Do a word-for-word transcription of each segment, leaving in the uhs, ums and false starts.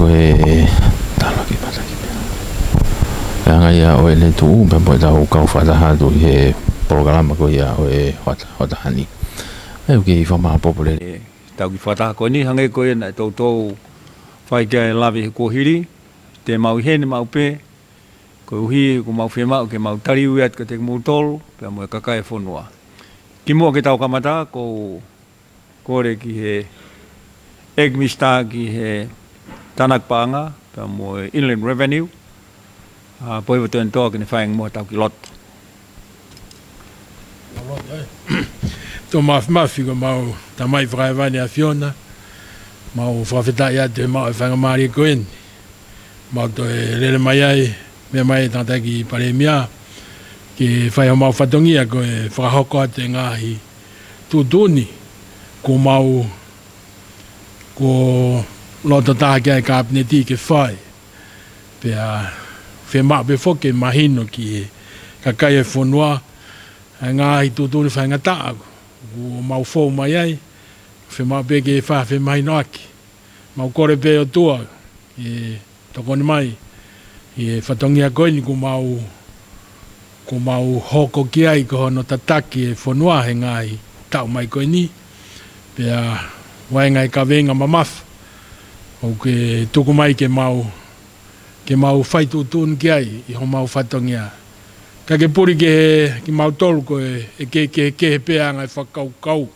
Ko e talo ki mataki pea. Pea ʻa ia ʻo ʻene tuʻu, pea mo ʻetau kau fakataha atu ʻi he polokalama ko ia ʻo e hoʻata-, hoʻatā ni. ʻE, ʻoku kei fakamāʻopoʻopo lelei ʻetau kiʻi fakataha ko eni, hangē ko ia naʻe toutou fai ki ai e lave he kuohili, te mau ʻi heni maʻu pē, koeʻuhi ʻoku mau fiemaʻu ke mau tali ui atu kiate kimoutolu, pea mo e kakai e fonua. Kimuʻa ke tau kamata, ʻoku ou kole ki he ʻEiki Minisitā ki he Tānaki Paʻanga, pea mo e Inland Revenue, ʻa Pohiva Tuʻiʻonetoa ke ne fai ange muʻa ʻetau kiʻi lotu. Tō Mafimafi ko homau Tamai Fakahēvani ʻAfiona, mau fakafetaʻi atu he maʻu e faingamālie ko eni. Mau toe lele mai ai, meʻa mai e tangataʻeiki Palēmia, ke fai homau fatongia ko e fakahoko atu e ngaahi tuʻutuʻuni, kuo mau, kuo loto taha ki ai e Kapineti ke fai. Pea fiemaʻu pē foki ke mahino ki he kakai e fonua, e ngaahi tuʻutuʻuni faingataʻa, kuo mau fou mai ai, fiemaʻu pē ke fai femahinoʻaki. Mau kole pē ʻOtua, ʻe tokoni mai, ʻi he fatongia ko eni kuo mau, kuo mau hoko ki ai ko hono tataki e fonua he ngaahi taʻu mai ko eni, pea ʻoku ʻi ai e ngaahi kaveinga mamafa, ʻoku ke tuku mai ke mau, ke mau fai tuʻutuʻuni ki ai ʻi homau fatongia. Ka ke puli ki he, kimautolu ko e, ʻe ke, ke, kehe pē ʻa e ngaahi fakakaukau.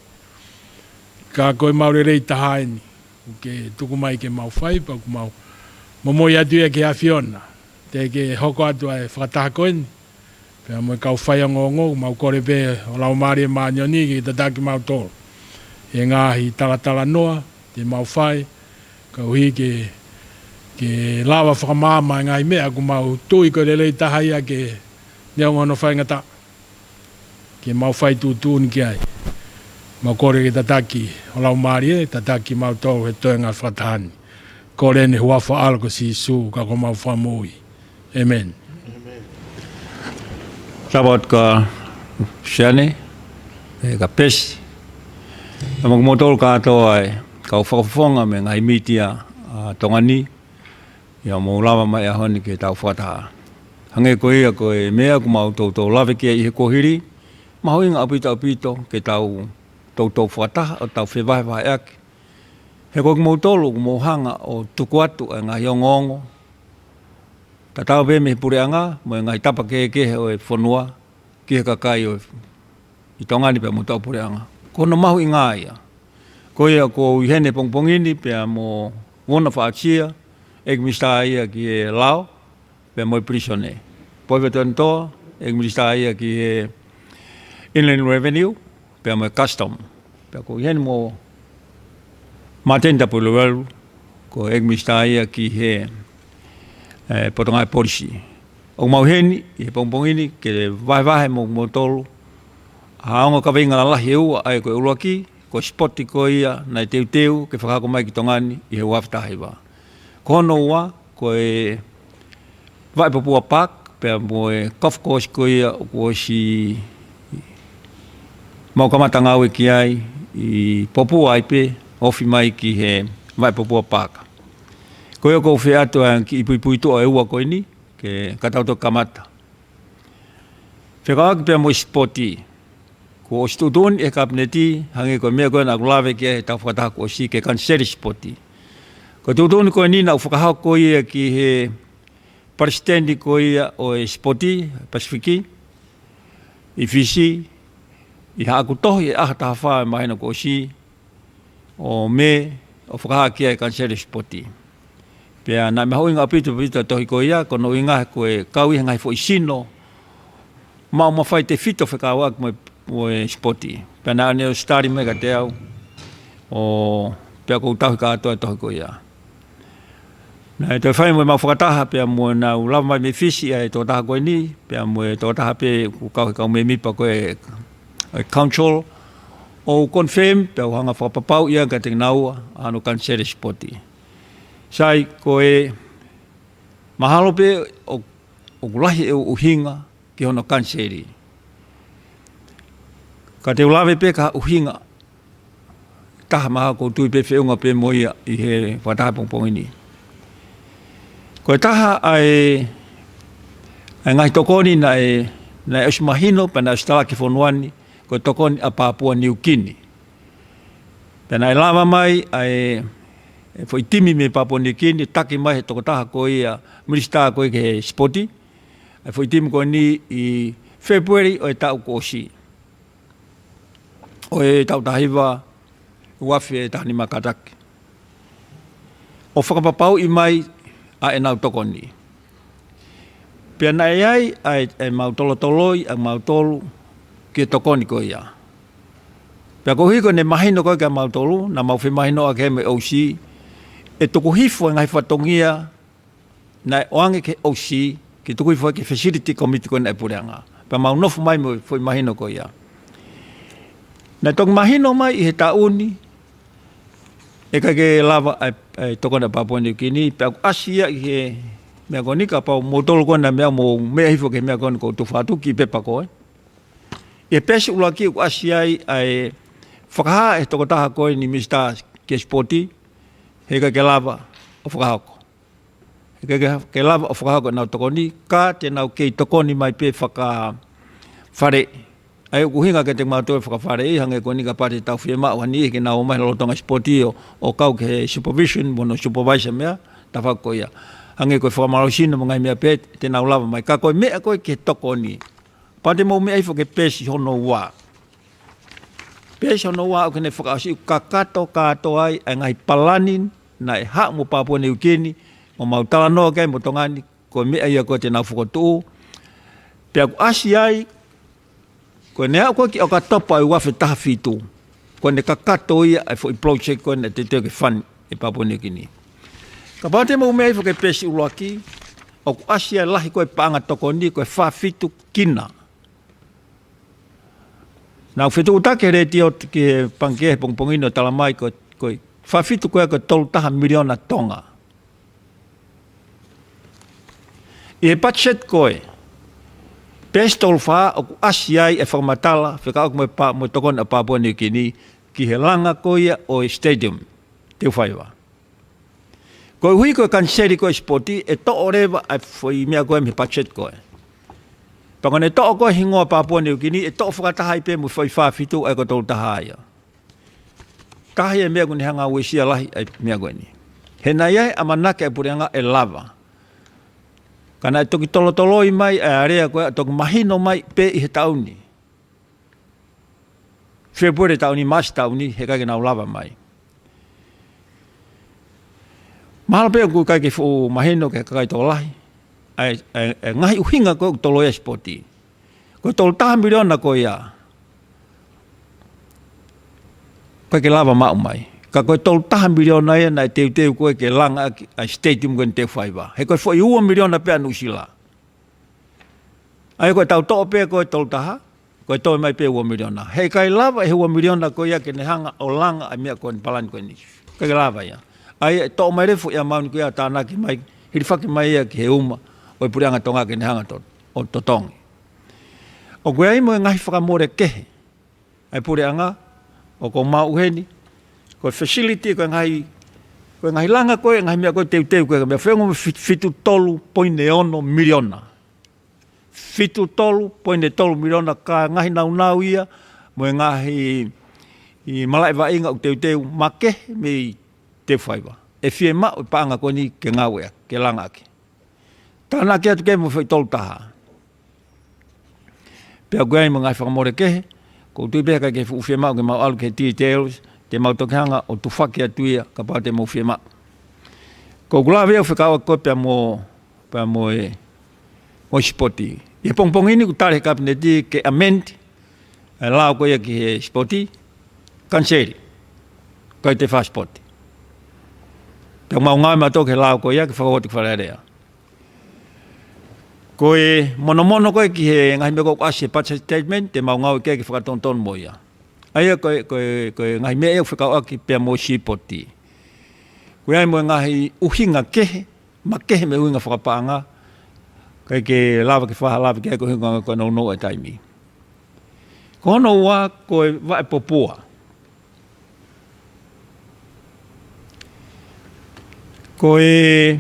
Ka ko e mau lelei taha eni, ʻoku ke tuku mai ke mau fai, pea ʻoku mau momoi atu ia ki he ʻAfiona. Te ke hoko atu ʻa e fakataha ko eni, pea mo e kau faiongoongo, mau kole pē ho Laumālie Māʻoniʻoni ke tataki kimautolu. ʻI he ngaahi talatalanoa te mau fai, koeʻuhi ke, ke lava fakamaama e ngaahi meʻa ʻoku mau tui ko e lelei taha ia ke neongo hono faingataʻa, ke mau fai tuʻutuʻuni ki ai. Mau kole ke tataki ho Laumālie, tataki kimautolu he toenga fakataha ni. Kole ʻi he huafa ʻo ho ʻAlo ko Sīsū, ka ko homau Fakamoʻui. ʻĒmeni. Tau atu kia Siane, ʻe kia Pesi. Pea mo kimoutolu kātoa e kau fakafofonga mei he ngaahi mītia ʻa Tonga ni, ʻi hoʻomou lava mai he ʻaho ni ke tau fakataha. Hangē ko ia ko e meʻa ʻoku mau toutou lave ki ai ʻi he kuohili, mahuʻinga ʻaupito ʻaupito ke tau toutou fakataha ʻo tau fevahevaheʻaki. He ko kimoutolu ʻoku mou hanga ʻo tuku atu e ngaahi ongoongo, tatau pē mei he puleʻanga, mo e ngaahi tapa kehekehe ʻo e fonua, ki he kakai ʻo ʻi Tonga ni pea mo hotau puleʻanga. Ko hono mahuʻinga ia. Ko ia ʻoku ou ʻi heni he pongipongi ni pea mo Vuna Faʻasia, ʻEiki Minisitā ia ki he Lao, pea mo e Pilīsone. Pohiva Tuʻiʻonetoa, ʻEiki Minisitā ia ki he Inland Revenue, pea mo e Custom. Pea ʻoku ou ʻi heni mo Māteni Tapueluelu, ko e ʻEiki Minisitā ia ki he, ʻe, Potungāue Polisi. ʻOku mau ʻi heni ʻi he pongipongi ni ke vahevahe mo kimoutolu ʻa e ongo kaveinga lalahi ʻe ua, ʻa ia ko e ʻuluaki, ko e sipoti ko ia naʻe teuteu ke fakahoko mai ki Tonga ni ʻi he ua afe taha hiva. Ko hono ua, ko e Vaʻepopua Park, pea mo e golf course ko ia ʻoku ʻosi mau kamata ngāue ki ai ʻi Popua ai pē, ofi mai ki he Vaʻepopua Park. Ko ia ʻoku ou fie ʻoatu ʻa e kiʻi puipuituʻa ʻe ua ko eni, ke ka tau toki kamata. Fekauʻaki pea mo e sipoti. Kuo ʻosi tuʻutuʻuni ʻe he Kapineti, hangē ko e meʻa ko ē naʻa ku lave ki ai he taʻu fakataha kuo ʻosi, ke kaniseli e sipoti. Ko e tuʻutuʻuni ko eni naʻa ku fakahoko ia ki he palesiteni ko ia ʻo e sipoti Pasifiki ʻi Fisi, ʻi haʻaku tohi he ʻaho taha fā e māhina kuo ʻosi, ʻo Mē, ʻo fakahā ki ai e kaniseli e sipoti. Pea naʻe mahuʻinga ʻaupito ʻaupito e tohi ko ia, ko hono ʻuhinga he ko e kau ʻi he ngaahi foʻi sino maʻu mafai tefito fekauʻaki mo e, mo e sipoti. Pea naʻa ne ʻosi tali mai kiate au, ʻo pea ʻoku ou tauhi kātoa e tohi ko ia. Naʻe toe fai mo ʻemau fakataha pea mo ʻenau lava mai mei Fisi ʻa e tokotaha ko eni, pea mo e tokotaha pē ʻoku kau he kau mēmipa ko ē ʻo e council, ʻo confirm, pea u hanga fakapapauʻi ange kiate kinaua ʻa hono kaniseli e sipoti. Sai, ko e mahalo pē ʻo, ʻoku lahi e ʻuhinga ki hono kaniseli. Ka te u lave pē ki ha ʻuhinga ʻe taha mahalo ʻoku ou tui pē feʻunga pē mo ia ʻi he fakataha pongipongi ni. Ko e taha ʻa e, ʻa e ngaahi tokoni naʻe, naʻe ʻosi mahino, pea naʻe ʻosi talaki ki he fonua ni, ko e tokoni ʻa Papua Niukini. Pea naʻe lava mai ʻa e, e foʻi timi mei Papua Niukini, taki mai he tokotaha ko ia, minisitā ko ia ki he sipoti, ʻa e foʻi timi ko eni ʻi Fēpueli ʻo e taʻu kuo ʻosi, ʻo e taʻu taha hiva, ua afe taha nima kātaki, ʻo fakapapauʻi mai ʻa ʻenau tokoni. Pea naʻe ʻi ai ʻa e, ʻa e mau tolotoloi ʻa mautolu ki he tokoni ko ia. Pea koeʻuhi ko ʻene mahino ko ē kia mautolu, naʻa mau femahinoʻaki mo e ʻOsi, ʻe tuku hifo e ngaahi fatongia naʻe ʻoange ki he ʻOsi, ke tuku hifo ki he facility committee ko ena ʻa e puleʻanga. Pea mau nofo mai mo e foʻi mahino ko ia. Naʻe toki mahino mai ʻi he taʻu ni, ʻe ʻikai ke lava ʻa e, ʻa e tokoni ʻa Papua Niukini, pea ʻoku ʻasi ia ʻi he meʻa ko eni, kapau ʻoku mou toloi ko ena meʻa, mou meʻa hifo ki he meʻa ko ena ʻoku ou tufa atu ki he pepa ko ē. ʻI he peesi ʻuluaki ʻoku ʻasi ai ʻa e fakahā ʻe he tokotaha ko eni minisitā ki he sipoti, he ʻikai ke lava ʻo fakahoko. He ʻikai ke, ke lava ʻo fakahoko ʻenau tokoni, ka te nau kei tokoni mai pē fakafaleʻi. ʻA ia ʻoku ʻuhinga kiate kimautolu e fakafaleʻi, hangē ko eni kapau te tau fiemaʻu ha niʻihi ke nau ō mai he lolotonga sipoti ʻo, ʻo kau ki he supervision, mo hono supervise e meʻa, tafaʻaki ko ia. Hangē ko e fakamālohisino mo e ngaahi meʻa pehē, te nau lava mai. Ka ko e meʻa ko ē ki he tokoni, kapau te mou meʻa hifo ki he peesi hono ua. Peesi hono ua ʻoku ne fakaʻosi ʻoku kakato kātoa ai ʻa e ngaahi palani naʻe haʻu mo Papua Niukini, mo mau talanoa ki ai mo Tonga ni, ko e meʻa ia ko ē te nau fokotuʻu. Pea ʻoku ʻasi ai, ko ʻene aʻu ko ē ki ʻOkatopa ʻo e ua afe taha fitu, ko ʻene kakato ia ʻa e foʻi project ko ē naʻe teuteu ke fund ʻe Papua Niukini. Kapau te mou meʻa hifo ki he peesi ʻuluaki, ʻoku ʻasi ai e lahi ko ē paʻanga tokoni ko e fā fitu kina. Naʻa ku fetuʻutaki he letiō ki he pangikē he pongipongi ni ʻo talamai ko, ko e fā fitu ko ē ko e tolu taha miliona Tonga. ʻI he budget ko ē, peesi tolu fā ʻoku ʻasi ai e fakamatala, fekauʻaki mo e pa-, mo e tokoni ʻa Papua Niukini, ki he langa ko ia ʻo e stadium, Teufaiva. Koeʻuhi ko e kaniseli ko ē sipoti, ʻe toʻo leva ʻa e foʻi meʻa ko ē mei he budget ko ē. Pea ko ʻene toʻo ko ē hingoa Papua Niukini, ʻe toʻo fakataha ai pē mo e foʻi fā fitu ʻa e ko e tolu taha ia. Taha ia e meʻa ʻoku ne hanga ʻo uesia lahi ʻa e meʻa ko eni. He naʻe ʻi ai e ʻamanaki ʻa e puleʻanga ʻe lava. Ka naʻe toki tolotoloi mai ʻa e alea ko ē, toki mahino mai pē ʻi he taʻu ni. Fēpueli taʻu ni, Maʻasi taʻu ni, he ʻikai ke nau lava mai. Mahalo pē ʻoku ʻikai ke fuʻu mahino ki he kakai tokolahi ʻa e, ʻa e, ʻa e ngaahi ʻuhinga ko ē ʻoku toloi ai e sipoti. Ko e tolu taha miliona ko ia, ʻikai ke lava maʻu mai. Ka ko e tolu taha miliona ia naʻe teuteu ko ē ke langa ʻaki ʻa e stadium ko eni Teufaiva. He ko e foʻi ua miliona pē ʻa Nuʻusila. ʻA ia ko e tau toʻo pē ko e tolu taha, ko e toe mai pē ua miliona. He ʻikai lava ʻe he ua miliona ko ia ke ne hanga ʻo langa ʻa e meʻa ko eni, palani ko eni. ʻIkai ke lava ia. ʻA ia ʻe toʻo mai leva e foʻi ʻamauni ko ia ʻo tānaki mai, hilifaki mai ia ki he uma ʻo e puleʻanga Tonga ke ne hanga to-, ʻo totongi. ʻOku ʻi ai mo e ngaahi fakamole kehe ʻa e puleʻanga, ʻoku mau ʻuheni, ko e facility, ko e ngaahi, ko e ngaahi langa ko ē, ngaahi meʻa ko ē teuteu ko ē, meʻa feʻunga mo e fit-, fitu tolu poini ono miliona. Fitu tolu poini tolu miliona ka ngaahi naunau ia, mo e ngaahi, ʻi malaʻe vaʻinga ʻoku teuteu makehe mei Teufaiva. ʻE fiemaʻu e paʻanga ko eni ke ngāueʻaki, ke langa ʻaki. Tānaki atu ki ai mo e foʻi tolu taha. Pea ʻoku ʻi ai mo e ngaahi fakamole kehe, ʻoku ou tui pē he ʻikai ke fuʻu fiemaʻu ke mau ʻalu ki he details, te mau toki hanga ʻo tufaki atu ia, kapau te mou fiemaʻu. ʻOku ou lave au fekauʻaki ko ē pea mo, pea mo e, mo e sipoti. ʻI he pongipongi ni kuo tali ʻe he kapineti ke amend ʻa e lao ko ia ki he sipoti, kaniseli. ʻIkai toe fai sipoti. Pea mau ngāue mautolu ki he lao ko ia ke fakahoko atu ki Fale Alea. Ko e monomono ko ē ki he ngaahi meʻa ʻoku ʻasi he budget statement, te mau ngāue ki ai ke fakatonutonu mo ia. ʻA ia ko e, ko e, ko e ngaahi meʻa ia ʻoku fekauʻaki pea mo e sipoti. ʻOku ʻi ai mo e ngaahi ʻuhinga kehe, makehe mei he ʻuhinga fakapaʻanga, ʻikai ke lava ke fakalave ki ai ko e ʻuhinga ko e nounou ʻa e taimi. Ko hono ua ko e vaʻe popua. Ko e,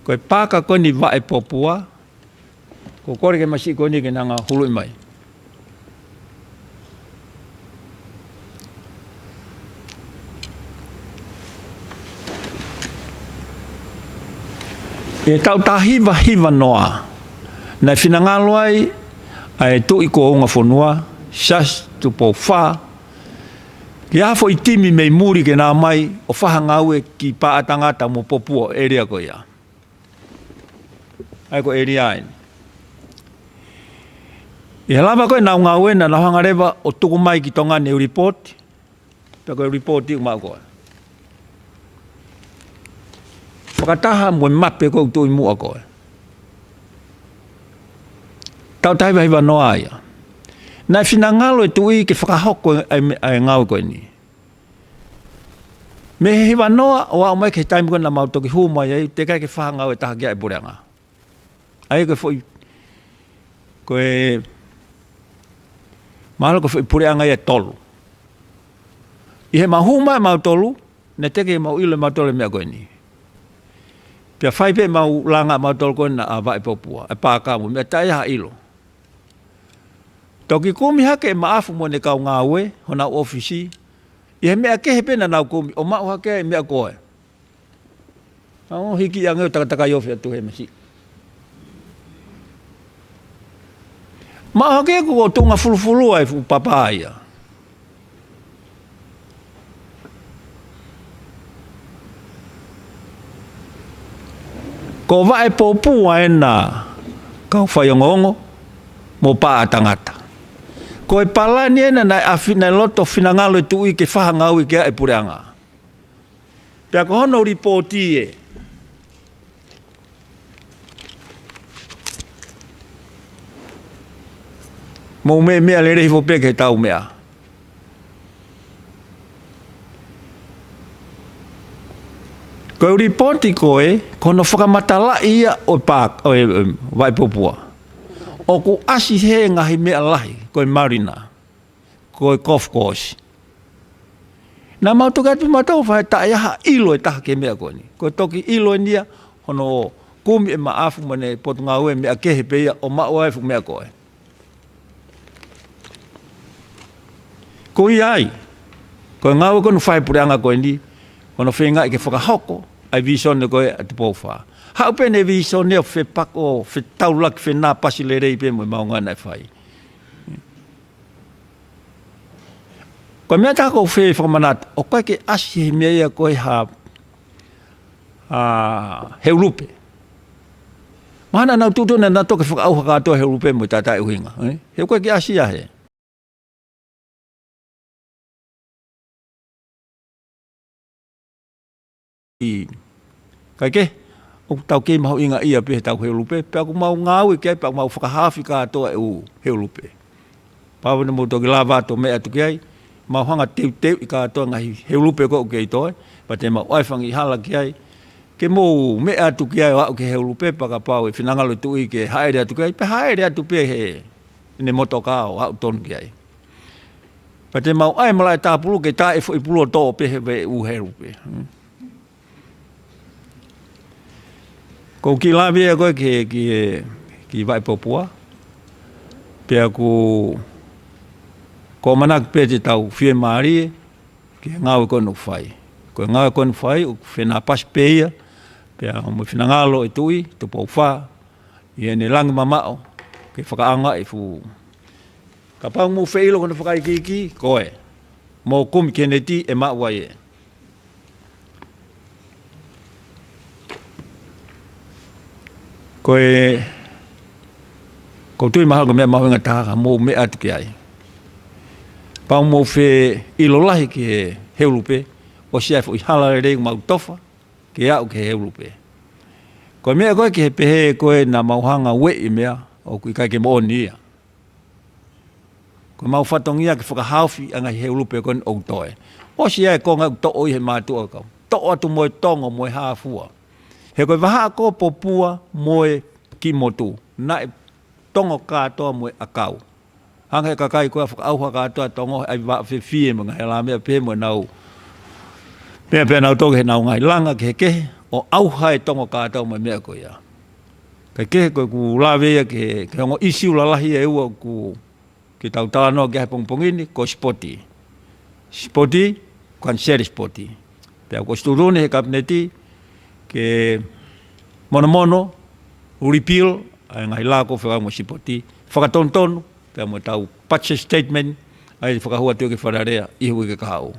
ko ʻo e paaka ko eni Vaʻepopua, ko e kole ki he masiʻi ko eni ke na hanga ʻo huluʻi mai. ʻI he taʻu taha hiva hiva noa, naʻe finangalo ai ʻa e Tuʻi ko Ungafonua, Siaosi Tupou Fā, ke ʻi ai ha foʻi timi mei muli ke na ō mai ʻo fai ha ngāue ki Paʻatangata mo Popua, ʻēlia ko ia. ʻA ia ko e ʻēlia eni. ʻI he lava ko ē ʻenau ngāue, naʻa nau hanga leva ʻo tuku mai ki Tonga ni e lipooti. Pea ko e lipooti ʻoku maʻu ko ē, fakataha mo e mape ko ē ʻoku tuʻu ʻi muʻa ko ē. Taʻu taha hiva hiva noa ia. Naʻe finangalo e Tuʻi ke fakahoko ʻa e, ʻa e ngāue ko eni. Mei he hiva noa ʻo aʻu mai ki he taimi ko ē naʻa mau toki hū mai ai, teʻeki ai ke fai ha ngāue ʻe taha ki ai e puleʻanga. ʻA ia ko e foʻi, ko e, mahalo ko e foʻi puleʻanga ia ʻe tolu. ʻI heʻemau hū mai ʻemautolu, naʻe teʻeki ke mau ʻilo ʻemautolu e meʻa ko eni. Pea fai pē ʻemau langa ʻamautolu ko ena ʻa Vaʻepopua, e paaka mo e meʻa, taʻe ʻi ai ha ʻilo. Toki kumi hake ʻe Maʻafu mo ʻene kau ngāue honau ʻōfisi, ʻi he meʻa kehe pē naʻa nau kumi, ʻo maʻu hake ai e meʻa ko ē. Nau hiki ange ʻo takatakai ofi atu he masiʻi. Maʻu hake ia kuo tuʻunga fulufulua e fuʻu papa ia. Ko Vaʻepopua ena, kau faiongoongo mo Paʻatangata. Ko e palani ena naʻe ʻafi-, naʻe loto finangalo e Tuʻi ke fai ha ngāue ki ai e puleʻanga. Pea ko hono lipooti ē. Mou meʻa, meʻa lelei hifo pē ki heʻetau meʻa. Ko e lipooti ko ē, ko hono fakamatalaʻi ia ʻo e paaka, ʻo e, ʻo e Vaʻepopua, ʻoku ʻasi he ngaahi meʻa lahi, ko e marina, ko e golf course. Naʻa mau toki ʻatu mautolu ʻo fai, taʻe ʻi ai ha ʻilo ʻe taha ki he meʻa ko eni. Ko e toki ʻilo eni ia hono kumi ʻe Maʻafu mo ʻene potungāue e meʻa kehe pē ia ʻo maʻu ai e fuʻu meʻa ko ē. Ko ia ai, ko e ngāue ko ē naʻe fai ʻe he puleʻanga ko eni, ko hono feingaʻi ke fakahoko ʻa e vīsone ko ē ʻa Tupou Fā. Haʻu pē ʻene vīsone ʻo fepako, fetaulaki, fenāpasi lelei pē mo e maʻuʻanga naʻe fai. Ko e meʻa ʻe taha ʻoku ou fie fakamanatu, ʻoku ʻikai ke ʻasi he meʻa ia ko ē ha, ʻa, heulipe. Mahalo naʻa nau tuʻutuʻuni naʻa nau toki fakaʻauha kātoa e heulipe mo e taʻetaʻeʻuhinga, ē? He ʻoku ʻikai ke ʻasi ia he. ʻIkai ke, ʻoku tau kei mahuʻingaʻia pē heʻetau heulipe, pea ʻoku mau ngāue ki ai, pea ʻoku mau fakahaofi kātoa e ʻū heulipe. Pau pē naʻa mou toki lava atu ʻo meʻa atu ki ai, mau hanga ʻo teuteuʻi kātoa e ngaahi heulipe ko ē ʻoku kei toe, pea te mau ʻai e fanga kiʻi hala ki ai, ke mou meʻa atu ki ai ʻo aʻu ki he heulipe, pea kapau ʻe finangalo e Tuʻi ke hāʻele atu ki ai, pea hāʻele atu pē heʻene motokā ʻo aʻu tonu ki ai. Pea te mau ʻai e malaʻe tāpulu ke tā e foʻi pulu ʻo toʻo pē he veʻe ʻū heulipe. Ko e kiʻi lave ia ko ē ki, ki, ki Vaʻepopua. Pea ʻoku, ʻoku ou ʻamanaki pē te tau fiemālie ki he ngāue ko eni ʻoku fai. Ko e ngāue ko eni ʻoku fai, ʻoku fenāpasi pē ia, pea mo e finangalo e Tuʻi, Tupou Fā, ʻi heʻene langi mamaʻo, ke fakaʻaongaʻi e fuʻu. Kapau ʻoku mou fie ʻilo ko hono fakaikiiki, ko ē. Mou kumi ki he neti ʻe maʻu ai ē. Ko e, ʻoku ou tui mahalo ko e meʻa mahuʻinga taha ke mou meʻa atu ki ai. Kapau ʻoku mou fie ʻilo lahi ki he heulipe, ʻosi ʻa e foʻi hala lelei ʻoku mau tofa ke aʻu ki he heulipe. Ko e meʻa ko ē ki he pehē ko ē naʻa mau hanga ʻo ueʻi e meʻa, ʻoku ʻikai ke moʻoni ia. Ko ʻemau fatongia ke fakahaofi ʻa e ngaahi heulipe ko eni ʻoku toe. ʻOsi ʻa e konga ʻoku toʻo ʻi he mātuʻa kau. Toʻo atu mo e tongo mo e hā fua. He ko e vahaʻa ko Popua mo e kiʻi motu, naʻe tongo kātoa mo e ʻakau. Hanga ʻe he kakai ko ē ʻo fakaʻauha kātoa e tongo, ʻai vaʻa fefie mo e ngaahi hala meʻa pē mo ʻenau. Meʻa pē ʻenau toki heʻenau ngaahi langa kehekehe, ʻo ʻauha e Tonga kātoa mo e meʻa ko ia. Kae kehe ko ʻeku lave ia ki he, ki he ongo ʻīsiu lalahi ʻe ua ʻoku ke tau talanoa ki ai he pongipongi ni, ko e sipoti. Sipoti, kaniseli sipoti. Pea kuo ʻosi tuʻutuʻuni he Kapineti ke monomono, repeal, ʻa e ngaahi lao ʻoku fekauʻaki mo e sipoti. Fakatonutonu, pea mo ʻetau budget statement, ʻa ia ʻe fakahū atu ki Fale Alea ʻi he uike kahaʻu.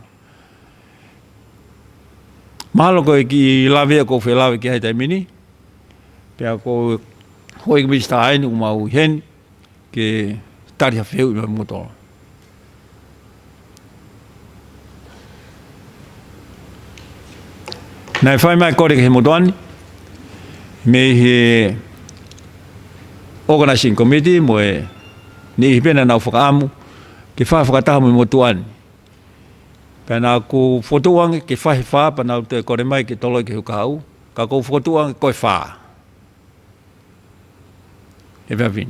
Mahalo ko e kiʻi lave ia ʻoku ou fie lave ki ai he taimi ni, pea ko e houʻeiki Minisitā ʻa eni ʻoku mau ʻi heni, ke tali ha fehuʻi mei he motuʻa. Naʻe fai mai e kole ki he motuʻa ni, mei he Organizing Committee mo e niʻihi pē naʻa nau fakaʻamu ke fai ha fakataha mo e motuʻa ni. Pea naʻa ku fokotuʻu ange ke fai he fā, pea naʻa ku toe kole mai ke toloi ki he uike kahaʻu, ka ʻoku ou fokotuʻu ange ko e fā. He fēfē.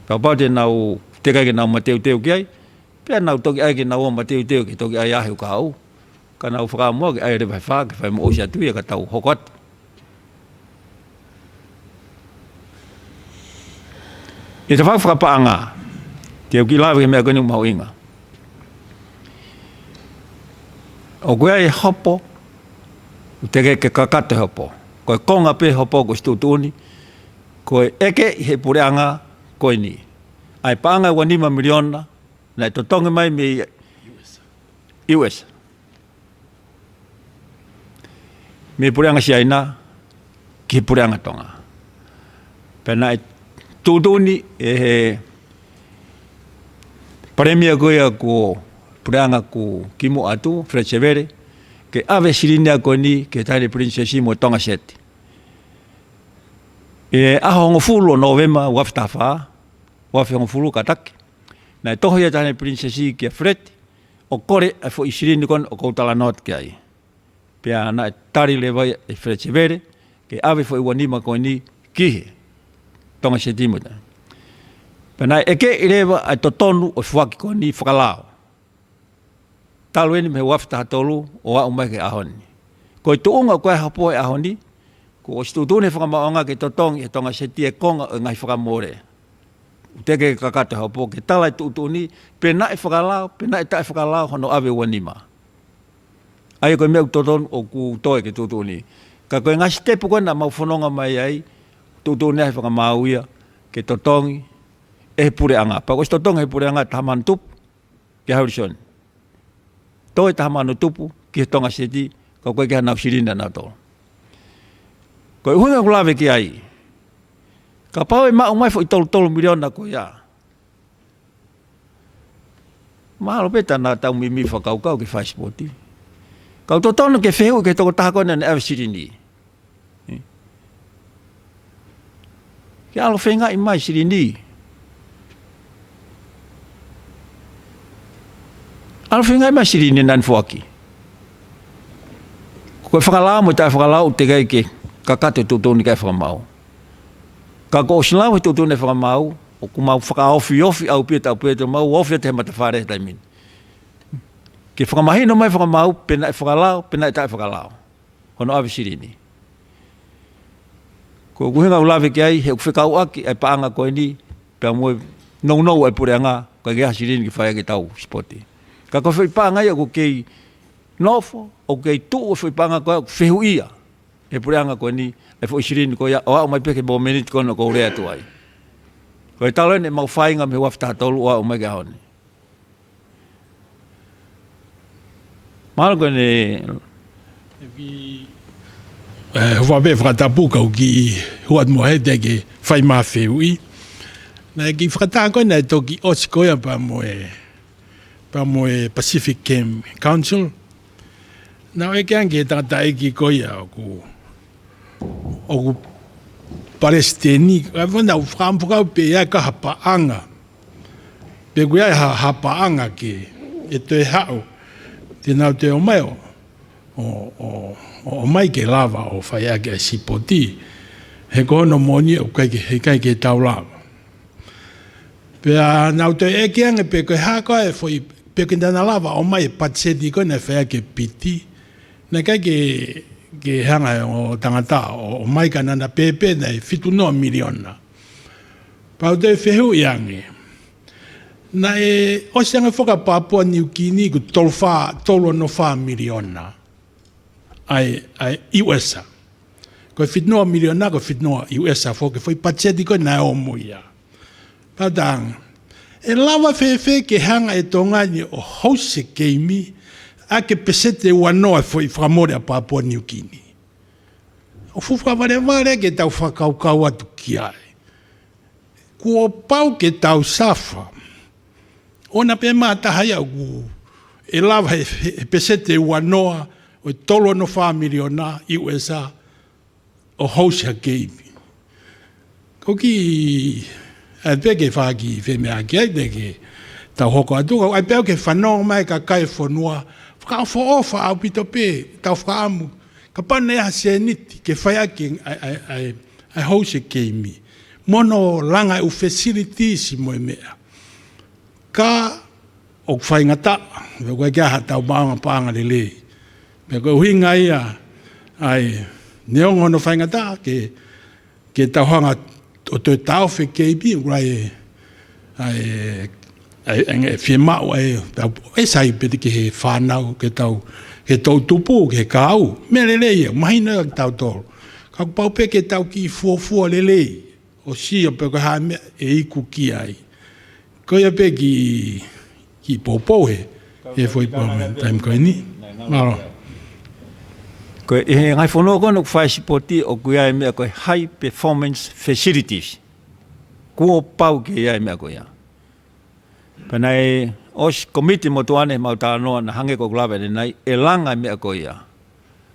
Kapau te nau teʻeki ai ke nau mateuteu ki ai, pea nau toki ʻai ke nau ō mateuteu ke toki ʻai ʻa e uike kahaʻu. Ka naʻa ku fakaʻamu ke ʻai leva he fā, ke fai mo ʻosi atu ia ka tau hoko atu. ʻI he tafaʻaki fakapaʻanga, te u kiʻi lave ki he meʻa ko eni ʻoku mahuʻinga. ʻOku ʻi ai e hopo, ʻoku teʻeki ke kakato e hopo. Ko e konga pē hopo kuo ʻosi tuʻutuʻuni, ko e ʻeke ʻe he puleʻanga ko eni. ʻA e paʻanga ʻe ua nima miliona, naʻe totongi mai mei U S. Mei he puleʻanga Siaina ki he puleʻanga Tonga. Pea naʻe tuʻutuʻuni ʻe he palēmia ko ia ko e puleʻanga kuo kimuʻa atu, Fred Sevele, ke ʻave e silini ko eni ki he Taʻahine Pilinisesi mo Tonga State. ʻI he ʻaho hongofulu ʻo Nōvema, ua afe taha fā, ua afe hongofulu kātaki. Naʻe tohi ʻe he Taʻahine Pilinisesi kia Fred, ʻo kole ʻa e foʻi silini ko eni ʻoku ou talanoa atu ki ai. Pea naʻe tali leva ia ʻe Fred Sevele, ke ʻave e foʻi ua nima ko eni ki he Tonga State mo Tonga. Pea naʻe ʻeke leva ʻa e totonu ʻo e foaki ko eni fakalao. Talu eni mei he ua afe taha tolu ʻo aʻu mai ki he ʻaho ni. Ko e tuʻunga ko e hopo he ʻaho ni, kuo ʻosi tuʻutuʻuni ʻe he Fakamaauʻanga ke totongi ʻe he Tonga State e konga ʻo e ngaahi fakamole. ʻOku teʻeki ke kakato e hopo ke tala e tuʻutuʻuni, pe naʻe fakalao, pe naʻe taʻe fakalao hono ʻave ua nima. ʻA ia ko e meʻa ʻoku totonu ʻoku toe ke tuʻutuʻuni. Ka ko e ngaahi sitepu ko ē naʻa mau fononga mai ai, tuʻutuʻuni ai ʻe he Fakamaau ia, ke totongi ʻe he puleʻanga. Pea kuo ʻosi totongi ʻe he puleʻanga e taha mano tupu, kia Harrison. Toe taha mano tupu ki he Tonga State, ka ʻoku ʻikai ke ʻi ai haʻanau silini ʻanautolu. Ko e ʻuhinga ʻoku ou lave ki ai. Kapau ʻe maʻu mai e foʻi tolu tolu miliona ko ia, mahalo pē te nau tau mimi fakakaukau ke fai sipoti. Ka ʻoku totonu ke fehuʻi ki he tokotaha ko ē naʻa ne ʻave e silini. Ke ʻalu ʻo feingaʻi mai e silini. ʻAlu ʻo feingaʻi mai e silini naʻa ne foaki. Ko e fakalao mo e taʻe fakalao ʻoku teʻeki ai ke kakato e tuʻutuʻuni ʻa e Fakamaau. Ka kuo ʻosi lau ʻe he tuʻutuʻuni ʻa e Fakamaau, ʻoku mau fakaofiofi ʻaupito, ʻaupito, mau ofi atu he matafale he taimi ni. Ke fakamahino mai e Fakamaau, pe naʻe fakalao, pe naʻe taʻe fakalao hono ʻave e silini. Ko e ʻuhinga ʻoku ou lave ki ai, he ʻoku fekauʻaki ʻa e paʻanga ko eni, pea mo e nounou ʻa e puleʻanga, ka ʻoku ʻikai ha silini ke fai ʻaki ʻetau sipoti. Ka ko e foʻi paʻanga ia ʻoku kei nofo, ʻoku kei tuʻu e foʻi paʻanga ko ia ʻoku fehuʻia ʻe he puleʻanga ko eni, ʻa e foʻi silini ko ia, ʻo aʻu mai pē ki he momeniti ko ena ʻoku ou lea atu ai. Ko e talu eni ʻemau feinga mei he ua afe taha tolu ʻo aʻu mai ki he ʻaho ni. Mahalo ko eni. ʻE, hūfanga pē he fakatapu ka u kiʻi hū atu mo hete ke fai mai ha fehuʻi. Naʻe kiʻi fakataha ko ē naʻe toki ʻosi ko ia pea mo e, pea mo e Pacific Game Council. Naʻe ʻeke ange ki he tangataʻeiki ko ia ʻoku, ʻoku palesiteni, ʻa ia naʻa ku fakaʻamu fakau pe ʻe ʻi ai ha paʻanga. Pe ʻoku ʻi ai ha, ha paʻanga ke, ʻe toe haʻu, te nau toe ō mai ʻo, ʻo, ʻo, ʻo ʻomai ke lava ʻo fai ʻaki e sipoti. He ko hono moʻoni ʻoku ʻikai ke, he ʻikai ke tau lava. Pea naʻa ku toe ʻeke ange pe ko e hā koā e foʻi, pe ʻoku ʻikai ke nau lava ʻo ʻomai e patiseti ko ē naʻe fai ʻaki e piti. Naʻe ʻikai ke, ke hanga ʻe he ongo tangata ʻo, ʻo ʻomai ka naʻá na pēpē naʻe fitu noa miliona. Pea u toe fehuʻi ange. Naʻe ʻosi ange foki ʻa Papua Niu Kini ko e tolu fā, tolu ono fā miliona. ʻA e, ʻa e U S. Ko e fitu noa miliona, ko e fitu noa U S foki, foʻi patiseti ko ē naʻe ō mo ia. Pea u talaange, ʻe lava fēfē ke hanga ʻe Tonga ni ʻo host e keimi ʻaki e peseti ʻe ua noa e foʻi fakamole ʻa Papua Niu Kini? ʻOku fuʻu fakavalevale ke tau fakakaukau atu ki ai. Kuo pau ke tau suffer. ʻOua naʻa pē mā taha ia ʻoku ʻe lava he, he, he peseti ʻe ua noa ʻo e tolu ono fā miliona U S ʻo host ha keimi. Ko e kiʻi, ʻai pē ke fai ha kiʻi femeʻaʻaki ai, te ke tau hoko atu, ʻai pē au ke fanongo mai e kakai e fonua, fakaʻofoʻofa ʻaupito pē, tau fakaʻamu, kapau naʻe ʻi ai ha sēniti, ke fai ʻaki ʻa e, ʻa e, ʻa e, ʻa e host e keimi. Mo hono langa e ʻū facilities mo e meʻa. Ka ʻoku faingataʻa, pea ʻoku ʻikai ke ʻi ai haʻatau maʻuʻanga paʻanga lelei. Pea ko e ʻuhinga ia, ʻa e, neongo hono faingataʻa, ke, ke tau hanga ʻo toe taʻofi e keimi, ʻoku ʻi ai e, ʻa e, ʻa e, ʻa e fiemaʻu ʻa e, tau, ʻe sai pē ki he fānau, ke tau, ke tau tupu, ke kau, meʻa lelei ia, mahino ia kia tautolu. Ka kuo pau pē ke tau kiʻi fuofua lelei, ʻo sio pe ko e hā e meʻa ʻe iku ki ai. Ko ia pē kiʻi, kiʻi poupou he, he foʻi pō mo e taimi ko eni. Mālō. Ko e, ʻi he ngaahi fonua ko ena ʻoku fai sipoti ʻoku ʻi ai e meʻa ko e high performance facilities. Kuo pau ke ʻi ai e meʻa ko ia. Pea naʻe ʻosi komiti motuʻa ʻene mau talanoa naʻe hangē ko ʻeku lave ʻanenai, ʻe langa e meʻa ko ia.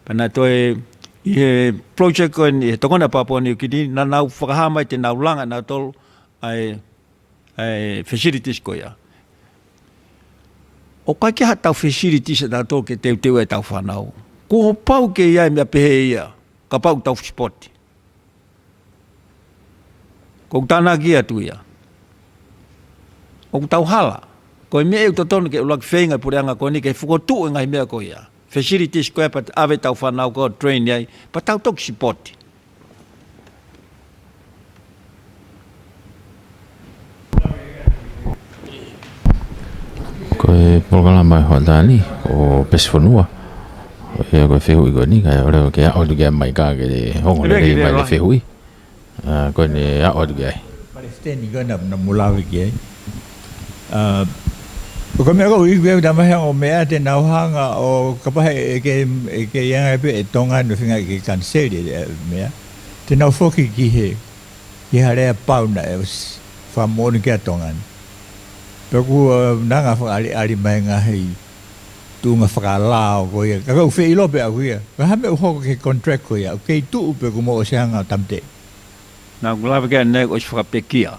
Pea naʻe toe ʻi he project ko eni ʻi he tokoni ʻa Papua Niu Kini, naʻa nau fakahā mai te nau langa ʻe nautolu ʻa e, ʻa e facilities ko ia. ʻOku ʻikai ke ʻi ai haʻatau facilities ʻe nautolu ke teuteu ai ʻetau fānau. Kuo pau ke ʻi ai e meʻa pehē ia, kapau ʻoku tau sipoti. Ko ʻeku tānaki atu ia. ʻOku tau hala. Ko e meʻa ʻoku totonu ke ʻuluaki feinga e puleʻanga ko eni ke fokotuʻu e ngaahi meʻa ko ia. Facilities ko ia pea ʻave ʻetau fānau ko ē ʻo train ai. Pea tau toki sipoti. Ko e polokalama ʻa e hoʻatā ni, ʻo Pesi Fonua. ʻIo ko e fehuʻi ko eni, kae ʻoua ke aʻu atu ki ai mai ka ke ongo lelei mai e fehuʻi. ʻA, ko ʻene aʻu atu ki ai. Palesiteni ko ena naʻa mou lave ki ai. ʻA, ko e meʻa ko ē ʻoku ʻi ai ʻoku tau mahe ʻo meʻa te nau hanga ʻo kapau he ʻe kei, ʻe kei anga pē ʻe Tonga ni ʻo feinga ke kaniseli e meʻa. Te nau foki ki he, ki ha lea pau naʻe ʻosi fakamoʻoni ki ai ʻa Tonga ni. Pea ʻoku, ʻa, nanga fakaʻaliʻali mai ngaahi tuʻunga fakalao ko ia. Ka ʻoku ou feʻiloaki pē au ia. Ko e hā e meʻa ʻoku hoko ki he contract ko ia. ʻOku kei tuʻu pe kuo mou ʻosi hanga ʻo tāmateʻi? Naʻa ku lave ki ai ʻanenai ʻosi fakapekia.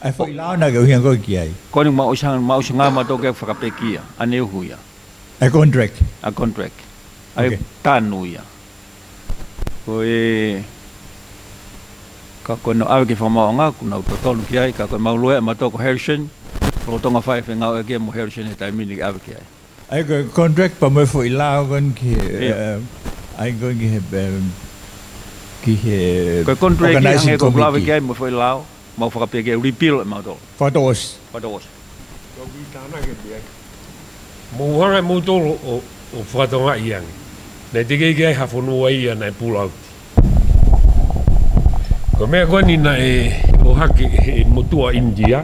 ʻA e foʻi lao naʻa ke ʻuhinga koe ki ai. Ko eni mau ʻosi hanga, mau ʻosi hanga mautolu ke fakapekia. ʻAnehu ia. ʻA e contract. ʻA e contract. ʻA e tanu ia. Ko e, ka ko ʻenau ʻave ki he fakamaauʻanga, kuo nau totonu ki ai, ka ko ʻemau loea mautolu ko Harrison, lolotonga fai e fengāueʻaki mo Harrison he taimi ni ke ʻave ki ai. ʻA ia ko e contract pea mo e foʻi lao ko eni ki he, ʻio, ʻa ia ko eni ki he, em, ki he organizing committee. Ko e contract ia hangē ko ʻeku lave ki ai mo e foʻi lao, mau fakapekia, repeal ʻe mautolu. Fakatouʻosi. Fakatouʻosi. Mou hanga ʻe moutolu ʻo, ʻo fakatokangaʻi ange. Naʻe teʻeki ke ʻi ai ha fonua ia naʻe pull out. Ko e meʻa ko eni naʻe ʻohake ʻe he motuʻa ʻInitia,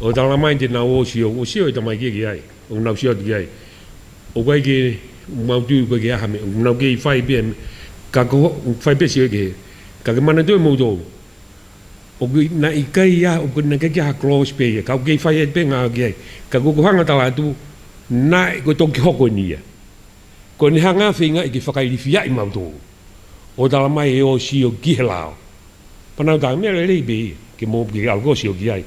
ʻo talamai te nau ō ʻo sio, ʻo sio e tamaiki ki ai. ʻOku nau sio atu ki ai. ʻOku ʻikai ke, mau tui ʻoku ʻikai ke ʻi ai ha meʻa, ʻoku nau kei fai pē, ka ko, fai pē sio ki ai. Ka ke manatuʻi ʻe moutolu, ʻoku naʻe ʻikai ʻi ai, ʻoku naʻe ʻikai ke ʻi ai ha clause pē ia, ka ʻoku kei fai ai pē ngāue ki ai. Ka ko ʻeku hanga ʻo tala atu, naʻe ko e toki hoko eni ia. Ko ʻene hanga ʻo feingaʻi ke fakailifiaʻi mautolu. ʻO talamai ʻe ō ʻo sio ki he lao. Pea nau talaange meʻa lelei pē ia, ke mou, ke ʻalu koe ʻo sio ki ai.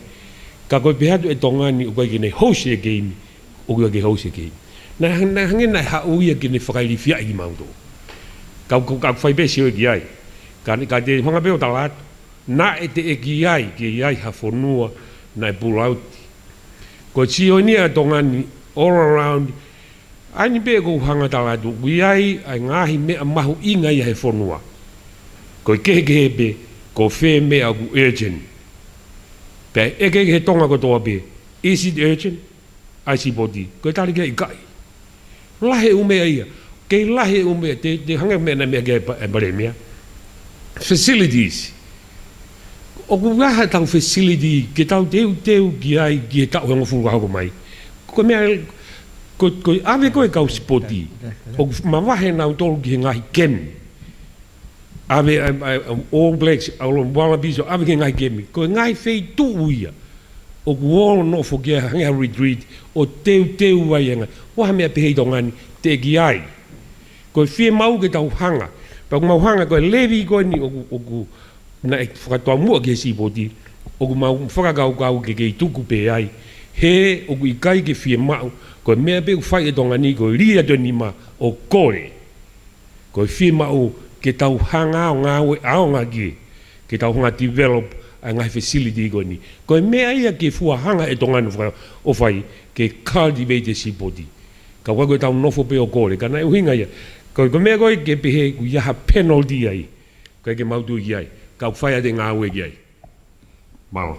Ka ko e pehē atu ʻe Tonga ni ʻoku ʻikai ke ne host e keimi, ʻoku ʻikai ke host e keimi. Naʻe, naʻe hangē naʻe haʻu ia ke ne fakailifiaʻi kimautolu. Ka, ka, ka fai pē sio ki ai. Ka, ka te u hanga pē ʻo tala atu, naʻe teʻeki ai ke ʻi ai ha fonua naʻe pull out. Ko e sio eni ʻa Tonga ni all around, ʻA eni pē ʻoku ou hanga tala atu, ʻoku ʻi ai ʻa e ngaahi meʻa mahuʻinga ia he fonua. Ko e kehekehe pē, ko fē meʻa ʻoku urgent. Pea ʻeke he Tonga kotoa pē, is it urgent? ʻA e sipoti, ko e tali ki ai ʻikai. Lahi e ʻū meʻa ia. Kei lahi e ʻū meʻa, te, te hangē meʻa naʻe meʻa ki ai e pa-, e palēmia. Facilities. ʻOku ʻi ai haʻatau facility ke tau teuteu ki ai ki he taʻu ʻe hongofulu ka hoko mai? Ko e meʻa, ko, ko e ʻave ko ē kau sipoti, ʻoku mavahe nautolu ki he ngaahi kemi. ʻAve, ʻa, ʻa, ʻa All Blacks, ʻa Wallabies, ʻo ʻave ki he ngaahi kemi. Ko e ngaahi feituʻu ia ʻoku ō ʻo nofo ki ai, hangē ha retreat, ʻo teuteu ai e ngaahi. ʻOku ʻi ai ha meʻa pehē ʻi Tonga ni, teʻeki ai. Ko e fiemaʻu ke tau hanga. Pea ʻoku mau hanga, ko e levy ko eni ʻoku, ʻoku naʻe fakatomuʻa ki he sipoti, ʻoku mau fakakaukau ke kei tuku pē ai. He ʻoku ʻikai ke fiemaʻu, ko e meʻa pē ʻoku fai ʻe Tonga ni, ko e lī atu e nima ʻo kole. Ko e fiemaʻu ke tau hanga ʻo ngāue ʻaonga ki ai, ke tau hanga develop ʻa e ngaahi facility ko eni. Ko e meʻa ia ke fua hanga ʻe Tonga ni faka-, ʻo fai, ke cultivate e sipoti. Ka ʻoku ʻikai ko ʻetau nofo pē ʻo kole, ka naʻe ʻuhinga ia. Ko, ko e meʻa ko ē ke pehē ʻoku ʻi ai ha penalty ai, ʻikai ke mau tui ki ai, ka ʻoku fai ʻete ngāue ki ai. Mālō.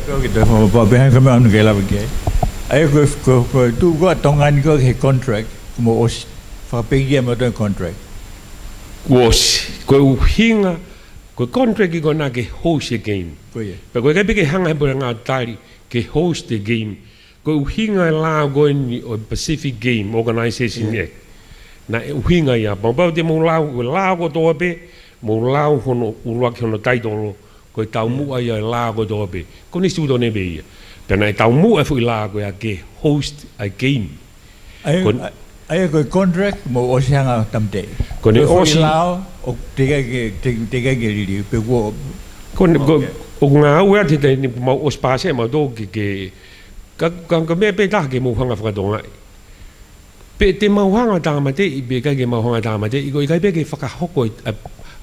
Pea ʻoku te fakapapau pē hangē ko e meʻa ʻoku ke lave ki ai. ʻA ia ko, ko, ko e tuʻu ko ē ʻa Tonga ni ko ē he contract, kuo mou ʻosi fakapekia mo e contract? Kuo ʻosi. Ko e ʻuhinga, ko e contract ko ena ke host e game. Ko ia. Pea ko e ʻikai pē ke hanga he puleʻanga tali ke host e game. Ko e ʻuhinga e lao ko eni ʻo e Pacific Game Organization Act. Naʻe ʻuhinga ia, pau te mou lau, ko e lao kotoa pē, mou lau hono ʻuluaki hono taitolo, ko e taumuʻa ia e lao kotoa pē. Ko e Konisitūtone pē ia. Pea naʻe taumuʻa e foʻi lao ko ia ke host a game. ʻA ia, ko e, ʻa ia ko e contract mou ʻosi hanga ʻo tāmateʻi. Ko ʻene ʻosi. Ko e foʻi lao, ʻoku teʻeki ke, te, teʻeki ke liliu, pe kuo. Ko ʻene, ko, ʻoku ngāue atu he taimi ni mau ʻosi pāse, mau tō ke, ke, ka, ka, ka meʻa pē taha ke mou hanga fakatokangaʻi. Pe te mau hanga tāmateʻi, pe ʻikai ke mau hanga tāmateʻi, ko e ʻikai pē ke fakahoko e, ʻa,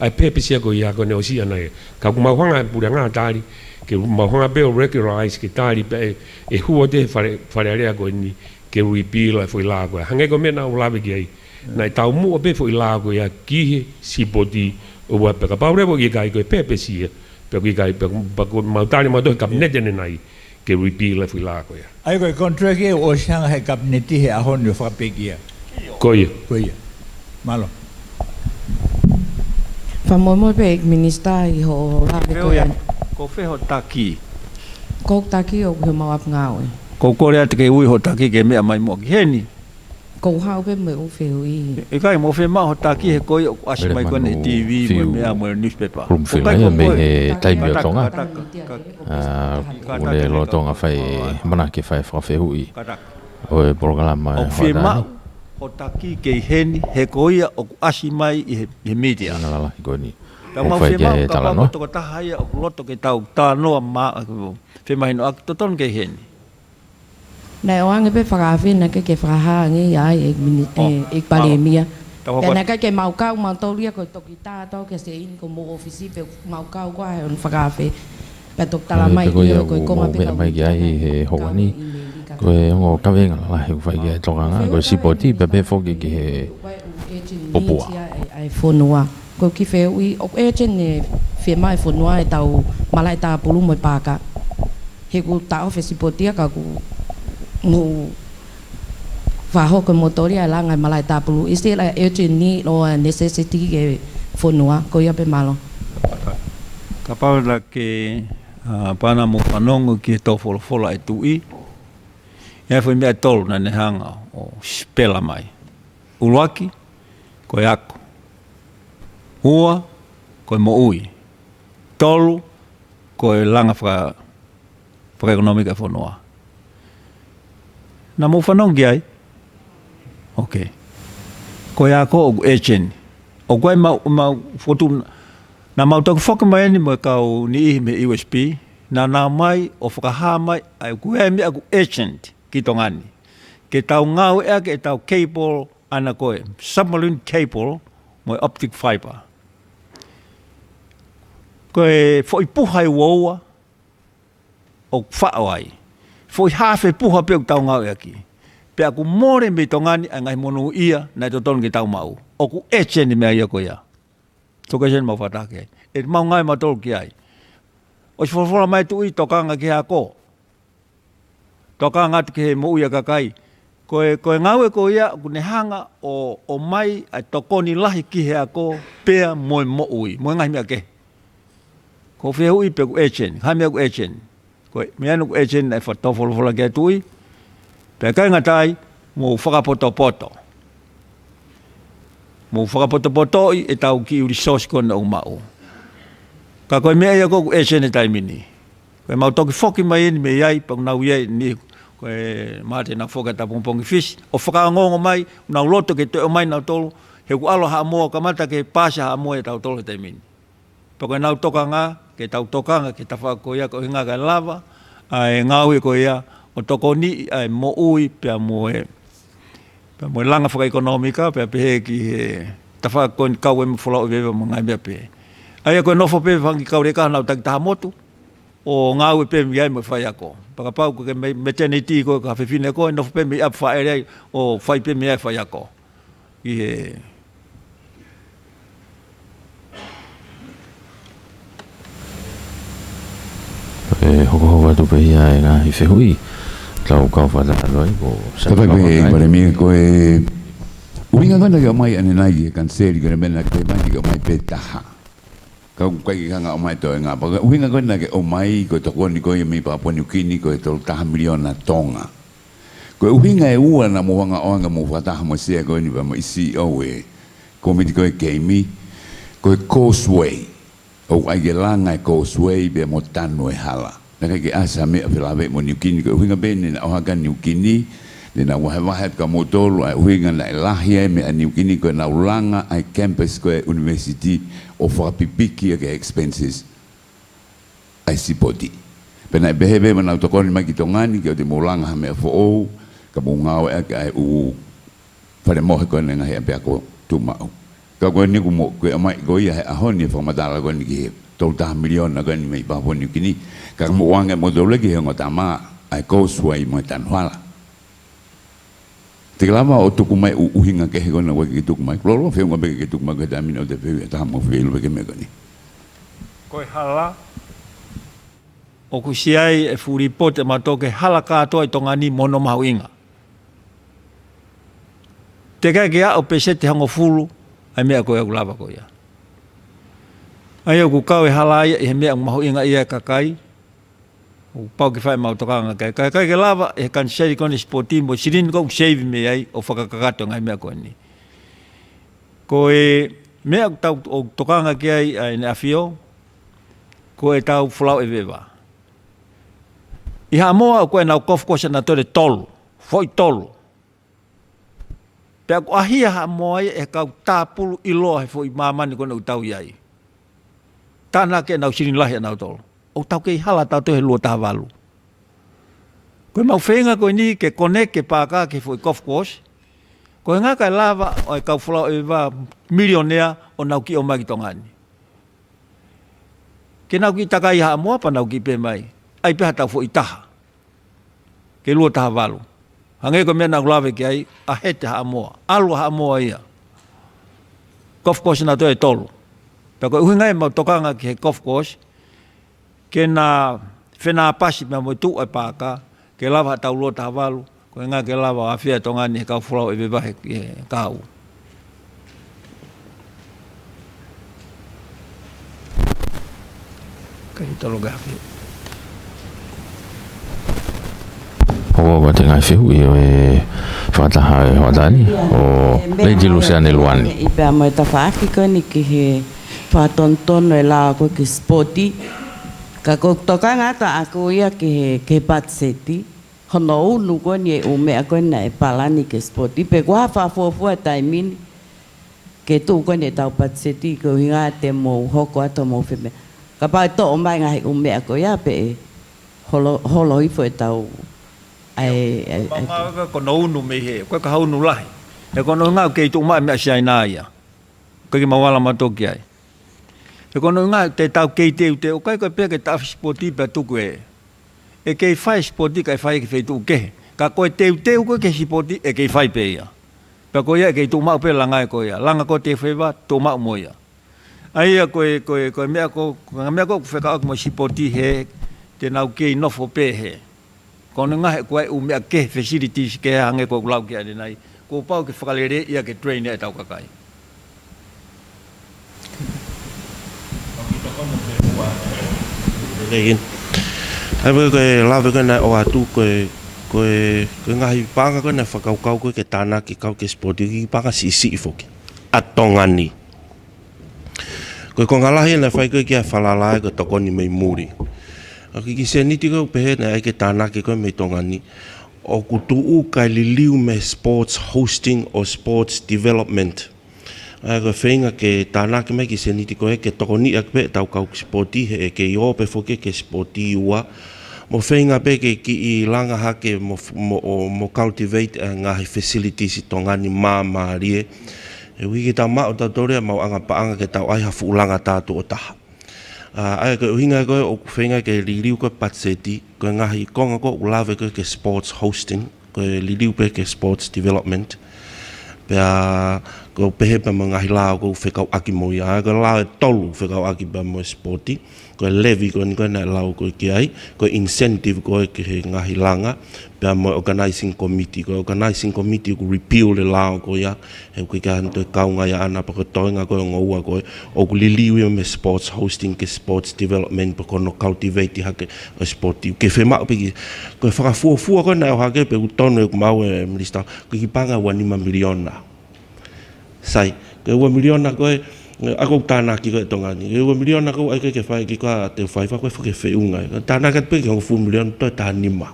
ʻa e purpose ia ko ia ko ʻene ʻosi ʻana ia. Ka ʻoku mau hanga puleʻanga tali, ke mau hanga pē ʻo regularize ke tali pē ʻe, ʻe hū atu he fale, fale alea ko eni, ke repeal ʻa e foʻi lao ko ia. Hangē ko e meʻa naʻa ku lave ki ai. Naʻe taumuʻa pē foʻi lao ko ia ki he sipoti ʻo ua pe kapau leva ʻoku ʻikai ko e purpose ia. Pe ʻoku ʻikai, pe, pe ko e mau tali mau tō he kapineti ʻanenai ke repeal e foʻi lao ko ia. ʻA ia ko e contract ia ʻoku ʻosi hanga he kapineti he ʻaho ni ʻo fakapekia. Ko ia. Ko ia. Mālō. Fakamolemole pē ʻEiki Minisitā ʻi hoʻo lave ko ia. Ko fē hoʻo taki? Ko e taki ʻoku ʻi homau ʻapi ngāue. Ko e kole atu ke ui hoʻo taki ke meʻa mai muʻa ki heni. Ko e haʻu pē mo e ʻū fehuʻi. ʻIkai, mou fiemaʻu hoʻo taki he ko ia ʻoku ʻasi mai ko eni he T V mo e meʻa mo e newspaper. Ko e kai ko ia mei he taimi ʻo Tonga. Kataka, kataka. ʻA, ʻoku lolotonga fai, mana ke fai fakafehuʻi ʻo e polokalama ʻo e hoʻatā ni. Fiemaʻu hoʻo taki ke ʻi heni he ko ia ʻoku ʻasi mai ʻi he, ʻi he media. Ngaahi lalahi ko eni. Ka ʻoku mau fai ke fiemaʻu kapau talanoa. Ko e tokotaha ia ʻoku loto ke tau talanoa ma-, femahinoʻaki totonu ke ʻi heni. Naʻe ʻoange pē fakaafe naʻe ʻikai ke fakahā ange ia ai ʻe mini-, ʻe, ʻe palēmia. Pea naʻe ʻikai ke mau kau mautolu ia ko e toki tā tau ke se ini ko homou ʻōfisi pea mau kau ko ē he ʻoku fakaafe. Pea toki tala mai ko e konga pē ka ʻoku mai ki ai he houa ni. Ko e ongo kaveinga lalahi ʻoku fai ki ai e tokanga, ko e sipoti, pea pehē foki ki he popua. ʻA e fonua. Ko e kiʻi fehuʻi, ʻoku urgent ʻene fiemaʻu ʻe he fonua ʻetau malaʻe tāpulu mo e paaka? He ʻoku taʻofi e sipoti ia ka ʻoku mou fakahoko e moʻutālia e langa e malaʻe tāpulu. Is it a urgent need or a necessity ki he fonua? Ko ia pē, mālō. Kapau naʻa ke, ʻa, pea naʻa mou fanongo ki he tō folofola ʻa e Tuʻi, ʻi ai e foʻi meʻa ʻe tolu naʻa ne hanga ʻo spela mai. ʻUluaki, ko e ako. Ua, ko e moʻui. Tolu, ko e langa faka-, fakaʻekonōmika e fonua. Naʻa mou fanongo ki ai? Ok. Ko e ako ʻoku urgent. ʻOku ʻi ai mau, mau fotu, naʻa mau toki foki mai eni mo e kau niʻihi mei he U S P, naʻa nau ō mai ʻo fakahā mai, ʻa ia ʻoku ʻi ai e meʻa ʻoku urgent ki Tonga ni. Ke tau ngāueʻaki ʻetau cable ʻana ko e submarine cable mo e optic fiber. Ko e foʻi puha ʻe uaua ʻoku faʻo ai. Foʻi hafe puha pē ʻoku tau ngāueʻaki. Pea ʻoku mole mei Tonga ni ʻa e ngaahi monūʻia naʻe totonu ke tau maʻu. ʻOku agent meʻa ia ko ia. Tokeni mau fakataha ki ai. ʻE mau ngāue mautolu ki ai. ʻOsi folofola mai Tuʻi tokanga ki he ako. Tokanga atu ki he moʻui ʻa e kakai. Ko e, ko e ngāue ko ia, ʻoku ne hanga ʻo, ʻomai ʻa e tokoni lahi ki he ako, pea mo e moʻui, mo e ngaahi meʻa kehe. Ko e fehuʻi pe ʻoku agent, ha meʻa ʻoku agent. Ko e, meʻa ʻoku agent naʻe fa-, tau folofola ki ai Tuʻi. Pea ʻikai ngata ai, mou fakapotopoto. Mou fakapotopotoʻi ʻetau kiʻi resource ko ena ʻoku maʻu. Ka ko e meʻa ia ʻoku agent he taimi ni. Ko e mau toki foki mai eni mei ai, pea ʻoku nau ʻi ai ni, ko e mate na foki ʻa Tapongipongi Fisi. ʻO fakaongoongo mai, nau loto ke toe ʻomai nautolu, he ʻoku ʻalu ʻa Haʻamoa kamata ke paasi ʻa Haʻamoa ʻia tautolu he taimi ni. Pea ko ʻenau tokanga, ke tau tokanga, ke tafaʻaki ko ia, ko e ʻuhinga kae lava, ʻa e ngāue ko ia, ʻo tokoniʻi, ʻa e moʻui, pea mo e, pea mo e langa fakaʻekonōmika, pea pehē ki he tafaʻaki ko eni kau e mo folau ʻeveva mo e ngaahi meʻa pehē. ʻA ia ko e nofo pē fanga kiʻi kau leka nau takitaha motu, ʻo ngāue pē mei ai mo e faiako. Pea kapau ko e me-, maternity ko e ka fefine ko e nofo pē mei ʻapi faʻele ai, ʻo fai pē mei ai faiako. ʻI he ʻE hokohoko atu pē ia e ngaahi fehuʻi. Tau kau fakataha ai ko Sai Tapai pē Makakai. Palēmia ko e ʻuhinga ko ena ke ʻomai ʻanenai ki he kaniseli ko e meʻa naʻe pehē mai ke ʻomai pē taha. Ka ʻoku ʻikai ke hanga ʻomai toenga. Pea ko e ʻuhinga ko ena ke ʻomai ko e tokoni ko ia mei Papua Niu Kini ko e tolu taha miliona Tonga. Ko e ʻuhinga ʻe ua naʻa mou hanga ʻo anga mou fakataha mo e sea ko eni pea mo e C E O e komiti ko e keimi, ko e causeway. ʻOku ʻai ke langa e causeway pea mo tanu e hala. Naʻe ʻikai ke ʻasi ha meʻa felāveʻi mo Niu Kini, ko e ʻuhinga pē naʻe ʻohake ʻa Niu Kini, naʻa nau vahevahe atu kia moutolu, ʻa e ʻuhinga naʻe lahi ai e meʻa ʻa Niu Kini, ko ʻenau langa ʻa e campus ko e university ʻo fakapipiki ʻaki e expenses ʻa e sipoti. Pea naʻe pehē pē mo ʻenau tokoni mai ki Tonga ni, ke ʻoua te mou langa ha meʻa foʻou, ka mou ngāueʻaki ʻa e ʻū fale mohe ko ena e ngaahi ʻapiako tuʻumaʻu. Ka ko eni ʻoku mo-, ko e ʻomai ko ia he ʻaho ni e fakamatala ko eni ki he tolu taha miliona ko eni mei Papua Niu Kini, ka mou ʻoange moutolu ki he ongo tama ʻa e causeway mo e tanu hala. Te ke lava ʻo tuku mai ʻū ʻuhinga kehe ko ena ʻoku ke tuku mai. Lolo, feʻunga pē ke tuku mai ko e taimi ni ʻoku te fehuʻi ʻe taha mo fehuʻi pē ki he meʻa ko eni. Ko e hala, ʻoku ʻosi ʻi ai e fuʻu lipooti ʻa mautolu ki he hala kātoa ʻi Tonga ni mo hono mahuʻinga. Teʻeki ai ke aʻu peseti hongofulu ʻa e meʻa ko ia ʻoku lava ko ia. ʻA ia ʻoku kau e hala ia ʻi he meʻa ʻoku mahuʻinga ia e kakai, ʻoku pau ke fai ʻemau tokanga ki ai. Ka ʻikai ke lava ʻe he kaniseli ko eni sipoti mo e silini ko ē ʻoku save mei ai ʻo fakakakato e ngaahi meʻa ko eni. Ko e meʻa ʻoku tau ʻoku tokanga ki ai ʻa ʻEne ʻAfio, ko ʻetau folau ʻeveva. ʻI Haʻamoa ʻoku ʻi ai ʻenau golf course ʻanautolu ʻe tolu, foʻi tolu. Pea ʻoku ʻaʻahi ʻa Haʻamoa ia ʻe he kau tāpulu ʻiloa he foʻi māmani ko ena ʻoku tau ʻi ai. Tānaki ʻenau silini lahi ʻanautolu. ʻOku tau kei hala tautolu he lua taha valu. Ko ʻemau feinga ko eni ke connect e paaka ki he foʻi golf course. Ko e ʻuhinga kae lava ʻa e kau folau ʻeveva milionea ʻo nau kiʻi ō mai ki Tonga ni. Ke nau kiʻi takai ʻi Haʻamoa pea nau kiʻi pehē mai, ʻai pē haʻatau foʻi taha. Ke lua taha valu. Hangē ko e meʻa naʻa ku lave ki ai, ʻa hete Haʻamoa. ʻAlu ʻa Haʻamoa ia. Golf course ʻanautolu ʻe tolu. Pea ko e ʻuhinga ia ʻemau tokanga ki he golf course, ke na fenāpasi pea mo e tuʻu ʻa e paaka, ke lava haʻatau lua taha valu, ko e ʻuhinga ke lava ʻo ʻafio ʻa Tonga ni he kau folau ʻeveva he, he kau. Kae talo ke hafi. Hoko atu e ngaahi fehuʻi ʻo e fakataha ʻo e hoʻatā ni, ʻo Lady Luseane Luani. ʻI pea mo e tafaʻaki ko eni ki he fakatonutonu e lao ko ē ki he sipoti. Ka ʻoku ou tokanga atu ʻaʻaku ia ki he, ki he patiseti. Hono unu ko eni e ʻū meʻa ko eni naʻe palani ki he sipoti. Pe ko e hā e fakafuofua e taimi ni ke tuʻu ko eni ʻetau patiseti, ko e ʻuhinga te mou hoko atu mou fai e meʻa. Kapau ʻe toʻo mai ngaahi ʻū meʻa ko ia pea ʻe holo, holo hifo ʻetau, ʻa e, ʻa e, ʻa e. Ko hono unu mei he, ko e ka hono unu lahi. He ko hono ʻuhinga ʻoku kei tuʻu mai e meʻa Siaina ia. Ko e kiʻi mau ala mautolu ki ai. He ko hono ʻuhinga te tau kei teuteu, ʻoku ʻikai ko e pehē ke taʻofi sipoti pea tuku ē. ʻE kei fai sipoti kae fai ki he feituʻu kehe. Ka ko e teuteu ko ē ki he sipoti ʻe kei fai pē ia. Pea ko ia ʻe kei tuʻu maʻu pē langa ē ko ia. Langa ko ē te faiva, tuʻu maʻu mo ia. ʻA ia ko e, ko e, ko e meʻa ko, ko e meʻa ko ē ʻoku fekauʻaki mo e sipoti he te nau kei nofo pē hē. Ko hono ngaahi ko e ʻū meʻa kehe, facilities kehe hangē ko ʻeku lau ki ai ʻanenai. Kuo pau ke fakaleleiʻi ia ke train ʻetau kakai. Lelei. ʻA ia ko e lave ko ē naʻe ʻoatu ko e, ko e, ko e ngaahi paʻanga ko ē naʻe fakakaukau ko ē ke tānaki kau ki he sipoti, kiʻi paʻanga siʻisiʻi foki ʻa Tonga ni. Ko e konga lahi naʻe fai ko ē ki ai e falala ko e tokoni mei muli. ʻA e kiʻi sēniti ko ē ʻoku pehē naʻe ʻai ke tānaki ko ē mei Tonga ni, ʻoku tuʻu kae liliu mei he sports hosting ʻo sports development. ʻA ia ko e feinga ke tānaki mai e kiʻi sēniti ko ē ke tokoniʻi ʻaki pē ʻetau kau sipoti he ʻe kei ō pē foki ki he sipoti ua. Mo feinga pē ke kiʻi langa hake mo, mo, ʻo, mo cultivate e ngaahi facilities ʻi Tonga ni māmālie. ʻE ui ke tau maʻu ʻe tautolu ia e maʻuʻanga paʻanga ke tau ʻai ha fuʻu langa tā tuʻo taha. ʻA, ʻa ia ko e ʻuhinga ko ē ʻoku feinga ke liliu ko ē patiseti, ko e ngaahi konga ko ē ʻoku lave ko ē ki he sports hosting, ko e liliu pē ki he sports development. Pea ko e pehē pē mo e ngaahi lao ko ē ʻoku fekauʻaki mo ia, ʻa ia ko e lao ʻe tolu fekauʻaki pē mo e sipoti, ko e levy ko eni ko ē naʻe lau ko ē ki ai, ko e incentive ko ē ki he ngaahi langa, pea mo e organizing committee, ko e organizing committee ʻoku repeal e lao ko ia, he ʻoku ʻikai ke toe kaunga ia ʻana pea ko e toenga ko ē ongo ua ko ē, ʻoku liliu ia mei he sports hosting ki he sports development pea ko hono cultivate hake ʻo e sipoti. Ke fiemaʻu pē ki, ko e fakafuofua ko ē naʻe ʻohake pea ʻoku tonu ʻeku maʻu ʻe Minisitā, ko e kiʻi paʻanga ua nima miliona. Sai, ko e ua miliona ko ē, ʻa ia ʻoku tānaki ko ē ʻe Tonga ni. Ko e ua miliona ko ē ʻai ke fai ki he kau teu faiva ko ē foki ʻe feʻunga. Tānaki atu pē ki he hongofulu miliona toe taha nima.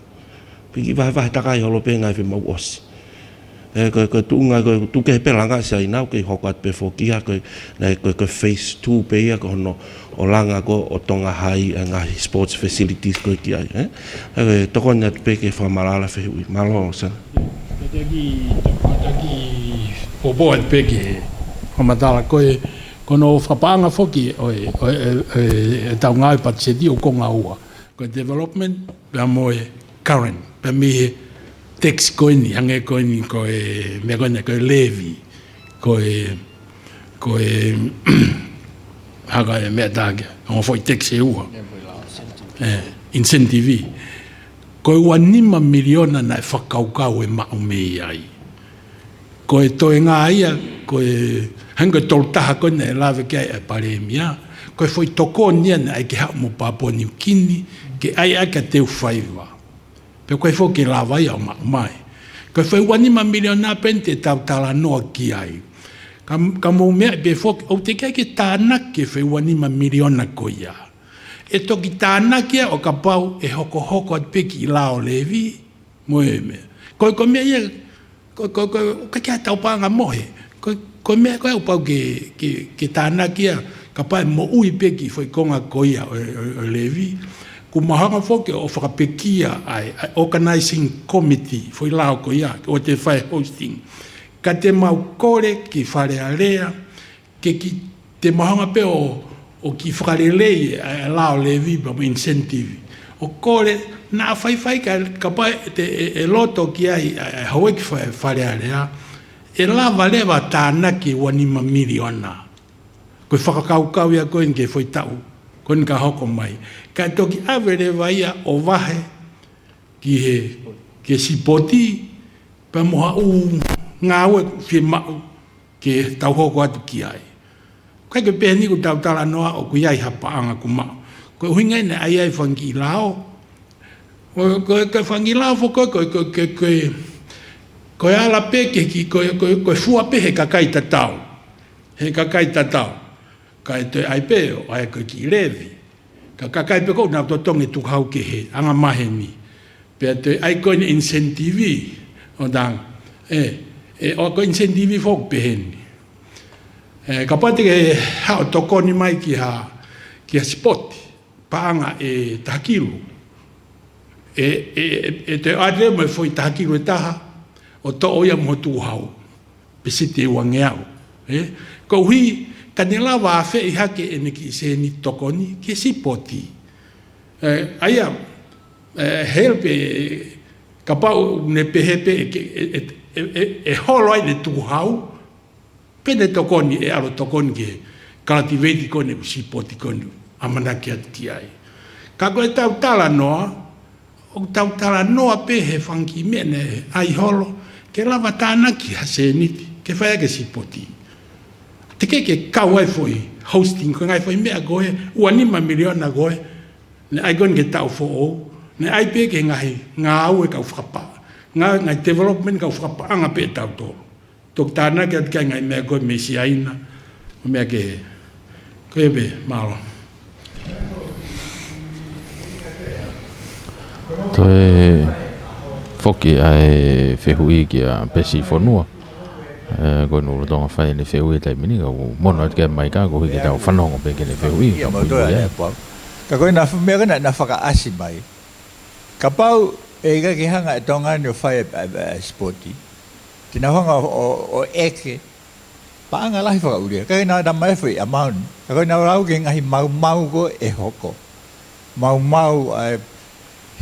Piki vahevahe takai holo pē ngaahi fiemaʻu ʻosi. ʻE, ko e, ko e tuʻunga, ko e tuʻu kehe pē langa ʻa Siaina, ʻoku kei hoko atu pē foki ia, ko e, naʻe, ko e, ko e phase two pē ia, ko hono ʻo langa ko ē ʻo Tonga High e ngaahi sports facilities ko ē ki ai, ē? ʻE, ko e tokoni atu pē ke fakamalala fehuʻi. Mālō, Sana. Kātaki, kātaki popo atu pē ki he fakamatala ko ē, ko hono fakapaʻanga foki ʻo e, ʻo e, ʻo e, ʻetau ngāue patiseti ʻoku konga ua. Ko e development, pea mo e current, pea mei he tax ko eni, hangē ko eni ko e, meʻa ko eni ko e levy, ko e, ko e, haka e meʻa tāke, ongo foʻi tax ʻe ua. ʻE, incentive. Ko e ua nima miliona naʻe fakakaukau ʻe maʻu mei ai. Ko e toenga ia, ko e, hangē ko e tolu taha ko ē naʻe lave ki ai e Palēmia, ko e foʻi tokoni ia naʻe ʻai ke haʻu mo Papua Niu Kini, ke ʻai ʻaki ʻa e teu faiva. Pea ko e foʻi ke lava ia ʻo maʻu mai. Ko e foʻi ua nima miliona pē eni te tau talanoa ki ai. Ka, ka mou meaʻi pē foki, ʻoku teʻeki ai ke tānaki e foʻi ua nima miliona ko ia. ʻE toki tānaki ia ʻo kapau ʻe hokohoko atu pē kiʻi lao levy, mo e meʻa. Ko, ko e meʻa ia, ko, ko, ko, ʻoku ʻikai ke ʻi ai haʻatau paʻanga mohe. Ko, ko e meʻa ko ē ʻoku pau ke, ke, ke tānaki ia, kapau ʻe moʻui pē kiʻi foʻi konga ko ia ʻo, ʻo, ʻo e levy. ʻOku mahanga foki ʻo fakapekia ʻa e, ʻa e organizing committee, foʻi lao ko ia, ʻoku te fai hosting. Ka te mau kole ki Fale Alea, ke ki, te mau hanga pē ʻo, ʻo kiʻi fakalelei e, e lao levy pea mo e incentive. ʻO kole, naʻa faifai ka, kapau te, ʻe, ʻe loto ki ai, e, e houʻeiki Fa-, Fale Alea, ʻe lava leva tānaki ua nima miliona. Ko e fakakaukau ia ko eni ki he foʻi taʻu ko eni ka hoko mai. Ka toki ʻave leva ia ʻo vahe ki he, ki he sipoti, pea mo ha ʻū ngāue ʻoku fiemaʻu ke tau hoko atu ki ai. ʻIkai ke pehē ni ʻoku tau talanoa ʻoku ʻi ai ha paʻanga ʻoku maʻu. Ko e ʻuhinga ia naʻe ʻai ai e fanga kiʻi lao. Ko, ko, ko e fanga kiʻi lao foki ko e, ko e, ko e, ko e, ko e ala pē ke ki, ko e, ko e, ko e fua pē he kakai tatau. He kakai tatau. Kae toe ʻai pē ʻo ʻai ko e kiʻi levy. Ka kakai pē ko ē ʻoku nau totongi e tukuhau kehe, anga maheni. Pea toe ʻai ko eni e incentive, ʻo tang, ē, ē, ʻo ko e incentive foki peheni. Ē, kapau te ke haʻu ʻo tokoni mai ki ha, ki ha sipoti, paʻanga ʻe taha kilu. ʻE, ʻe, ʻe, ʻe toe ʻoatu mo e foʻi taha kilu ʻe taha, ʻo toʻo ia mo e tukuhau. Peseti ʻe uangeau. Ē? Koeʻuhi, ka ne lava ʻo afeʻi hake ʻene kiʻi sēniti tokoni ki he sipoti. Ē, ʻa ia, ē, help ē, Kapau ne pehē pē ʻe, ʻe, ʻe, ʻe, ʻe holo ai ʻene tukuhau, pea ne tokoni, ʻe ʻalu ʻo tokoni ki he cultivate ko eni ʻa e sipoti ko eni ʻoku ʻamanaki atu ki ai. Ka ko ʻetau talanoa, ʻoku tau talanoa pē he fanga kiʻi meʻa ne ʻai holo, ke lava tānaki ha sēniti, ke fai ʻaki e sipoti. Teʻeki ke kau ai e foʻi hosting, ko e ngaahi foʻi meʻa ko ē, ua nima miliona ko ē, ne ʻai ko eni ki he taʻu foʻou, ne ʻai pē ki he ngaahi ngāue kau fakapa-, ngā-, ngaahi development kau fakapaʻanga pē ʻe tautolu. Toki tānaki atu ki ai e ngaahi meʻa ko ē mei Siaina, mo e meʻa kehe. Ko ia pē, mālō. Toe foki ʻa e fehuʻi kia Pesifonua. ʻE, ko e nulu tonga fai ʻene fehuʻi he taimi ni, ka ʻoku mono atu ki ai e maika, koeʻuhi ke tau fanongo pē ki heʻene fehuʻi, ʻIo, ka mau toe puipuia ʻa e ʻe. Pau. Ka ko e naʻe fuʻu meʻa ko ē naʻe, naʻe fakaʻasi mai. Kapau ʻe ʻikai ke hanga ʻe Tonga ni ʻo fai ʻa e, ʻa e, ʻa e sipoti, te nau hanga ʻo, ʻo, ʻo ʻeke paʻanga lahi fakaʻulia. Ka ʻikai ke nau ʻai mai e foʻi amount. Ka ko e nau lau ki he ngaahi maumau ko ē ʻe hoko. Maumau ʻa e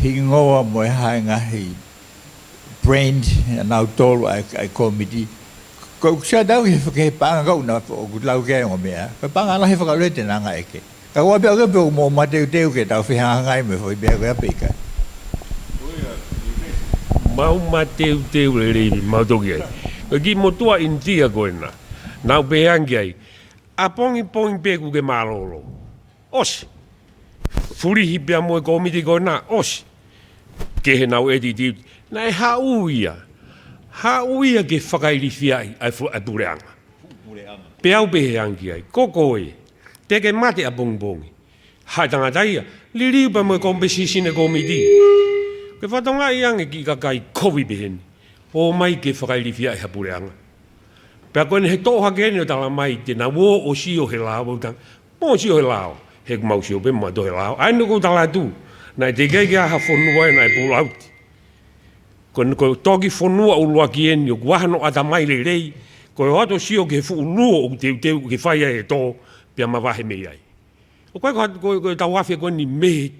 hingoa mo e hā e ngaahi brand ʻa nautolu ʻa e, ʻa e kōmiti. Ko e ʻuhinga ʻetau ki he, ki he paʻanga ko ena ʻoku lau ki ai e ongo meʻa. Ko e paʻanga lahi fakaʻulia te nau hanga ʻo ʻeke. Ka ʻoku ʻi ai pē ʻa e ʻoku pē ʻoku mau mateuteu ke tau fehangahangai mo e foʻi meʻa ko ia pe ʻikai. Mau mateuteu lelei, mau toki ai. Ko e kiʻi motuʻa ʻInitia ko ena. Nau pehē ange ki ai, ʻapongipongi pē kuo ke mālōlō. ʻOsi. Fulihi pea mo e kōmiti ko ena, ʻosi. Ki heʻenau ʻetitiuti. Naʻe haʻu ia. Haʻu ia ke fakailifiaʻi ʻa e fu-, ʻa e puleʻanga. Pea u pehē ange ki ai, ko koe, te ke mate ʻapongipongi. Haʻu e tangata ia, liliu pea mo e composition ʻo e kōmiti. Ke fakatokangaʻi ange kiʻi kakai kovi pehē ni, ō mai ke fakailifiaʻi ha puleʻanga. Pea ko eni he toʻo hake eni ʻo talamai te nau ō ʻo sio he lao, ʻo tang-, mou sio he lao, he ʻoku mau sio pē mautolu he lao. ʻA eni ʻoku ou tala atu, naʻe teʻeki ai ke ʻi ai ha fonua ia naʻe pull out. Ko eni ko e toki fonua ʻuluaki eni ʻoku ʻi ai hano ʻatamai lelei, ko e ō atu ʻo sio ki he fuʻu luo ʻoku teuteu ke fai ai e tō, pea mavahe mei ai. ʻOku ʻikai ko, ko, ko ʻetau afe ko eni mei,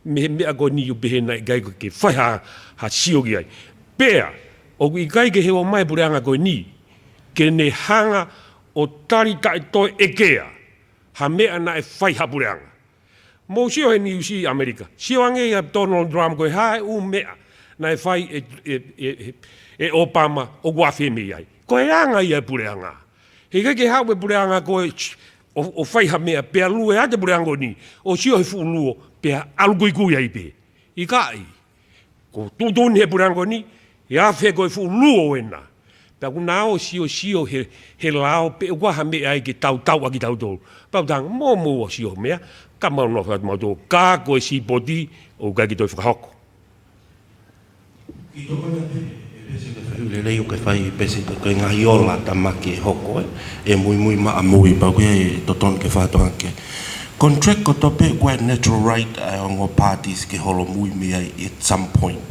mei he meʻa ko eni ʻoku pehē naʻe ʻikai ke fai ha, ha sio ki ai. Pea, ʻoku ʻikai ke ʻi ai ha ō mai puleʻanga ko eni, ke ne hanga ʻo tali taʻe toe ʻekea ha meʻa naʻe fai ʻe ha puleʻanga. Mou sio he niusi ʻAmelika. Sio ange ia Donald Trump ko e hā e ʻū meʻa naʻe fai ʻe, ʻe, ʻe, ʻe, ʻe Obama ʻoku afe mei ai. Ko e anga ia e puleʻanga. He ʻikai ke haʻu e puleʻanga ko ē ʻo, ʻo fai ha meʻa pea lue atu e puleʻanga ko eni ʻo sio he fuʻu luo pea ʻalu kuikui ai pē. ʻIkai. Ko e tuʻutuʻuni he puleʻanga ko eni, ʻe afe ko e fuʻu luo ena. Pea ʻoku nau ō ʻo sio, sio he, he lao pe ʻoku ʻi ai ha meʻa ia ke tautau ʻaki tautolu. Pea u talaange, mou, mou ō ʻo sio he meʻa, ka mau nofo atu mautolu, ka ko e sipoti, ʻoku ʻikai ke toe fakahoko. Kiʻi tokoni atu pē, ʻe Pesi, ki he fehuʻi lelei ʻoku ke fai Pesi, ko e ngaahi ola tāmaki ʻe hoko, ē, ʻe muimui maʻa mui, pea ʻoku ʻi ai e totonu ke fakatokangaʻi. Contract kotoa pē ʻoku ʻi ai e natural right ʻa e ongo parties ke holomui mei ai at some point.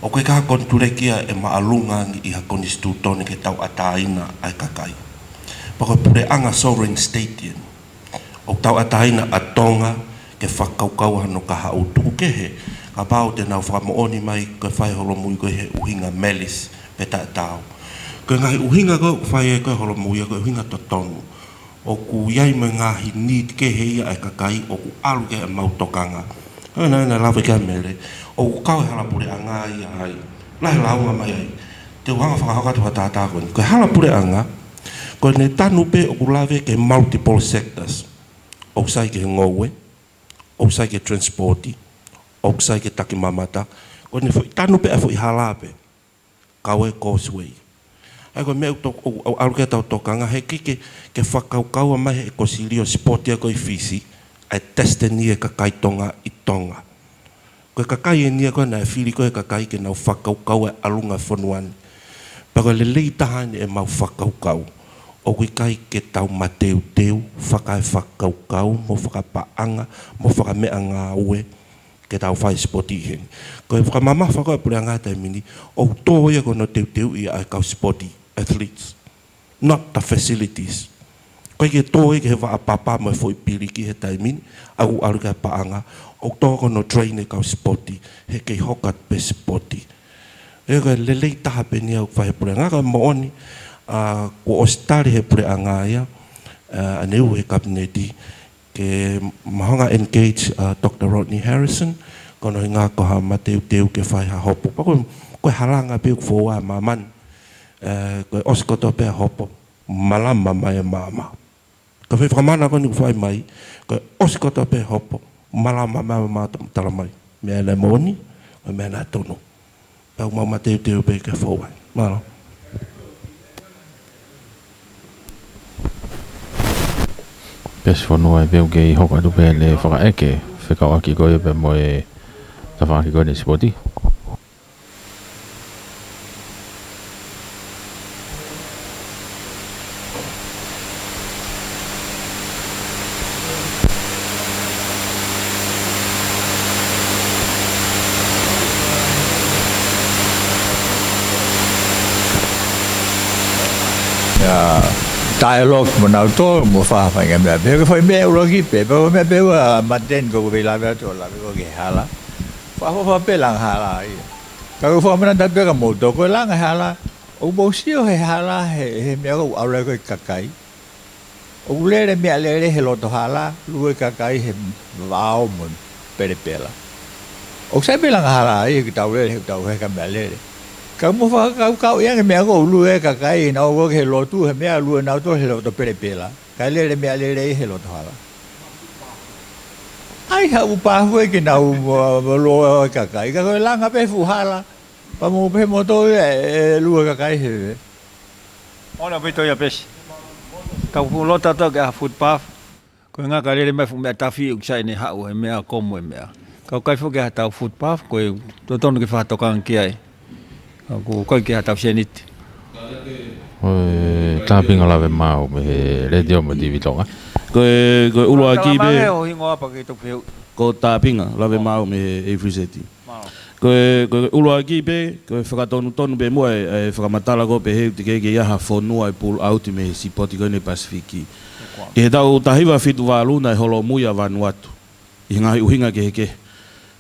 ʻOku ʻikai ko e konituleki ia ʻe māʻolunga ange ʻi ha konisitūtone ke tauʻatāina ʻa e kakai. Pea ko e puleʻanga sovereign state ia eni. ʻOku tauʻatāina ʻa Tonga ke fakakaukau hano kahaʻu, tuku kehe, kapau te nau fakamoʻoni mai ko e fai holomui ko ē he ʻuhinga melis pe taʻetaau. Ko e ngaahi ʻuhinga ko ē ʻoku fai ai ko ē holomui ia ko e ʻuhinga totonu. ʻOku ʻi ai mo e ngaahi need kehe ia ʻa e kakai ʻoku ʻalu ki ai ʻemau tokanga. Ko ena, ena lave ki ai Mele, ʻoku kau he hala puleʻanga ia ai. Lahi e lāunga mai ai. Te u hanga ʻo fakahoko atu ha tātā ko eni. Ko e hala puleʻanga, ko ʻene tanu pē ʻoku lave ki he multiple sectors. ʻOku sai ki he ngoue, ʻoku sai ki he transport, ʻoku sai ki he takimamata. Ko ʻene foʻi tanu pē ʻa e foʻi hala pē. Kau e causeway. ʻA ia ko e meʻa ʻoku to-, ʻoku, ʻoku ʻalu ki ai ʻetau tokanga he ʻikai ke, ke fakakaukau mai he kosilio sipoti ia ko ē ʻi Fisi, ʻa e destiny e kakai Tonga ʻi Tonga. Ko e kakai eni ia ko ē naʻe fili ko ē he kakai ke nau fakakaukau e ʻalunga fonua ni. Pea ko e lelei taha eni ʻemau fakakaukau. ʻOku ʻikai ke tau mateuteu, fakaefakakaukau, mo fakapaʻanga, mo fakameʻangāue, ke tau fai sipoti ʻi heni. Ko e fakamamafa ko ē ʻa e puleʻanga he taimi ni, ʻoku tō ia ko hono teuteuʻi ʻa e kau sipoti, athletes, not the facilities. ʻIkai ke tō ia ki he vaʻa papa mo e foʻi piliki he taimi ni, ʻoku ʻalu ki he paʻanga, ʻoku tō ko hono train e kau sipoti, he kei hoko atu pē sipoti. ʻE ko e lelei taha pē eni ʻoku fai he puleʻanga, ka moʻoni, ʻa, kuo ʻosi tali he puleʻanga ia, ʻa, ʻaneuhu he kapineti, ke mahonga engage, ʻa, Doctor Rodney Harrison, ko hono ʻuhinga ko ha mateuteu ke fai ha hopo. Pea ko e, ko e halanga pē ʻoku foua ʻe māmani, ʻe, ko e ʻosi kotoa pē hopo, malama mai e maama. Ko e foʻi fakamanatu ko eni ʻoku fai mai, ko e ʻosi kotoa pē hopo, malama mai e maama, tala mai. Meʻa naʻe moʻoni, ko e meʻa naʻe tonu. Pea ʻoku mau mateuteu pē ke fou ai. Mālō. Pesi Fonua, ʻe pehē ʻoku kei hoko atu pē ʻene fakaʻeke, fekauʻaki ko ia pea mo e tafaʻaki ko eni sipoti. ʻIo, dialogue mo nautolu, mo fafanga meʻa pē, ko e foʻi meʻa ʻuluaki pē, pea ko e meʻa pē ua maten ko ʻeku lave atu ʻo lave ko ē ki he hala. Fakafoʻou pē langa hala ia. Ka ko e fakamanatu pē kia moutolu, ko e langa hala, ʻoku mou sio he hala, he, he meʻa ʻoku ʻalu ai ko ē kakai. ʻOku lele meʻalele he loto hala, lue kakai he vao mo e pelepela. ʻOku sai pē langa hala ia ke tau lele, he tau he ka meʻalele. Ka mou fakakaukauʻi ange meʻa ʻoku lue kakai, naʻa nau ō ki he lotu, he meʻa lue nautolu he loto pelepela. Kae lele meʻalele he loto hala. ʻAi ha ʻū pafu ē ke nau, ʻa, ʻa, lue kakai. Ka ko e langa pē fuʻu hala. Pea mou pehē moutolu ē, ʻe lue kakai he vē. Mālō ʻaupito ia Pesi. Tau fuʻu loto atu ki ha footpath. Ko e ʻuhinga ka lele mai fuʻu meʻa tafi ʻoku sai ʻene haʻu he meʻa komo e meʻa. Ka ʻoku ʻikai foki ha tau footpath, ko e totonu ke fakatokanga ki ai. Ka ʻoku ʻikai ke ha tau seniti. Ko e Tāpinga Lave Maau mei he Letiō mo e TV Tonga. Ko e, ko e ʻuluaki pē. Tala mai ʻo hingoa pea ke toki fehuʻi. Ko Tāpinga Lave Maau mei he A three Z. Mālō. Ko e, ko e ʻuluaki pē, ko e fakatonutonu pē muʻa e, e fakamatala ko ē pehē ʻoku teʻeki ke ʻi ai ha fonua ʻe pull out mei he sipoti ko eni Pasifiki. ʻI he taʻu taha hiva fitu valu naʻe holomui ʻa Vanuatu ʻi he ngaahi ʻuhinga kehekehe.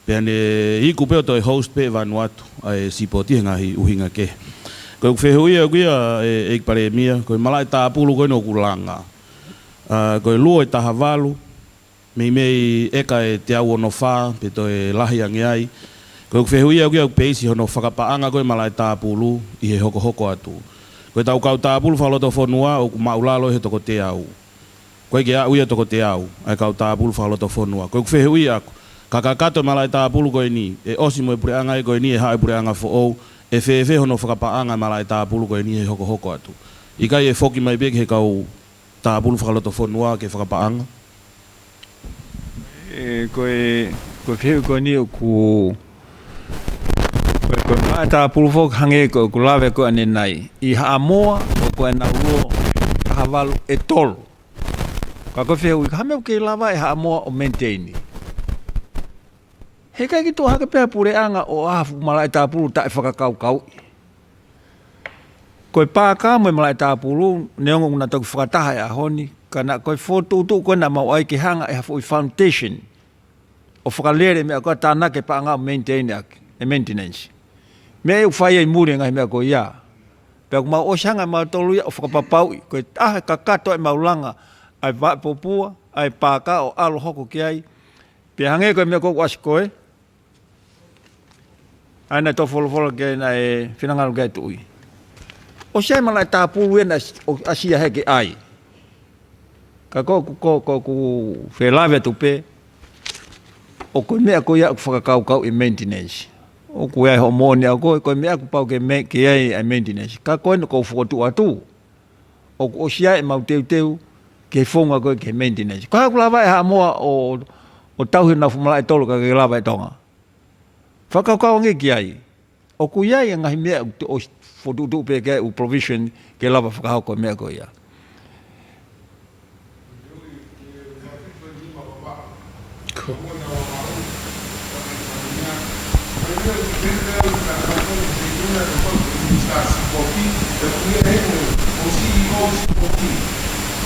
Pea ne iku pē ʻo toe host pē ʻe Vanuatu ʻa e sipoti he ngaahi ʻuhinga kehe. Ko ʻeku fehuʻi ʻaʻaku ia ʻEiki Palēmia, ko e malaʻe tāpulu ko eni ʻoku langa. ʻA, ko e luo ʻe taha valu, meimei ʻeka ʻe teau ono fā, pe toe lahi ange ai. Ko ʻeku fehuʻi ʻaʻaku ia ʻoku peisi hono fakapaʻanga ko ē malaʻe tāpulu ʻi he hokohoko atu. Ko e tau kau tāpulu fakalotofonua ʻoku māʻulalo he toko teau. ʻOku ʻikai ke aʻu ia toko teau, ʻa e kau tāpulu fakalotofonua. Ko ʻeku fehuʻi ʻaʻaku, ka kakato e malaʻe tāpulu ko eni, ʻe ʻosi mo e puleʻanga ko eni, ʻe haʻu e puleʻanga foʻou, ʻe fēfē hono fakapaʻanga e malaʻe tāpulu ko eni he hokohoko atu. ʻIkai ʻe foki mai pē ki he kau tāpulu fakalotofonua ke fakapaʻanga? ʻE, ko e, ko e fehuʻi ko eni ʻoku, ko e, ko e malaʻe tāpulu foki hangē ko ʻeku lave ko ē ʻanenai. ʻI Haʻamoa, ʻoku ʻi ai ʻenau luo ʻe taha valu ʻe tolu. Ka ko e fehuʻi, ko e hā e meʻa ʻoku kei lava ʻe Haʻamoa ʻo maintain? He ʻikai ke tuʻu hake pē ha puleʻanga ʻo ʻai ha fuʻu malaʻe tāpulu taʻefakakaukauʻi. Ko e pāka mo e malaʻe tāpulu, neongo ʻoku na toki fakataha he ʻaho ni, ka naʻe ko e fokotuʻutuʻu ko ē naʻa mau ʻai ke hanga ʻe ha foʻi foundation ʻo fakalele e meʻa ko ē, tānaki e paʻanga ʻo maintain ʻaki, e maintenance. Meʻa ia ʻoku fai ai muli e ngaahi meʻa ko ia. Pea ʻoku mau ʻosi hanga ʻe mautolu ia ʻo fakapapauʻi, ko e taha e kakato ʻemau langa ʻa e vaʻe popua, ʻa e pāka ʻo ʻalu ʻo hoko ki ai. Pea hangē ko e meʻa ko ē ʻoku ʻasi ko ē, ʻa ia naʻe toe folofola ki ai, naʻe finangalo ki ai e tuʻi. ʻOsi ʻi ai e malaʻe tāpulu ia naʻe ʻasi ia he ke ʻai. Ka ko, ko, ko, ko ʻeku felāveʻi atu pē, ʻoku ko e meʻa ko ia ʻoku fakakaukauʻi e maintenance. ʻOku ʻi ai hoʻo moʻoni ʻaʻau ko ē, ko e meʻa ʻoku pau ke me-, ke ʻi ai e maintenance. Ka ko eni ʻoku ou fokotuʻu atu, ʻoku ʻosi ʻi ai ʻemau teuteu ki he founga ko ē ki he maintenance. Ko e hā ʻoku lava ʻe Haʻamoa ʻo, ʻo tauhi ʻenau fuʻu malaʻe ʻe tolu ka ʻikai ke lava ʻe Tonga? Fakakaukau ange ki ai. ʻOku ʻi ai e ngaahi meʻa ʻoku te ʻosi fokotuʻutuʻu pē ki ai e ʻū provision ke lava fakahoko e meʻa ko ia.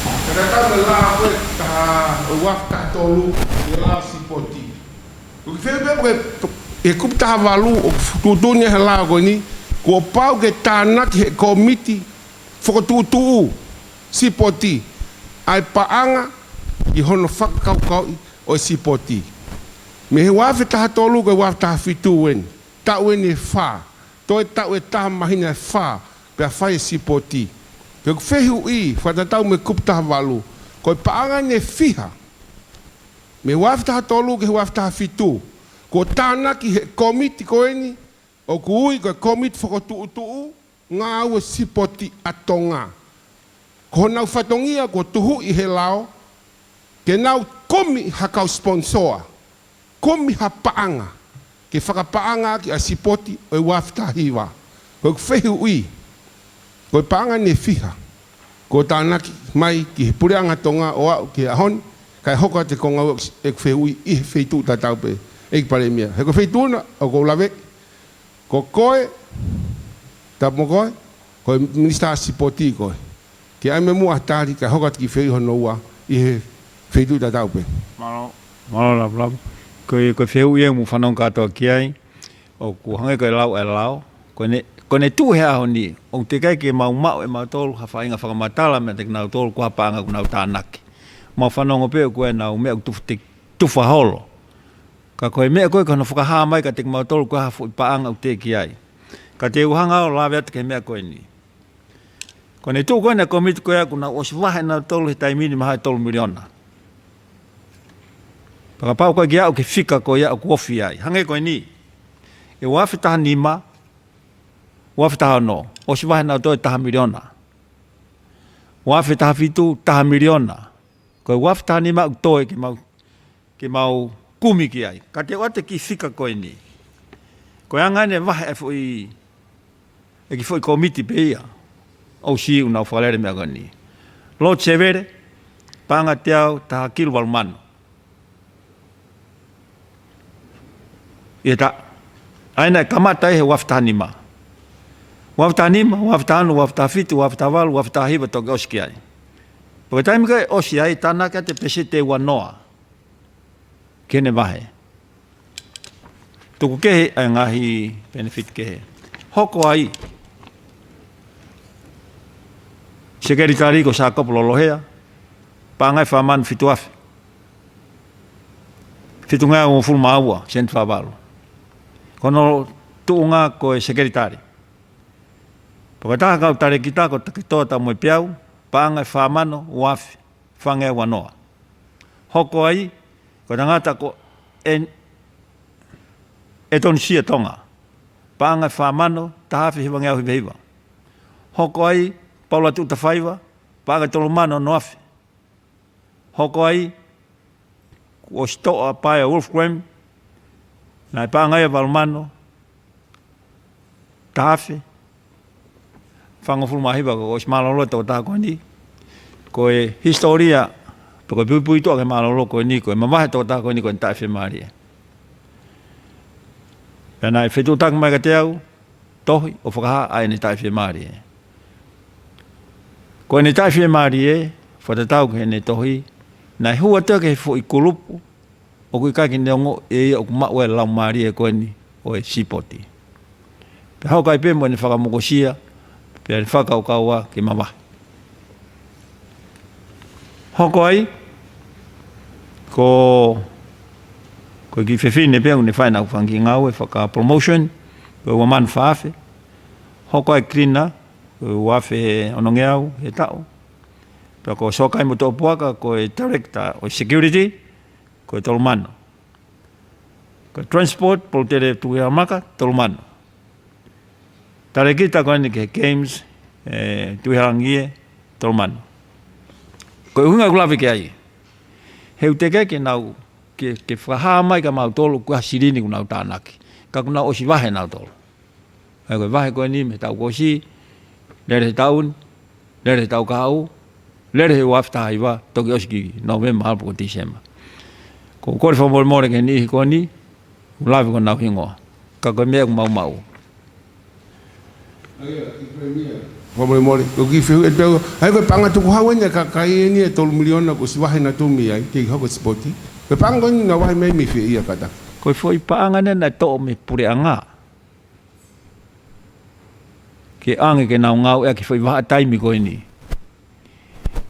Ka tatau mo e lao ko ē taha, ʻo e ua afe taha tolu, ʻi he lao sipoti. ʻOku ou fie pehē pē ko e, ʻi he kupu taha valu ʻoku tuʻutuʻuni he lao ko eni, kuo pau ke tānaki ʻe he kōmiti fokotuʻutuʻu sipoti ʻa e paʻanga ʻi hono fakakaukauʻi ʻo e sipoti. Mei he ua afe taha tolu ki he ua afe taha fitu eni, taʻu eni ʻe fā, toe taʻu ʻe taha māhina ʻe fā, pea fai e sipoti. Ko ʻeku fehuʻi, fakatatau mo e kupu taha valu, ko e paʻanga eni ʻe fiha mei he ua afe taha tolu ki he ua afe taha fitu, kuo tānaki ʻe he kōmiti ko eni, ʻoku ui ko e kōmiti fokotuʻutuʻu ngāue sipoti ʻa Tonga. Ko honau fatongia kuo tuhuʻi he lao, ke nau kumi ha kau sponsor, kumi ha paʻanga, ke fakapaʻanga ʻaki ʻa e sipoti ʻo e ua afe taha hiva. Ko ʻeku fehuʻi, ko e paʻanga eni ʻe fiha kuo tānaki mai ki he puleʻanga Tonga ʻo aʻu ki he ʻaho ni, kae hoko atu e konga ʻeku fehuʻi ʻi he feituʻu tatau pē, ʻEiki Palēmia. He ko e feituʻu na ʻoku ou lave, ko koe, tapu mo koe, ko e Minisitā Sipoti koe. Ke ʻai mai muʻa ha tali, kae hoko atu ki he fehuʻi hono ua ʻi he feituʻu tatau pē. Mālō, mālō Lavulavu. Ko e, ko e fehuʻi ʻoku mou fanongo kātoa ki ai, ʻoku hangē ko e lau ʻa e lao, ko ʻene, ko ʻene tuʻu he ʻaho ni, ʻoku teʻeki ai ke mau maʻu ʻe mautolu ha faʻahinga fakamatala meiate kinautolu ko e hā e paʻanga ʻoku nau tānaki. Mau fanongo pē ʻoku ʻi ai ʻenau meʻa ʻoku tufa te-, tufa holo. Ka ko e meʻa ko ē ko hono fakahā mai kiate kimautolu ko e hā e foʻi paʻanga ʻoku teʻeki ai. Ka te u hanga ʻo lave atu ki he meʻa ko eni. Ko ʻene tuʻu ko ē ʻa e kōmiti ko ē ʻoku nau ʻosi vahe ʻe nautolu he taimi ni mahalo ʻe tolu miliona. Pea kapau ko e ke aʻu ki he fika ko ia ʻoku ofi ai. Hangē ko eni. ʻI he ua afe taha nima, ua afe taha ono, ʻosi vahe ʻe nautolu e taha miliona. Ua afe taha fitu, taha miliona. Ko e ua afe taha nima ʻoku toe ke mau ke mau kumi ki ai. Ka te u ʻoatu e kiʻi fika ko eni. Ko e anga eni e vahe ʻa e foʻi, ʻa e kiʻi foʻi kōmiti pē ia. ʻOsi ʻoku nau fakalele meʻa ko eni. Lord Sevele, paʻanga teau taha kilu valu mano. ʻI he taʻu. ʻA ia naʻe kamata ʻi he ua afe taha nima. Ua afe taha nima, ua afe taha ono, ua afe taha fitu, ua afe taha valu, ua afe taha hiva toki ʻosi ki ai. Pea ko e taimi ko ē ʻosi ai tānaki atu e peseti ʻe ua noa ki heʻene vahe. Tuku kehe ʻa e ngaahi benefit kehe. Hoko ai sekelitali ko Sākopo Lolohea, paʻanga ʻe fā mano fitu afe. Fitungeau hongofulu mā ua, sēniti fā valu. Ko hono tuʻunga ko e sekelitali. Pea ko e taha kau talēkita ko Taketoa Taumoepeau, paʻanga ʻe fā mano ua afe, fāngeau ua noa. Hoko ai, ko e tangata ko ʻEn-, ʻEtonisia Tonga, paʻanga ʻe fā mano taha afe hivangeau hiva hiva. Hoko ai, Paula Tuʻutafaiva, paʻanga ʻe tolu mano ono afe. Hoko ai, kuo ʻosi toʻo ʻa Paea Wolfgram, naʻe paʻanga ia ʻe valu mano taha afe fāngofulu mā hiva, kuo ʻosi mālōlō e tokotaha ko eni. Ko e hisitōlia, pe ko e puipuituʻa ki he mālōlō ko eni, ko e mavahe e tokotaha ko eni ko ʻene taʻefiemālie. Pea naʻe fetuʻutaki mai kiate au, tohi ʻo fakahā ʻa ʻene taʻefiemālie. Ko ʻene taʻefiemālie, fakatatau ki heʻene tohi, naʻe hū atu ia ki he foʻi kulupu ʻoku ʻikai ke ne ongoʻi ʻe ia ʻoku maʻu e laumālie ko eni ʻo e sipoti. Pea hoko ai pē mo ʻene fakamokosia, pea ʻene fakakaukau ke mavahe. Hoko ai, ko, ko e kiʻi fefine pē ʻoku ne fai ʻena fanga kiʻi ngāue faka-promotion, ko e ua mano fā afe. Hoko ai cleaner, ko e ua afe onongeau he taʻu. Pea ko Soakai Motuʻapuaka, ko e director ʻo e security, ko e tolu mano. Ko e transport, Polutele Tuʻihalamaka, tolu mano. Talēkita ko eni ki he games, ē, Tuʻihalangie, tolu mano. Ko e ʻuhinga ʻeku lave ki ai. He ʻoku teʻeki ke nau, ke, ke fakahā mai kia mautolu ko e hā e silini ʻoku nau tānaki. Ka ʻoku nau ʻosi vahe ʻe nautolu. ʻA ia ko e vahe ko eni mei he taʻu kuo ʻosi, lele he taʻu ni, lele he taʻu kahaʻu, lele he ua afe taha hiva, toki ʻosi ki Nōvema, ʻalu pē ko Tīsema. Ko e kole fakamolemole ki he niʻihi ko eni, ʻoku lave ko honau hingoa. Ka ko e meʻa ʻoku mau maʻu. ʻA ia, kiʻi Palēmia, Fakamolemole, ko e kiʻi fehuʻi atu pē au. ʻA ia ko e paʻanga tukuhau eni ʻa e kakai eni ʻe tolu miliona kuo ʻosi vahe nautolu mei ai, ke hoko e sipoti. Ko e paʻanga ko eni naʻe vahe mai mei fē ia kātaki? Ko e foʻi paʻanga eni naʻe toʻo mei he puleʻanga ke ʻoange ke nau ngāueʻaki e foʻi vahaʻa taimi ko eni.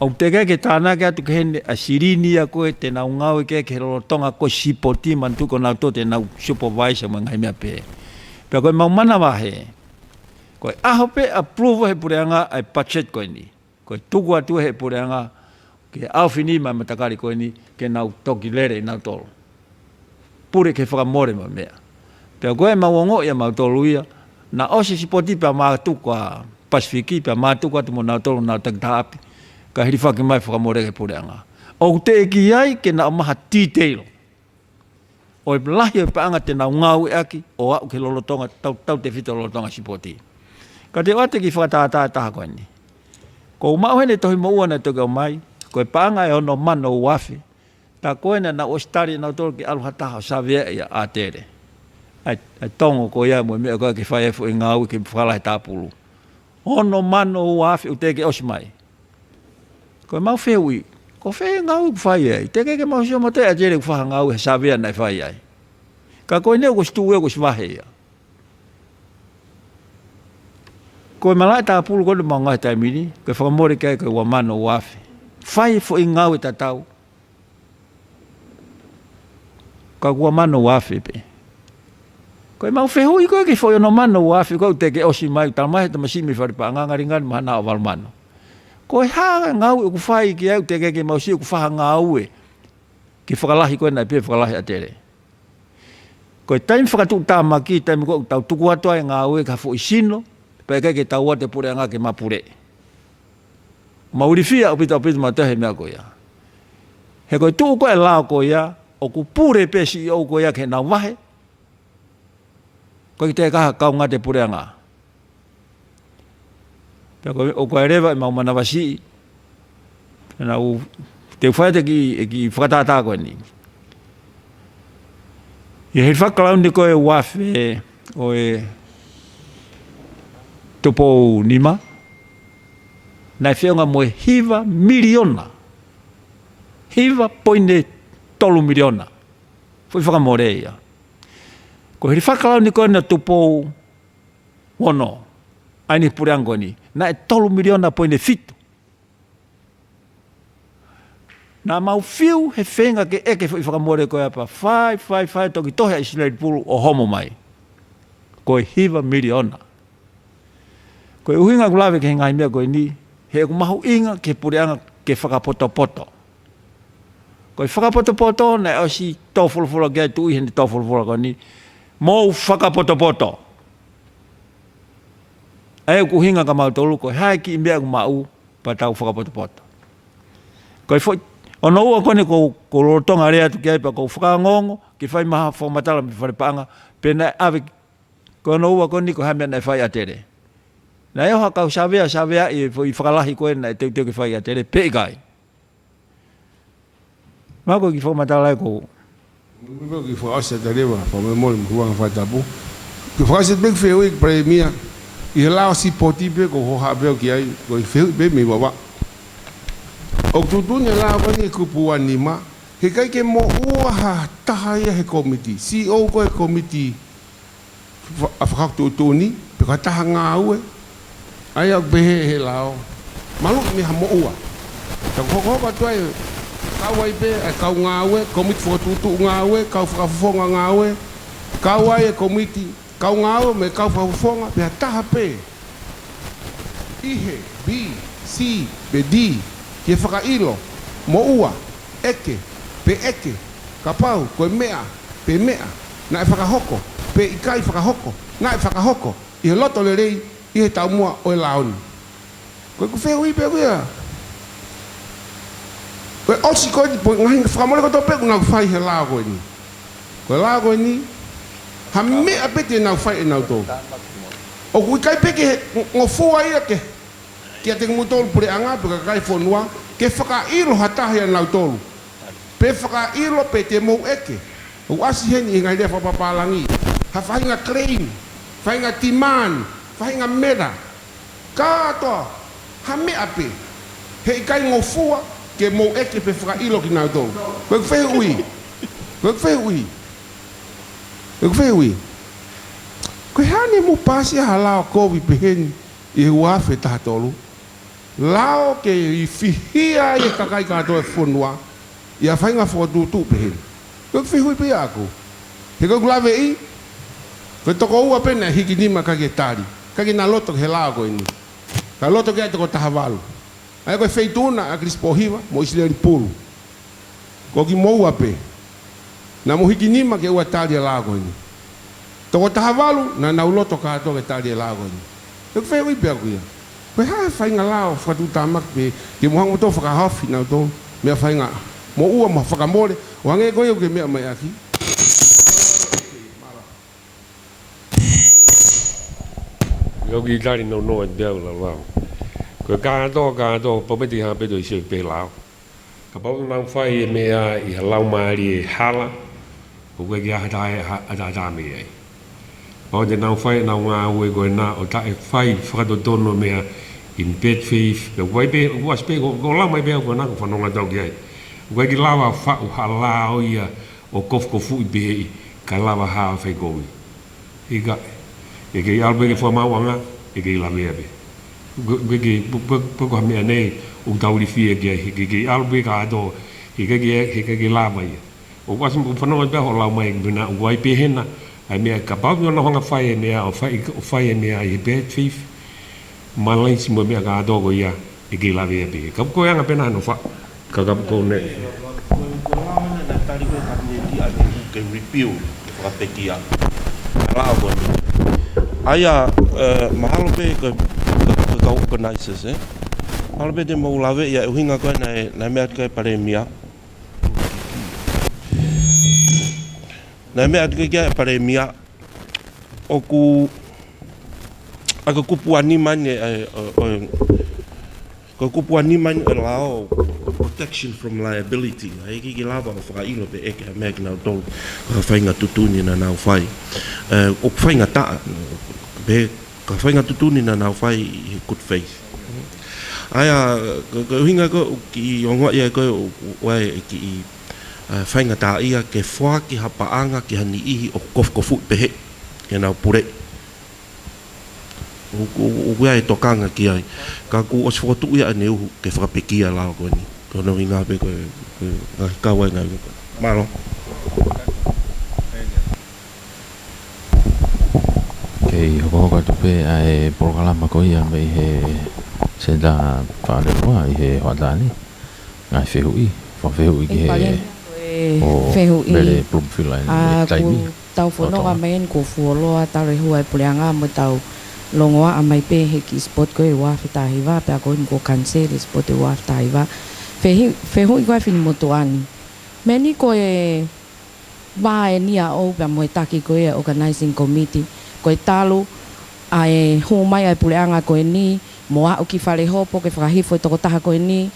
ʻOku teʻeki ke tānaki atu ki heni ʻa e silini ia ko ē te nau ngāueʻaki ki he lolotonga ko ē sipoti, manatuʻi ko nautolu te nau supervise mo e ngaahi meʻa pehē. Pea ko ʻemau manavahē, ko e ʻaho pē ʻe approve ʻe he puleʻanga ʻa e budget ko eni, ko e tuku atu ʻe he puleʻanga ki he ʻaofi ni mo e matakali ko eni ke nau toki lele ʻe nautolu, pule ki he fakamole mo e meʻa. Pea ko ʻemau ongoʻi ʻa mautolu ia, naʻe ʻosi e sipoti pea mātuku ʻa Pasifiki, pea mātuku atu mo nautolu, nau takitaha ʻapi, kae hilifaki mai e fakamole ki he puleʻanga. ʻOku teʻeki ai ke nau maʻu ha detail ʻo e lahi ʻo e paʻanga te nau ngāueʻaki ʻo aʻu ki he lolotonga, tau, tautefito lolotonga sipoti. Ka te u ʻoatu e kiʻi fakatātā ʻe taha ko eni. Ko ʻemau maʻu heni e tohi moʻua naʻe toki ʻomai, ko e paʻanga ʻe ono mano ua afe, tā ko ē naʻa nau ʻosi tali ʻe nautolu ke ʻalu ha taha ʻo saveaʻi ʻa ʻAtele, ʻa e, ʻa e tongo ko ia mo e meʻa ko ē ke fai e foʻi ngāue ke fakalahi e tāpulu. Ono mano ua afe ʻoku teʻeki ʻosi mai. Ko ʻemau fehuʻi, ko fē e ngāue ʻoku fai ai? Teʻeki ke mau sio mai ʻa ʻAtele ʻoku fai ha ngāue he savea naʻe fai ai. Ka ko eni kuo ʻosi tuʻu ia, kuo ʻosi vahe ia. Ko e malaʻe tāpulu ko eni ʻoku mau ngāueʻaki he taimi ni, ko e fakamole ki ai ko e ua mano ua afe. Fai e foʻi ngāue tatau, ka ua mano ua afe pē. Ko ʻemau fehuʻi ko ē ki he foʻi ono mano ua afe ko ē ʻoku teʻeki ʻosi mai, tala mai ʻe he tamasiʻi mei fale paʻanga, ngalingali mahalo ʻe valu mano. Ko e hā e ngāue ʻoku fai ki ai ʻoku teʻeki ke mau sio ʻoku fai ha ngāue ke fakalahi ko ē naʻe pehē fakalahi ʻe ʻAtele? Ko e taimi fakatuʻutāmaki, taimi ko ē ʻoku tau tuku atu ai e ngāue ki ha foʻi sino, pea ʻikai ke tau ʻoatu e puleʻanga ke ma puleʻi. Mau ilifia ʻaupito ʻaupito mautolu he meʻa ko ia. He ko e tuʻu ko ē e lao ko ia, ʻoku pule pē e CEO ko ia ke nau vahe, ʻikai ke toe kau ha kaungā ʻo e puleʻanga. Pea ko e, ʻoku ʻi ai leva ʻemau manavasiʻi, pea naʻa te u fai atu e kiʻi, e kiʻi fakatātā ko eni. ʻI he hilifaki kalauni ko ē ua afe ʻo e Tupou Nima, naʻe feʻunga mo e hiva miliona, hiva poini tolu miliona foʻi fakamole ia. Ko e hilifaki kalauni ko eni ʻo Tupou Ono, ʻa eni he puleʻanga ko eni, naʻe tolu miliona poini fitu. Naʻa mau fiu he feinga ke ʻeke e foʻi fakamole ko ia pea fai, fai, fai, toki tohi ʻa ʻIsileli Pulu ʻo homo mai ko e hiva miliona. Ko e ʻuhinga ʻeku lave ki he ngaahi meʻa ko eni, he ʻoku mahuʻinga ki he puleʻanga ke fakapotopoto. Ko e fakapotopoto naʻe ʻosi tō folofola ki ai e Tuʻi heʻene tō folofola ko eni, mou fakapotopoto. ʻA ia ʻoku ʻuhinga kia mautolu ko e hā e kiʻi meʻa ʻoku maʻu pea tau fakapotopoto. Ko e foʻi ono ua ko eni ʻoku ou, ʻoku ou lolotonga lea atu ki ai pea ʻoku ou fakaongoongo ke fai mai ha fakamatala mei fale paʻanga pe naʻe ʻave, ko e ono ua ko eni ko e hā e meʻa naʻe fai ʻe ʻAtele? Naʻe ʻoho ha kau savea, saveaʻi e foʻi fakalahi ko ē naʻe teuteu ke fai ʻe ʻAtele pe ʻikai? Maʻu ko e kiʻi fakamatala ia ko. Mo e kiʻi fakaʻosi atu leva, fakamolemole mo e huanga fakatapu. Kiʻi fakaʻosi atu pē e kiʻi fehuʻi ki he Palēmia, ʻi he lao sipoti pē ʻoku ou hohaʻa pē au ki ai, ko e fehuʻi pē mei Vavaʻu. ʻOku tuʻutuʻuni e lao ko eni ʻi he kupu ua nima, heʻikai ke moʻua ha taha ia he kōmiti, CEO ko ē he kōmiti fa-, ʻa e fakafoʻituitui ni, pe ko ha taha ngāue, ʻa ia ʻoku pehē ʻe he lao, maluʻi mei ha moʻua. Ka ʻoku hokohoko atu ai, kau ai pē ʻa e kau ngāue, kōmiti fokotuʻutuʻu ngāue, kau fakafofonga ngāue, kau ai e kōmiti, kau ngāue mo e kau fakafofonga, pe ha taha pē ʻi he B, C, pe D, ke fakaʻilo, moʻua, ʻeke, pe ʻeke, kapau ko e meʻa, pe meʻa, naʻe fakahoko, pe ʻikai fakahoko, naʻe fakahoko ʻi he loto lelei, ʻi he taumuʻa ʻo e lao ni. Ko ʻeku fehuʻi pē ia. Ko e ʻosi ko eni, pe ko e ngaahi fakamole kotoa pē ʻoku nau fai he lao ko eni. Ko e lao ko eni, ha meʻa pē te nau fai ʻe nautolu. ʻOku ʻikai pē ke ngofua ia ke, kiate kimoutolu puleʻanga pe ko e kakai e fonua, ke fakaʻilo ha taha ʻia nautolu. Pe fakaʻilo pe te mou ʻeke. ʻOku ʻasi heni ʻi he ngaahi lea fakapapālangi ha faʻahinga claim, faʻahinga demand, faʻahinga mela. kātoa, ha meʻa pē. Heʻikai ngofua ke mou ʻeke pe fakaʻilo kinautolu. Ko e fehuʻi. Ko e fehuʻi. Ko e fehuʻi. Ko e hā ne mou paasi ha lao kovi pehē ni ʻi he ua afe taha tolu? Lao ke ilifia ai e kakai kātoa e fonua ʻi ha faʻahinga fokotuʻutuʻu pehē ni. Ko e fehuʻi pē ʻaʻaku. He ko ʻeku laveʻi, ko e toko ua pē naʻe hiki nima ʻikai ke tali. ʻIkai ke na loto ki he lao ko eni. Ka loto ki ai e toko taha valu. ʻA ia ko e feituʻu na ʻa Kilisi Pōhiva mo ʻIsileli Pulu. Ko kimoua pē. Naʻa mou hiki nima ke ʻoua tali e lao ko eni. Toko taha valu, naʻa nau loto kātoa ke tali e lao ko eni. Ko e fehuʻi pē ʻaʻaku ia. Ko e hā e faʻahinga lao fakatuʻutāmaki pē, ke mou hanga ʻo fakahaofi kinautolu mei he faʻahinga moʻua mo e fakamole, ʻo hangē ko ia ʻoku ke meʻa mai ʻaki. Ko e kiʻi tali nounou atu pē ʻaʻaku, Laulava. Ko e kātoa, kātoa, pau pē te ke hanga pē ʻo sio pē he lao. Kapau te nau fai e meʻa ʻi ha laumālie hala, ʻoku ʻikai ke ʻi ai ha taha ʻe ha-, ʻataʻatā mei ai. Kapau te nau fai ʻenau ngāue ko ena ʻo taʻefai fakatotonu e meʻa in bad faith, pea ʻoku ʻi ai pē, ʻoku ʻasi pē, ko, ko e lau mai pē ʻaʻaku ko ena ʻoku ou fanongo atu ki ai. ʻOku ʻikai ke lava faʻu ha lao ia ʻo kofukofuʻi pehē, kae lava ha fai kovi. ʻIkai, ʻe kei ʻalu pē ki he fakamaauʻanga, ʻe kei lavea pē. Ko, ko, ko, ko, ko, ko ha meʻa nei, ʻoku tau ilifia ki ai, he ʻe kei ʻalu pē kātoa, he ʻe kei, he ʻe kei lava ia. ʻOku ʻasi mo fanongo pē hoʻo lau mai, pea naʻe ʻoku ʻi ai pē hena, ʻa e meʻa kapau ʻoku nau hanga fai e meʻa, ʻo fai, ʻo fai e meʻa ʻi he bad faith, mālō ʻi he meʻa kātoa ko ia, ʻe kei lavea pē. Ka ko e anga pē ena hono faʻu, ka, ka ko ʻene. Ko e, ko e lao ena naʻe tali ko ē ʻe he Kapineti ʻaneuhu ke repeal, ke fakapekia. Lao ko ē. ʻA ia, eh, mahalo pē ko e, ko e, ko e kau organizers, eh? Mahalo pē te mou laveʻi ʻa e ʻuhinga ko ē naʻe, naʻe meʻa atu ki ai e Palēmia. Naʻe meʻa atu ki ai e Palēmia. ʻOku, ʻa ko e kupu ʻe nima eni, eh, ʻo, ʻo, ko e kupu ʻe nima eni e lao, protection from liability. ʻA ia ʻe kei lava ʻo fakaʻilo pe ʻeke ha meʻa kinautolu, ha faʻahinga tuʻutuʻuni naʻa nau fai. Eh, ʻoku faingataʻa, pe ko ha faʻahinga tuʻutuʻuni naʻa nau fai ʻi he good faith. ʻA ia, ko, ko e ʻuhinga ko ē ʻoku kiʻi ongoʻi ai ko ē ʻoku, ʻoku ʻi ai e kiʻi, eh, faingataʻaʻia ke foaki ha paʻanga ki ha niʻihi ʻoku kofukofuʻi pehē, ke nau puleʻi. ʻOku, ʻoku, ʻoku ʻi ai e tokanga ki ai. Ka kuo ʻosi fokotuʻu ia ʻaneuhu ke fakapekia e lao ko eni. Ko hono ʻuhinga pē ko e, ko e ngaahi kau ai ngaahi uka. Mālō. Kei hokohoko atu pē ʻa e polokalama ko ia mei he Senitā Faleʻulua ʻi he hoʻatā ni. Ngaahi fehuʻi, fakafehuʻi ki he Palēmia, ko e ʻo fehuʻi. Mele Bloomfield ʻa e ʻa e taimi. Kuo tau fononga mai eni kuo fuoloa talu e hū ʻa e puleʻanga mo tau longoaʻa mai pē he kiʻi sipoti ko ē ua afe taha hiva, pea ko eni kuo kaniseli e sipoti ua afe taha hiva. Fehi-, fehuʻi ko ē ʻa e finemotuʻa ni. Meʻa ni ko e vā eni ʻaʻau pea mo e taki ko ē ʻa e organizing committee. Ko e talu ʻa e hū mai ʻa e puleʻanga ko eni, mo aʻu ki Falehopo ke fakahifo e tokotaha ko eni,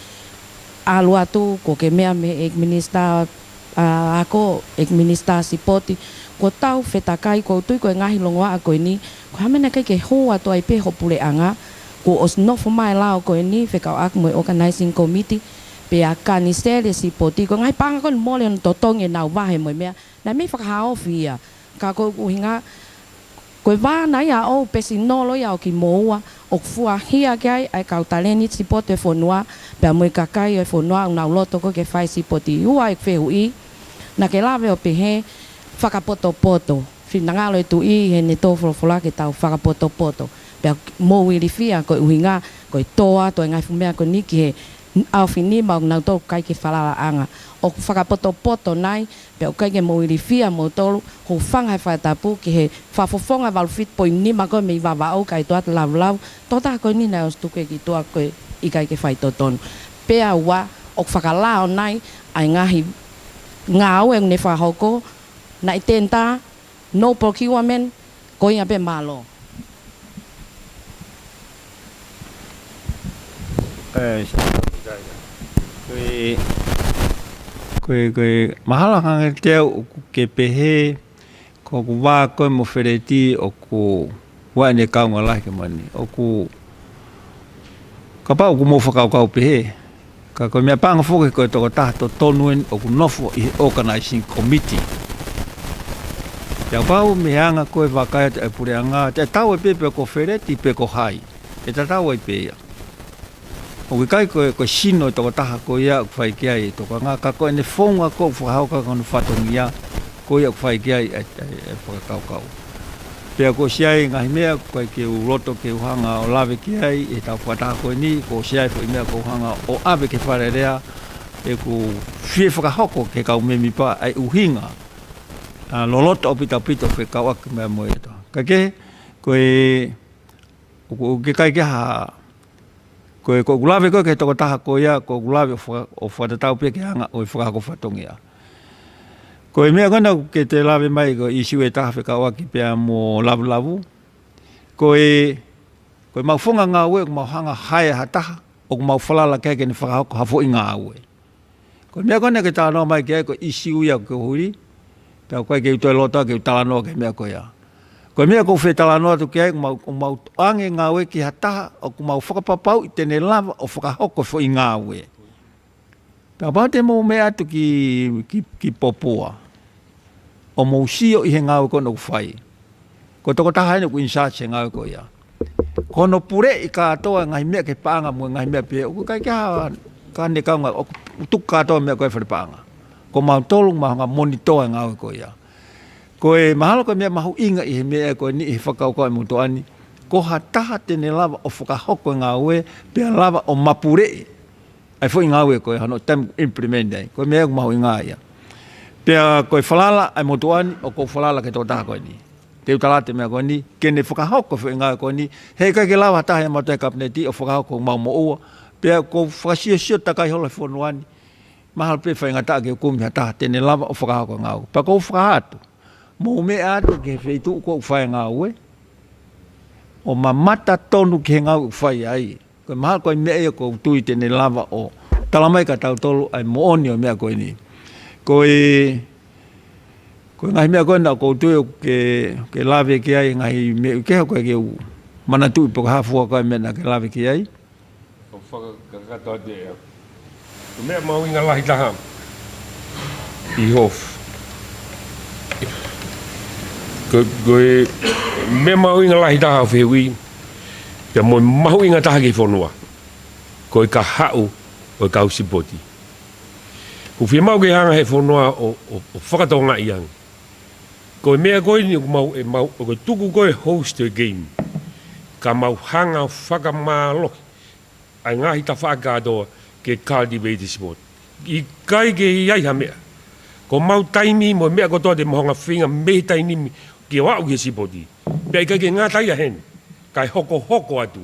ʻalu atu, kuo ke meʻa mei he ʻEiki Minisitā, ʻa, Ako, ʻEiki Minisitā Sipoti, kuo tau fetakai, ʻoku ou tui ko e ngaahi longoaʻa ko eni, ko e hā e meʻa naʻe ʻikai ke hū atu ai pē ho puleʻanga, kuo ʻosi nofo mai e lao ko eni, fekauʻaki mo e organizing committee, pea kaniseli e sipoti, ko e ngaahi paʻanga ko eni mole hono totongi ʻenau vahe mo e meʻa, naʻe mei fakahaofi ia, ka ko e ʻuhinga, ko e vā ena ia ʻoku pesinolo ia ʻo kimoua, ʻoku fuahia ki ai ʻa e kau talēniti sipoti ʻo e fonua, pea mo e kakai ʻo e fonua ʻoku nau loto ko ē ke fai sipoti. Ua e fehuʻi, naʻa ke lave ʻo pehē, fakapotopoto. Finangalo e Tuʻi heʻene tō folofola ke tau fakapotopoto. Pea mou ilifia ko e ʻuhinga, ko e tō atu e ngaahi fuʻu meʻa ko eni ki he ʻaofinima ʻoku nau tō ʻikai ke falalaʻanga. ʻOku fakapotopoto nai, pea ʻoku ʻikai ke mou ilifia moutolu, hūfanga he fakatapu ki he fakafofonga valu fitu poini nima ko ē mei Vavaʻu kae tuʻu atu Lavulavua, tokotaha ko eni naʻe ʻosi tuku ki tuʻa ko ē ʻikai ke fai totonu. Pea ua, ʻoku fakalao nai, ʻa e ngaahi ngāue ʻoku ne fakahoko, naʻe tender, no procurement, ko ia pē mālō. Eh, ko e, ko e, ko e, mahalo hangē te u ke pehē, ko ʻeku vā ko ē mo Feleti ʻoku ʻi ai ʻene kaungā lahi ke mani. ʻOku, Kapau ʻoku mou fakakaukau pehē, ka ko e meʻapango foki ko e tokotaha totonu eni ʻoku nofo ʻi he organizing committee. Pea kapau mei he anga ko e vakai atu e puleʻanga, te tau ʻai pē pe ko Feleti pe ko hai, ʻe tatau ai pē ia. ʻOku ʻikai ko e, ko e sino e tokotaha ko ia ʻoku fai ki ai e tokanga, ka ko ʻene founga ko ē ʻoku fakahoko ai hono fatongia, ko ia ʻoku fai ki ai e, e, e fakakaukau. Pea kuo ʻosi ʻi ai e ngaahi meʻa ʻoku ʻikai ke u loto ke u hanga ʻo lave ki ai ʻi heʻetau fakataha ko eni, kuo ʻosi ʻi ai e foʻi meʻa ʻoku ou hanga ʻo ʻave ki he Fale Alea, ʻoku fie fakahoko ki he kau mēmipa ʻa e ʻuhinga, ʻa, loloto ʻaupito ʻaupito fekauʻaki meʻa mo e toa. Ka ke, ko e, ʻoku, ʻoku ʻikai ke ha, ko e, ko ʻeku lave ko ē ki he tokotaha ko ia, ko ʻeku lave ʻo faka-, ʻo fakatatau pē ki he anga ʻo e fakahoko fatongia. Ko e meʻa ko ena ʻoku ke toe lave mai ko e ʻīsiu ʻe taha fekauʻaki pea mo Lavulavu. Ko e, ko e mau founga ngāue ʻoku mau hanga hire ha taha, ʻoku mau falala ki ai ke ne fakahoko ha foʻi ngāue. Ko e meʻa ko ena ke talanoa mai ki ai ko e ʻīsiu ia ʻoku ke huli, pea ʻoku ʻikai ke u toe loto ke u talanoa ki he meʻa ko ia. Ko e meʻa ʻoku ou fie talanoa atu ki ai, ʻoku mau, ʻoku mau ʻoange ngāue ki ha taha, ʻoku mau fakapapauʻi te ne lava ʻo fakahoko e foʻi ngāue. Pea kapau te mou meʻa atu ki, ki, ki Popua, ʻo mou sio ʻi he ngāue ko ena ʻoku fai. Ko e tokotaha eni ʻoku in charge he ngāue ko ia. Ko hono puleʻi kātoa e ngaahi meʻa ki he paʻanga mo e ngaahi meʻa pehē, ʻoku ʻikai ke ha, ka ne kaunga, ʻoku tuku kātoa e meʻa ko ē ki he fale paʻanga. Ko mautolu ʻoku mau hanga ʻo monitor e ngāue ko ia. Ko e mahalo ko e meʻa mahuʻinga ʻi he meʻa ko eni ʻi he fakakaukau ʻa e motuʻa ni, ko ha taha te ne lava ʻo fakahoko e ngāue, pea lava ʻo mapuleʻi ʻa e foʻi ngāue ko ē, hono taimi implement ai. Ko e meʻa ʻoku mahuʻinga ia. Pea ko e falala ʻa e motuʻa ni, ʻoku ou falala ki he tokotaha ko eni. Te u tala atu e meʻa ko eni, ke ne fakahoko e foʻi ngāue ko eni, he ʻikai ke lava ha taha ʻi he mautolu he Kapineti ʻo fakahoko ʻemau moʻua, pea ʻoku ou fakasiosio takai holo he fonua ni, mahalo pē faingataʻa ke u kumi ha taha te ne lava ʻo fakahoko e ngāue. Pea ʻoku ou fakahā atu, mou meʻa atu ki he feituʻu ʻoku fai e ngāue, ʻo mamata tonu ki he ngāue ʻoku fai ai. Ko e mahalo ko e meʻa ia ʻoku ou tui te ne lava ʻo tala mai kia tautolu ʻa e moʻoni ʻo e meʻa ko eni. Ko e, ko e ngaahi meʻa ko ena ʻoku ou tui ʻoku ke, ke lave ki ai, ngaahi meʻa ʻoku ke hoko ke u manatuʻi pe ko e hā fua ko e meʻa naʻa ke lave ki ai. ʻO fakakakato atu ʻe au. Ko e meʻa mahuʻinga lahi taha ʻi hoʻo, ko, ko e meʻa mahuʻinga lahi taha ʻo e fehuʻi, pea mo e mahuʻinga taha ki he fonua, ko e kahaʻu ʻo e kau sipoti. ʻOku fiemaʻu ke hanga he fonua ʻo, ʻo, ʻo fakatokangaʻi ange. Ko e meʻa ko eni ʻoku mau, ʻe mau, ʻoku tuku ko e host e game, ka mau hanga ʻo fakamālohi ʻa e ngaahi tafaʻaki kātoa ke cultivate e sipoti. ʻIkai ke ʻi ai ha meʻa. Ko homau taimi mo e meʻa kotoa te mau hanga ʻo feinga mei he taimi ni ke aʻu ki he sipoti. Pea ʻikai ke ngata ia heni, kae hokohoko atu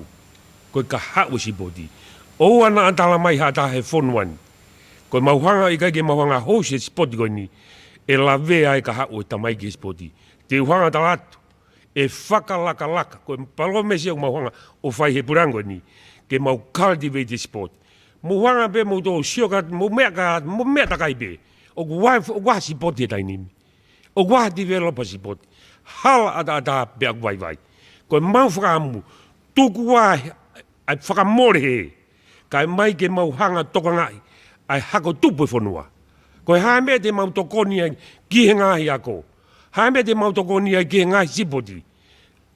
ko e kahaʻu e sipoti. ʻOua naʻa tala mai ha taha he fonua ni, ko ʻemau hanga, ʻikai ke mau hanga ʻo host e sipoti ko eni, ʻe lavea e kahaʻu e tamaiki he sipoti. Te u hanga ʻo tala atu, ʻe fakalakalaka, ko e palōmesi ʻoku mau hanga ʻo fai he puleʻanga ko eni, ke mau cultivate e sipoti. Mou hanga pē mou tō sio ka, mou meʻa ka, mou meʻa takai pē. ʻOku ʻi ai, ʻoku ʻi ai ha sipoti he taimi ni. ʻOku ʻi ai ha develop e sipoti. Hala ʻataʻatā pea ʻoku vaivai. Ko ʻemau fakaʻamu, tuku ā ʻa e fakamole hē, kae ʻomai ke mau hanga ʻo tokangaʻi ʻa e hako tupu e fonua. Ko e hā e meʻa te mau tokoni ai ki he ngaahi ako? Hā e meʻa te mau tokoni ai ki he ngaahi sipoti?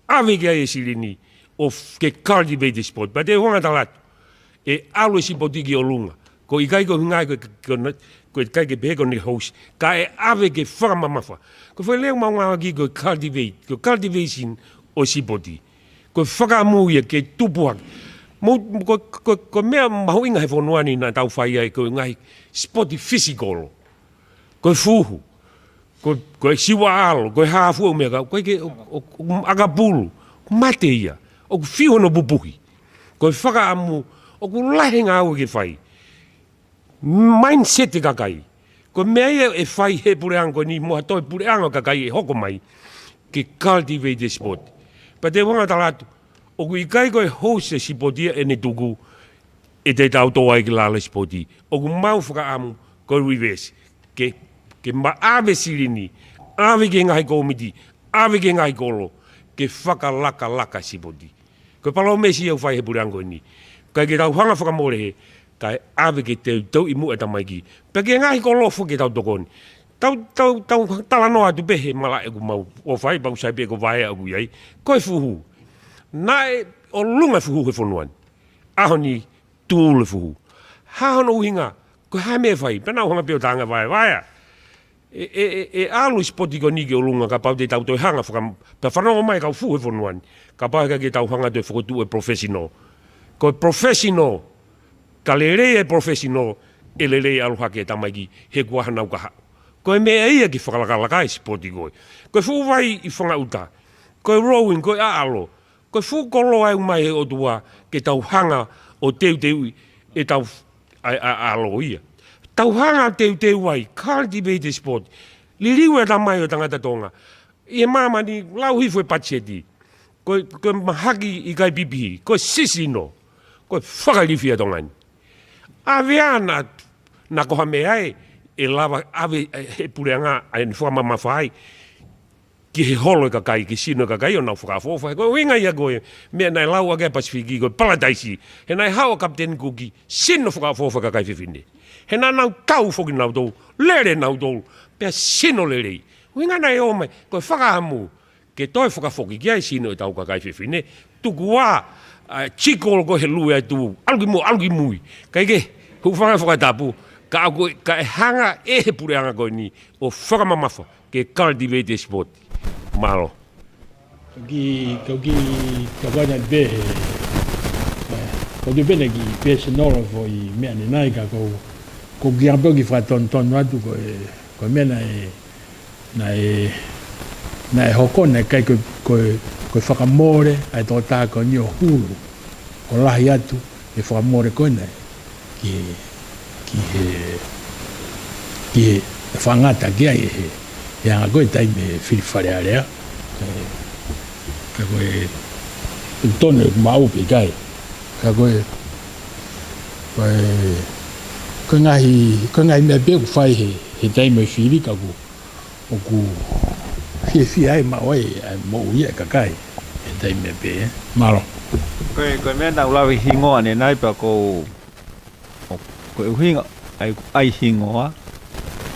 ʻAve ki ai e silini ʻo f-, ke cultivate e sipoti. Pea te u hanga ʻo tala atu, ʻe ʻalu e sipoti ki ʻolunga. Ko e ʻikai ko e ʻuhinga ia ko e, ko e, ko e ʻikai ke pehē ko ʻene host, ka ʻe ʻave ke fakamamafa. Ko e foʻi lea ʻoku mau ngāueʻaki ko e cultivate, ko e cultivation ʻo e sipoti. Ko e fakaʻamu ia ke tupu hake. Mo, ko, ko, ko e meʻa mahuʻinga he fonua ni naʻa tau fai ai ko e ngaahi sipoti fisikolo. Ko e fuhu, ko, ko e siva ʻalo, ko e hā fua e meʻa ka, ko e ke, ʻo, ʻo, ʻo ʻakapulu, mate ia, ʻoku fiu hono pupuhi. Ko e fakaʻamu, ʻoku lahi e ngāue ke fai. Mindset e kakai. Ko e meʻa ia ʻe fai he puleʻanga ko eni mo ha toe puleʻanga kakai ʻe hoko mai ke cultivate e sipoti. Pea te u hanga ʻo tala atu, ʻoku ʻikai ko e host e sipoti ia ʻene tuku ʻe te tau tō ai ki lalo e sipoti. ʻOku mau fakaʻamu ko e reverse. Ke, ke ma ʻave silini, ʻave ki he ngaahi kōmiti, ʻave ki he ngaahi kolo, ke fakalakalaka e sipoti. Ko e palōmesi ia ʻoku fai he puleʻanga ko eni. ʻIkai ke tau hanga fakamole he, kae ʻave ke teuteuʻi muʻa e tamaiki. Pea ki he ngaahi kolo foki ke tau tokoni. Tau, tau, tau talanoa atu pē he malaʻe ʻoku mau ʻofa ai, pea ʻoku sai pē ko e vaea ʻoku ʻi ai. Ko e fuhu. Naʻe ʻolunga e fuhu he fonua ni. ʻAho ni tūʻulu e fuhu. Hā hono ʻuhinga, ko e hā e meʻa ʻe fai, pea nau hanga pē ʻo tānga vaevaea. ʻE, ʻe, ʻe, ʻe ʻalu e sipoti ko eni ki ʻolunga kapau te tau toe hanga faka-, pea fanongo mai e kau fuhu he fonua ni. Kapau heʻikai ke tau hanga toe fokotuʻu e professional. Ko e professional, ka lelei e professional, ʻe lelei e ʻalu hake e tamaiki, he kuo ʻalu ʻo haʻu. Ko e meʻa ia ke fakalakalaka e sipoti ko ē. Ko e fuʻu vai ʻi Fangaʻuta. Ko e rowing, ko e ʻaʻalo. Ko e fuʻu koloa ʻoku ʻomai ʻe he ʻOtua ke tau hanga ʻo teuteuʻi ʻetau f-, ʻa, ʻa, ʻaʻalo ia. Tau hanga ʻo teuteu ai, cultivate e sport. Liliu e tamai ʻo e tangata Tonga. ʻI he māmani, lau hifo e patiseti. Ko e, ko e mahaki ʻikai pipihi, ko e sisino. Ko e fakailifia Tonga ni. ʻAve ʻana, naʻa ko ha meʻa ē, ʻe lava, ʻave, ʻe, he puleʻanga, ʻa eni fakamamafa ai. Ki he holo e kakai, ki he sino e kakai, ʻo nau fakaʻofoʻofa. Ko e ʻuhinga ia ko e, meʻa naʻe lau ʻaki ʻe he Pasifiki, ko e palataisi. He naʻe haʻu ʻa Kapiteni Kuki, sino fakaʻofoʻofa e kakai fefine. He naʻa nau tau foki nautolu, lele nautolu, pea sino lelei. ʻUhinga naʻe ʻomai, ko e fakaʻamu, ke toe fakafoki ki ai e sino ʻetau kakai fefine. Tuku ā, ʻa, tiko ko ē he lue atu, ʻalu ki mui, ʻalu ki mui. Kae ke, hūfanga he fakatapu, ka ʻoku, kae hanga ʻe he puleʻanga ko eni, ʻo fakamamafa, ke cultivate e sport. Mālō. Ki, ko ki, ka ko ena pē he, ē, ko tu pē ena ki personal foʻi meʻa ni nai ka ko, ko ki ʻapo ki fakatonutonu atu ko e, ko e meʻa naʻe, naʻe, naʻe hoko naʻe ʻikai ko, ko, ko e fakamole, ʻa e tokotaha ko eni ʻo hulu. Ko e lahi atu, e fakamole ko ena ki he, ki he, ki he fangata ki ai he, he anga ko e taimi e fili Fale Alea. Ē, ka ko e, tonu ʻeku maʻu pē ʻikai. Ka ko e, ko e, ko e ngaahi, ko e ngaahi meʻa pē ʻoku fai he, he taimi e fili ka ʻoku ʻoku fiefia ai maʻu ai, ʻa e moʻui ʻa e kakai. He taimi pē, ē. Mālō. Ko e, ko e meʻa naʻa ku lave hingoa ʻanenai pea ko, ʻo, ko e ʻuhinga, ʻai, ʻai hingoa,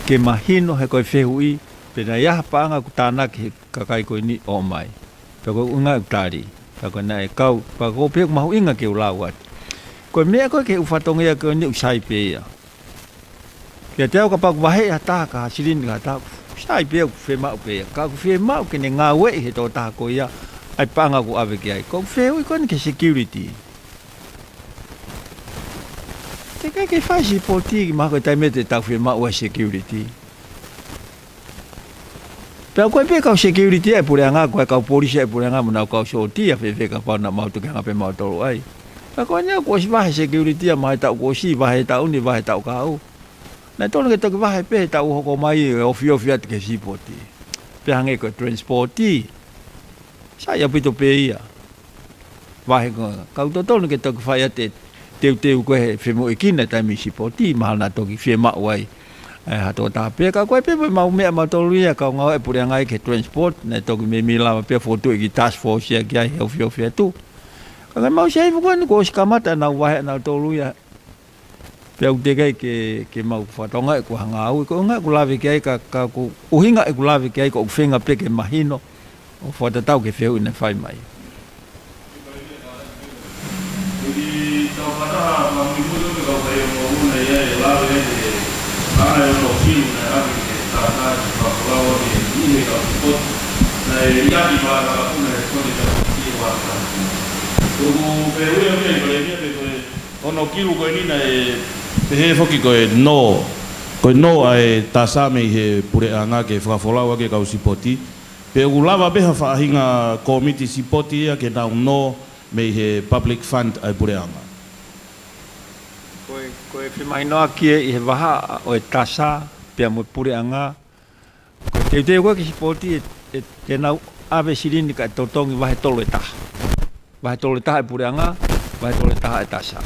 ke mahino he ko e fehuʻi, pe naʻe ʻi ai ha paʻanga ʻoku tānaki he kakai ko eni ʻo ʻomai. Pea ko e ʻuhinga ʻeku tali. Pea ko e naʻe kau, pea ko e pē ʻoku mahuʻinga ke u lau atu. Ko e meʻa ko ē ki he ʻū fatongia ko eni ʻoku sai pē ia. Kiate au kapau ʻoku vaheʻi ha taha ka ha silini ki ha taha, sai pē ʻoku fiemaʻu pē ia. Ka ʻoku fiemaʻu ke ne ngāueʻi he tokotaha ko ia, ʻa e paʻanga ʻoku ʻave ki ai. Ko e fehuʻi ko eni ki he security. Teʻeki ke fai sipoti ki mahalo ko e taimi ē te tau fiemaʻu ai e security. Pea ko e pē kau security ʻa e puleʻanga, ko e kau polisi ʻa e puleʻanga, mo nau kau sōtia, fēfē kapau naʻa mau toki hanga pē mautolu ai. Pea ko eni ʻoku ʻosi vahe security ʻa mai he taʻu kuo ʻosi, vahe he taʻu ni, vahe he taʻu kahaʻu. Naʻe tonu ke toki vahe pē he taʻu hoko mai ʻo ofiofi atu ki he sipoti. Pea hangē ko e transport. Sai ʻaupito pē ia. Vahe ko, ka ʻoku totonu ke toki fai atu e teuteu ko ē he femoʻuekina e taimi sipoti, mahalo naʻa toki fiemaʻu ai, ē, ha tokotaha pē, ka ko e pē mo e mau meʻa mautolu ia, kau ngāue ʻa e puleʻanga ia ki he transport, naʻe toki meimei lava pē ʻo fokotuʻu e kiʻi task force ia ki ai he ofiofi atu. Ka ko e mau seifu ko eni kuo ʻosi kamata ʻenau vahe ʻanautolu ia, pea ʻoku teʻeki ai ke, ke mau fakatokangaʻi ko e hā e ngāue, ko e ʻuhinga ʻeku lave ki ai ka, ka ko e ʻuhinga ʻeku lave ki ai ko ʻeku feinga pē ke mahino, ʻo fakatatau ki he fehuʻi naʻe fai mai. Ono kilu ko eni naʻe pehē foki ko e nō, ko e nō ʻa e tasa mei he puleʻanga ke fakafolau ʻaki e kau sipoti. Pe ʻoku lava pē ha faʻahinga kōmiti sipoti ia ke nau nō mei he public fund ʻa e puleʻanga. Ko e, ko e femahinoʻaki ē ʻi he vahaʻa ʻo e tasa pea mo e puleʻanga. Ko e teuteu ko ē ki he sipoti ē, ē, te nau ʻave silini kae totongi vahe tolu ʻe taha. Vahe tolu ʻe taha ʻe puleʻanga, vahe tolu ʻe taha ʻe tasa.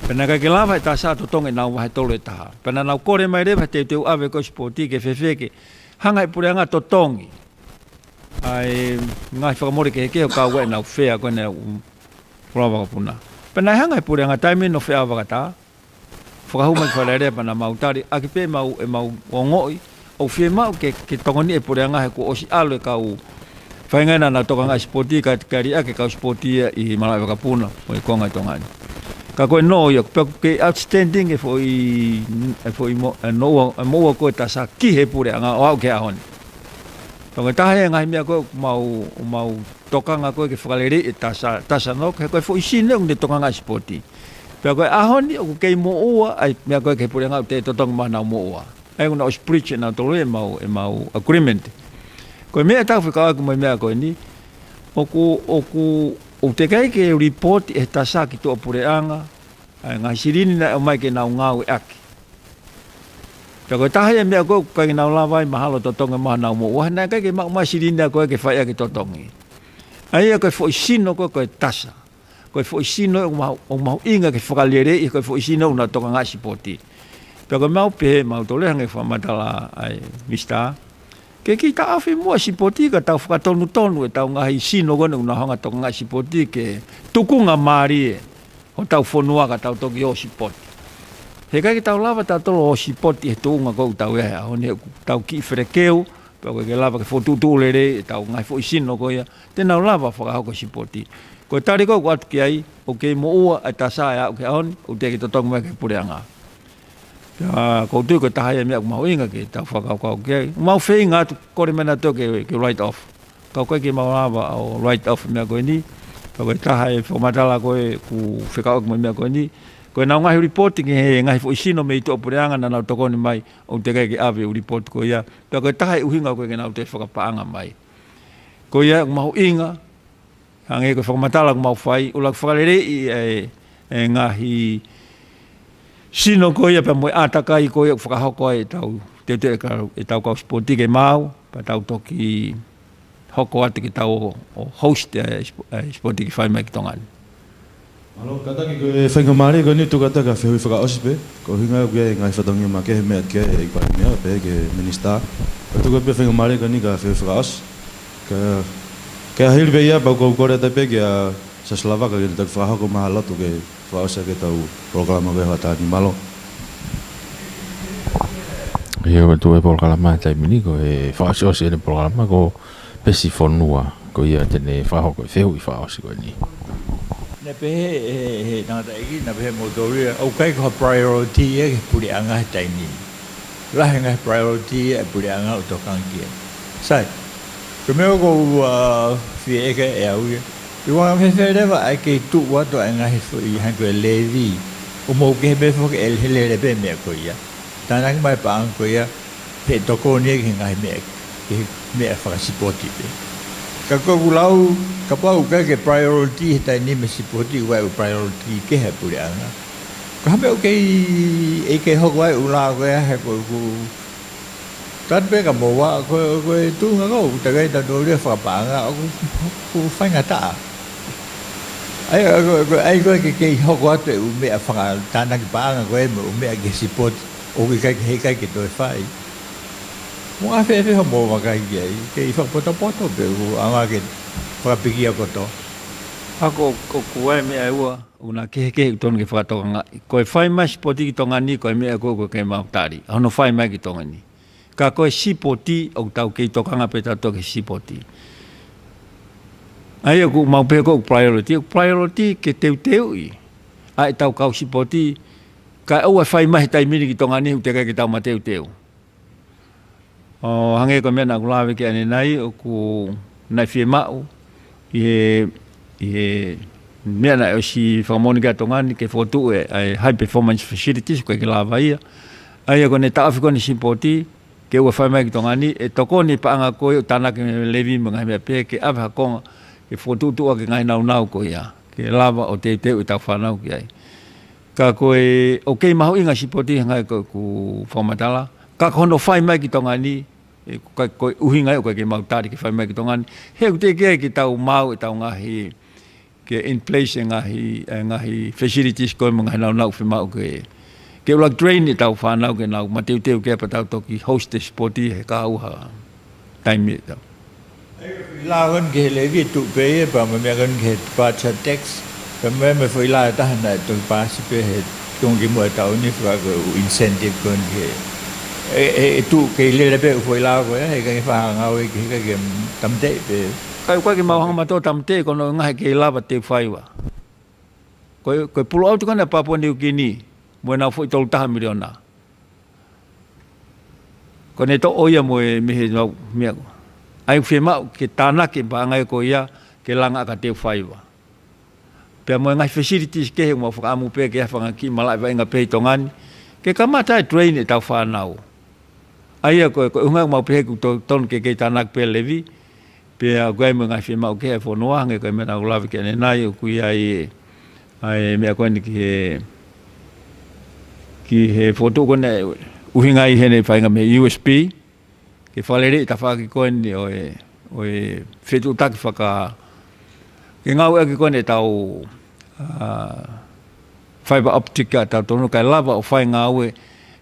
Pea naʻe ʻikai ke lava ʻe tasa totongi ʻenau vahe tolu ʻe taha. Pea naʻa nau kole mai leva he teuteu ʻave ko ē sipoti ke fēfē ke hanga ʻe puleʻanga totongi ʻa e ngaahi fakamole kehekehe ʻo kau ai ʻenau fea ko ē ʻenau, um, Puleʻanga Vakapuna. Pea naʻe hanga ʻe he puleʻanga taimi ni ʻo feʻao vakatā, fakahū mai ki Fale Alea pea naʻa mau tali ʻaki pē ʻemau, ʻemau ongoʻi ʻoku fiemaʻu ke, ke tokoniʻi ʻe he puleʻanga he kuo ʻosi ʻalu e kau feinga naʻa nau tokangaʻi sipoti, ka, ka liʻaki e kau sipoti ia ʻi Malaʻe Vakapuna mo e konga ʻi Tonga ni. Ka ko e nō ia, pea ʻoku kei outstanding e foʻi, e foʻi mo-, e moʻua, e moʻua ko e TASA ki he puleʻanga ʻo aʻu ki he ʻaho ni. Pea ko e taha ia e ngaahi meʻa ko ē ʻoku mau, ʻoku mau tokanga ko ē ke fakaleleiʻi e TASA, TASA NOC, he ko e foʻi sino ʻoku ne tokangaʻi sipoti. Pea ko e ʻaho ni ʻoku kei moʻua ʻa e meʻa ko ē ki he puleʻanga ʻoku teʻeki totongi mai haʻanau moʻua. ʻA ia ʻoku na ʻosi breach ʻenau tolu ʻemau, ʻemau agreement. Ko e meʻa ʻoku fekauʻaki mo e meʻa ko eni, ʻoku, ʻoku, ʻoku teʻeki ai ke lipooti ʻe he TASA ki tuʻapuleʻanga ʻa e ngaahi silini naʻe ʻomai ke nau ngāueʻaki. Pea ko e taha ia e meʻa ko ē ʻoku ʻikai ke nau lava ai mahalo totongi mai haʻanau moʻua, he naʻe ʻikai ke maʻu mai e silini ko ē ke fai ʻaki e totongi. ʻA ia ko e foʻi sino ko ē ko e TASA, ko e foʻi sino ʻoku mahu-, ʻoku mahuʻinga ke fakaleleiʻi, ko e foʻi sino ʻoku nau tokangaʻi sipoti. Pea ko ʻemau pehē mautolu, hangē ko e fakamatala ʻa e Minisitā, ke kiʻi taʻofi muʻa e sipoti ka tau fakatonutonu ʻetau ngaahi sino ko eni ʻoku nau hanga ʻo tokangaʻi sipoti ke tukunga mālie hotau fonua ka tau toki ō ʻo sipoti. He ʻikai ke tau lava tautolu ʻo sipoti he tuʻunga ko ē ʻoku tau ʻi ai he ʻaho ni, he ʻoku tau kiʻi felekeu, pea ʻoku ʻikai ke lava ke fokotuʻutuʻu lelei ʻetau ngaahi foʻi sino ko ia te nau lava ʻo fakahoko e sipoti. Ko e tali ko ē ʻoku ʻoatu ki ai, ʻoku kei moʻua e TASA ʻo aʻu ki he ʻaho ni, ʻoku teʻeki totongi mai ki he puleʻanga. Pea ʻoku ou tui ko e taha ia e meʻa ʻoku mahuʻinga ke tau fakakaukau ki ai. Mau feinga atu, kole mai nautolu ke, ke write off. Ka ʻoku ʻikai ke mau lava ʻo write off e meʻa ko eni. Pea ko e taha e fakamatala ko ē ʻoku fekauʻaki mo e meʻa ko eni, ko ʻenau ngaahi lipooti ki he ngaahi foʻi sino mei tuʻapuleʻanga naʻa nau tokoni mai, ʻoku teʻeki ai ke ʻave e lipooti ko ia. Pea ko e taha e ʻuhinga ko ē ke nau toe fakapaʻanga mai. Ko ia ʻoku mahuʻinga, hangē ko e fakamatala ʻoku mau fai, ʻuluaki fakaleleiʻi e, e ngaahi sino ko ia pea mo e ʻātakai ko ia ʻoku fakahoko ai ʻetau, teuteu e kau, ʻetau kau sipoti ke maau, pea tau toki hoko atu ke tau ō, ō host e sip-, e sipoti ke fai mai ki Tonga ni. Mālō, kātaki ko e faingamālie ko eni tuku atu ka fehuʻi fakaʻosi pē, ko e ʻuhinga ʻoku ʻi ai e ngaahi fatongia makehe, meʻa ki ai e ʻEiki Palēmia pea ki he Minisitā. Ka tuku pē faingamālie ko eni ka fehuʻi fakaʻosi. Ka, ka hili pē ia pea ʻoku ou kole atu pē kia Siaosi Lavaka ke ne toki fakahoko mai ha lotu ke fakaʻosi ʻaki ʻetau polokalama ko ē he hoʻatā ni, mālō. ʻIo, ko e tuʻu e polokalama he taimi ni, ko e fakaʻosiʻosi ʻeni e polokalama, ko Pesi Fonua, ko ia te ne fakahoko e fehuʻi fakaʻosi ko eni. Naʻe pehē ʻe he, he tangataʻeiki, naʻe pehē moutolu ia, ʻoku ʻikai ko ha priority ia ki he puleʻanga he taimi ni. Lahi e ngaahi priority ia e puleʻanga ʻoku tokanga ki ai. Sai, ko e meʻa ʻoku ou, ʻa, fie ʻeke ʻe au ia, ʻi he anga fēfē leva ʻa e kei tuʻu atu ʻa e ngaahi foʻi hangē ko e levy, ʻoku mou kehe pē foki ʻe he lele pē meʻa ko ia. Tānaki mai paʻanga ko ia, he tokoni ia ki he ngaahi meʻa, ki he meʻa fakasipoti pē. Ka ko ʻeku lau, kapau ʻoku ʻikai ke priority he taimi ni e sipoti, ʻoku ʻikai ʻo priority ki he puleʻanga. Ko e hā e meʻa ʻoku kei, ʻe kei hoko ai e ʻū lao ko ia he ko ʻeku tatu pē ka mou ʻā, ko, ko e tuʻunga ko ē ʻoku teʻeki ai tautolu ia fakapaʻanga, ʻoku, ʻoku faingataʻa. ʻA ia, ko, ko, ʻa ia ko ē ke kei hoko atu e ʻū meʻa fakatānaki paʻanga ko ē mo e ʻū meʻa ki he sipoti, ʻoku ʻikai ke, heʻikai ke toe fai. Mou ʻā fēfē hoʻomou vakai ki ai, kei fakapotopoto pē, ʻoku ʻaonga ke fakapikia kotoa. ʻA ko, ko, ko e meʻa ʻe ua, ʻoku na kehekehe ʻoku totonu ke fakatokangaʻi. Ko e fai mai e sipoti ki Tonga ni, ko e meʻa ko ē ʻoku kei mau tali. ʻA hono fai mai ki Tonga ni. Ka ko e sipoti, ʻoku tau kei tokanga pē tautolu ki he sipoti. ʻA ia ʻoku mau pehē ko e priority, ʻoku priority ke teuteuʻi ʻa ʻetau kau sipoti, kae ʻoua ʻe fai mai he taimi ni ki Tonga ni, ʻoku teʻeki ai ke tau mateuteu. ʻO hangē ko e meʻa naʻa ku lave ki ai ʻanenai, ʻoku naʻe fiemaʻu ʻi he, ʻi he meʻa naʻe ʻosi fakamoʻoni ki ai ʻa Tonga ni ke fokotuʻu e, ʻa e high performance facilities, ʻoku ʻikai ke lava ia. ʻA ia ko ʻene taʻofi ko eni e sipoti, ke ʻoua ʻe fai mai ki Tonga ni, ʻe tokoni e paʻanga ko ē ʻoku tānaki mei he levy mo e ngaahi meʻa pehē ke ʻave ha konga, ke fokotuʻutuʻu ʻaki e ngaahi nāunau ko ia, ke lava ʻo teuteu ʻetau fānau ki ai. Ka ko e, ʻoku kei mahuʻinga e sipoti hangē ko ʻeku fakamatala, ka ko hono fai mai ki Tonga ni, ʻe, ko e, ko e ʻuhinga ia ʻoku ʻikai ke mau tali ke fai mai ki Tonga ni, he ʻoku teʻeki ai ke tau maʻu ʻetau ngaahi, ke in place e ngaahi, e ngaahi facilities ko ē mo e ngaahi nāunau ʻoku fiemaʻu ke, ke ʻuluaki train ʻetau fānau ke nau mateuteu ki ai pea tau toki host e sipoti he kahaʻu ha taimi ʻe tau. Lao ko eni ki he levy ʻe tuʻu pē ia, pea mo e meʻa ko eni ki he departure tax, Ka mei he foʻi lao ʻe taha naʻe toki paasi pē he tuʻunga kimuʻa ʻo e taʻu ni, faka ko e ʻū incentive ko eni ki he, ʻe, ʻe, ʻe tuʻu kei lele pē ʻū foʻi lao ko ia, he ʻikai ke faʻa ngāue ki he, ʻikai ke tāmateʻi pē. Kae ʻoua ke mau hanga mautolu ʻo tāmateʻi ko hono ʻuhinga he ʻikai lava e teu faiva. Ko e, ko e pull out ko ena ʻa Papua Niu Kini, mo ʻenau foʻi tolu taha miliona. Ko ʻene toʻo ia mo e mei he mau meʻa ko. ʻA ia ʻoku fiemaʻu ke tānaki e paʻanga ko ia ke langa ʻaki e teu faiva. Pea mo e ngaahi facilities kehe ʻoku mau fakaʻamu pē ke ʻi ai ha fanga kiʻi malaʻe vaʻinga pē ʻi Tonga ni, ke kamata e train ʻetau fānau. ʻA ia ko e, ko e ʻuhinga ʻoku mau pehē ʻoku to-, tonu ke kei tānaki pē e levy, pea ʻoku ʻi ai mo e ngaahi fiemaʻu kehe ʻa e fonua, hangē ko e meʻa naʻa ku lave ki ai ʻanenai, ʻoku ʻi ai e, ʻa e meʻa ko eni ki he, ki he fokotuʻu ko ena ʻuhinga ʻi heʻene faʻahinga mei he U S P, ke fakaleleiʻi e tafaʻaki ko eni ʻo e, ʻo e fetuʻutaki faka-, ke ngāueʻaki ko eni ʻetau, ʻa, fiber optic ʻa tautolu, kae lava ʻo fai e ngāue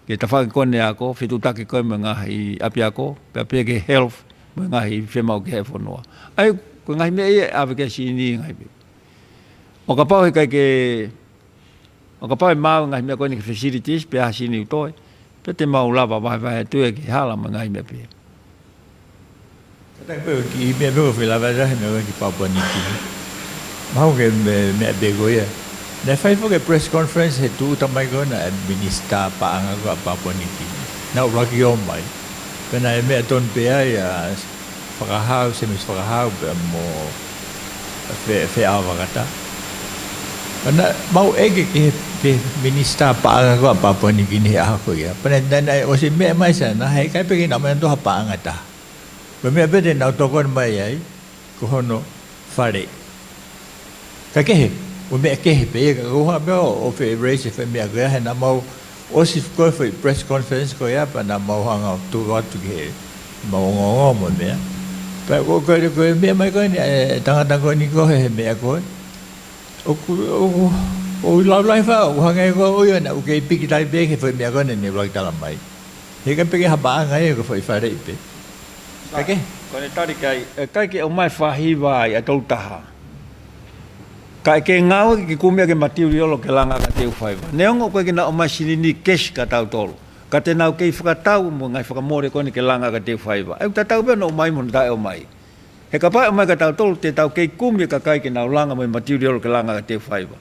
ki he tafaʻaki ko eni ako, fetuʻutaki ko eni mo e ngaahi ʻapiako, pea pehē ki he health, mo e ngaahi fiemaʻu kehe ʻa e fonua. ʻA ia, ko e ngaahi meʻa ia ʻe ʻave ki ai e sini ngaahi meʻa. ʻO kapau he ʻikai ke, ʻo kapau ʻe maʻu e ngaahi meʻa ko eni ki he facilities, pe ʻi ai ha sini ʻoku toe, pea te mau lava vahevahe atu ia ki he hala mo e ngaahi meʻa pehē. Kātaki pē ki he meʻa pē ʻoku ou fie lave atu ai, meʻa ko eni ki Papua Niu Kini. Mahalo ko e meʻa pē ko ia. Naʻe fai foki e press conference he tūʻuta mai ko ena e minisitā paʻanga ko ia ʻa Papua Niu Kini. Naʻa ku ʻuluaki ō mai. Pea naʻe meʻa tonu pē ai ʻa Fakahau, Semisi Fakahau pea mo Fe-, Feʻao Vakata. Pea naʻa mau ʻeke ki he, ki he minisitā paʻanga ko ia ʻa Papua Niu Kini he ʻaho ko ia. Pea naʻe, naʻe, naʻe ʻosi meʻa mai sana, he ʻikai pē ke nau ʻomai ʻe nautolu ha paʻanga ʻe taha. Ko e meʻa pē te nau tokoni mai ai, ko hono faleʻi. Kae kehe, ko e meʻa kehe pē ia, ka ko e hā pē ʻo, ʻo fie raise e foʻi meʻa ko ia, he naʻa mau ʻosi ko e foʻi press conference ko ia, pea naʻa mau hanga ʻo tuku atu ki he mau ongoongo mo e meʻa. Pea ko, ko, ko e meʻa mai ko eni, e tangata ko eni ko e, he meʻa ko ē. ʻOku, ʻoku, ʻoku laulai fa, ʻoku hangē ko ia naʻa ku kei piki tahi pē ki he foʻi meʻa ko eni naʻe ʻuluaki tala mai. He ʻikai pē ke ha paʻanga ia, ko e foʻi faleʻi pē. Kae kehe. Ko ʻene tali ki ai, ʻe ʻikai ke ʻomai e fakahiva ia ʻa e tolu taha. Kae ke ngāueʻaki ke kumi ʻaki e material ke langa ʻaki e teu faiva. Neongo ʻoku ʻikai ke nau ʻomai e silini cash kia tautolu. Ka te nau kei fakatau mo e ngaahi fakamole ko eni ke langa ʻaki e teu faiva. ʻOku tatau pē hono ʻomai mo hono taʻeʻomai. He kapau ʻe ʻomai kia tautolu, te tau kei kumi e kakai ke nau langa mo e material ke langa ʻaki e teu faiva.